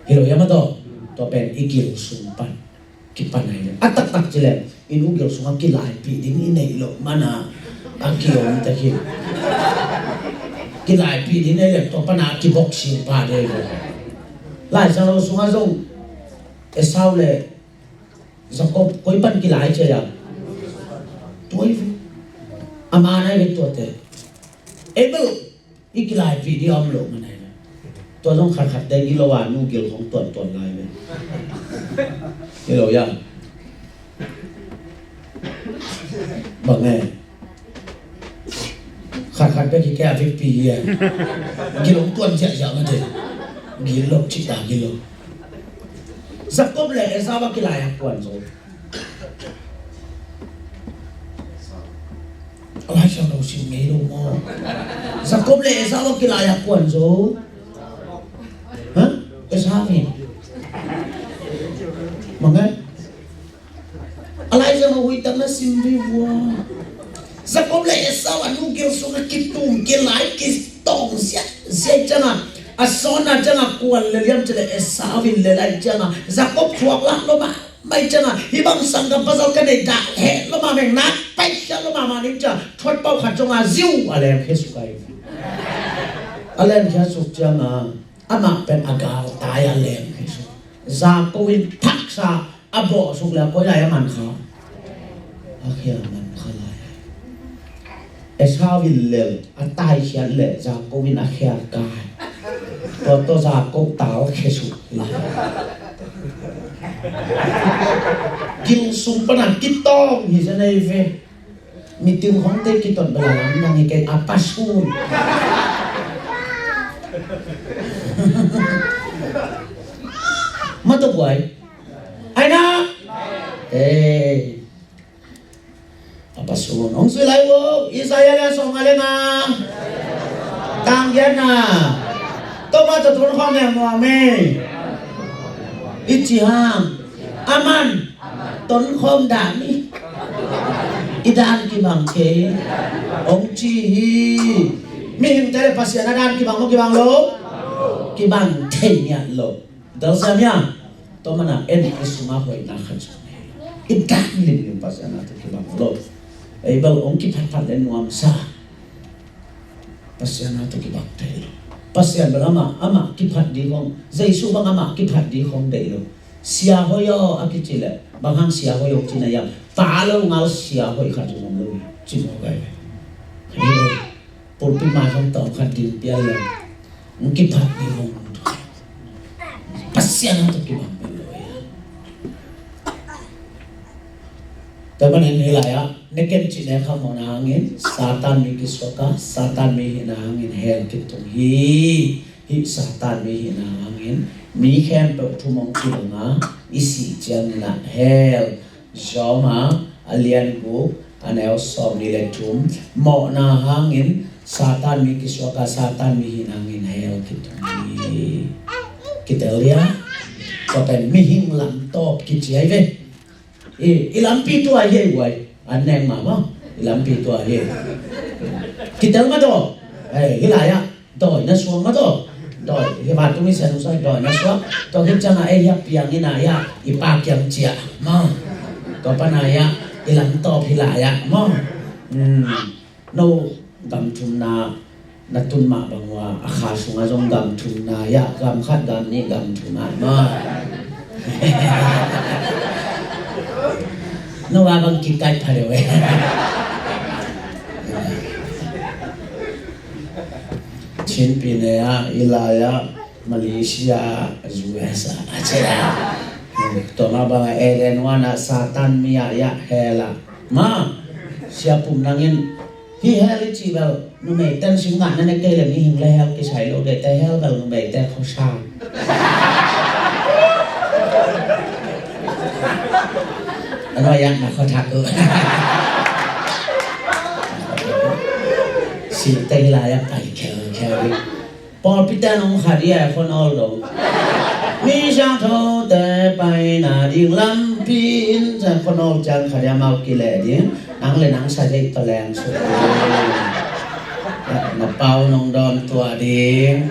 Hi lo ia ma tawh, tua pen i gil sung pan kipan ai le a taktak ci le i nu gil sungah kilaipih ding i neih loh mana a kiom ta khin. Kilaipih ding i neih le tua pana kibok sin pa dei lo. Laisang lo sungah zong Esau le Jacob koi pan kilai cia ia? Tua i ve. A man ai ve tuate. Abel i kilaipih ding a om lo man ai ve. Tua zong khatkhat deng i lo a nu gil hong tuantuan lai ve. I lo ia. Bang e. Khatkhat bek hi kei a vekpi hi a. Gil hong tuan ziahziah mate. Gil lo cih ta gil lo. Jacob le Esau a kilai a kuan zo. Alai siang lo sim ngei lo maw. Jacob le Esau a kilai a kuan zo. Ha? Esau hi. Mangai. Alai zong a huitak na sim vivua. Jacob le Esau a nu gil sungah kitum kilai kitawng siaisiai ciangah a sawnna ciangah kuan le liam ci le Esau in le lai ciangah Jacob thuak lak lo mah mai ciangah hih bang sanggam pasal ka nei dah heh lo mah meng nak paisiat lo mah mah ning ciangah thuat pauh khat zongah ziu a lemkhia suk ai. A lemkhia suk ciangah amah pen a galtai a lemkhia suk. Jacob in thaksa a bawh suk le a koi lai a man kha. A khia man kha lai. Esau in lel a taikhiat le Jacob in a khia kai. Tua tawh Jacob tal khia suk lai. Gil sung pana kitawng hi zen ei ve. Mitin hong te kiton bela lam nang hi kei a pasun. Mata buai. Aina. Eh. A pasun hong sui lai uh. Isaiah le song a le nga. Tang giat na. Toma ta tun khong ne muang me. I ci hang. Aman. Ton khawm dan ni. I dan kibang kei. Hong ci hi. Mihingte le Pasian a dan kibang maw kibang lo? Kibang thei ngiat lo. Dal siam ia. Tua mana en i sunga hoihna khat zong hi. I dan limlim Pasian a tawh kibang lo. Ei bel hong kiphatphat le nuamsa. Pasian a tawh kibang thei lo. Pasian bel amah, amah kiphat ding hong, Jesu bang amah kiphat ding hong deih lo. Sia hoih aw a kici le bang hang sia hoih aw cina ia, pa lo ngal sia hoih khat zong om lo hi. Ci maw gai ve. Pulpit mai hong tawm khat ding pial lo. Hong kiphat ding hong om. Pasian a tawh kibang bel lo ia. Tua manin hi lai ah, ne ken cih ne kha mawhna hangin Satan mi kisuak a, Satan mi hihna hangin hell kitung hi. Hih Satan mi hihna hangin mi khempeuh thumong kibang a, i sih ciangin ah hell. Roma a lian guk a neu sawmnih le thum, mawhna hangin Satan mi kisuak a, Satan mi hihna hangin hell kitung hi. Kitel dia. Tua pen mihing lamtawp kici ai ve. I, i lampi tua hi ei uai. An nek mah maw. I lampi tua hi. Kitel mah tawh. Ei, hi lai ah. Dawi na suak mah tawh. Dawi, hi vantung i sian usai dawi na suak. Tua khit ciangah ei hiah piang in ah hiah i pa kiang ciah maw. Tua pan ah hiah i lamtawp hi lai ah maw. Hmm. No gam thumna na tun mah bang ua a kha sungah zong gam thumna hiah gam khat gam nih gam thum ah maw. No a bang kikaih pha deuh e. Chin pi ne ah, i lai ah, Malaysia ah, U S ah, a ci ah. Tua mah bang ah Eden one ah, Satan mi ah, iah hell ah. Ma, Sia Pum nangin, Hi hell i cih bel numei ten sing ngah na ne kei le mihing le hell kisai lo, dete hell bel numei te khuasa. Ano yak na khuathak uh. Singte hi lai a pai khel khel hi. Pawlpi te nong khat ia khon awl lo. Mi siangthote paina ding lampi in sa khon awl ciang khat ia mau kileh ding. Nang le nang sa dei paleng suk ding. Na pau nong dawn tuah ding.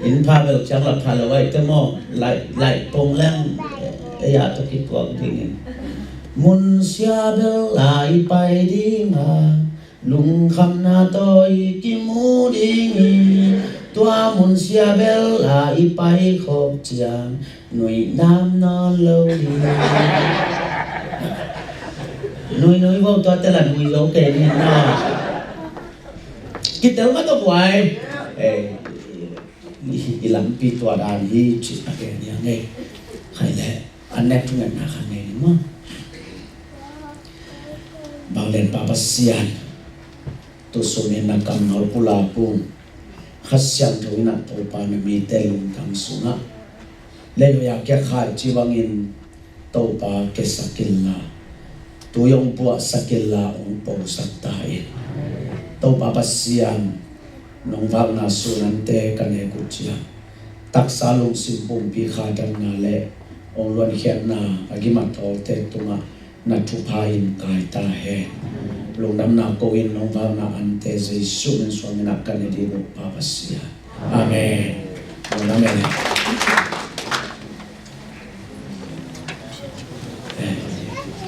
Inn pha bel ciang la pha lo ai te maw. Lai, lai pong leng. Ei a to kituak ding in. Mun sia bel lai pai ding a. Lungkhamna tawh i kimu ding hi. Tua mun sia bel a i pai khop ciang nuih nam nawn lo ding. Nuih nuih vo tua te la nuih zo kei ni na. Kitel ma tawh buai. Eh, i, i lampi tua dan hi ci a ke ni a ngei. Khai le. An nek thungetna khat nei ni maw? Bang len Pa Pasian, tu sungin na kammal pulak un Kha Siangtho in a Topa na mite lungtang sungah leihoi a kia khai ci bangin Topa kesak inla, tui hong puahsak inla hong posak ta in. Topa Pasian, nong vakna sunante ka nek uh ciang taksa lungsim pumpi khatamna le hong luankhiatna a gim a tawlte tungah na thupha in kai ta hen. Lungdamna ko in nong vakna ante Jesu min suang in a ka ne ding uh Pa Pasian. Amen. Amen.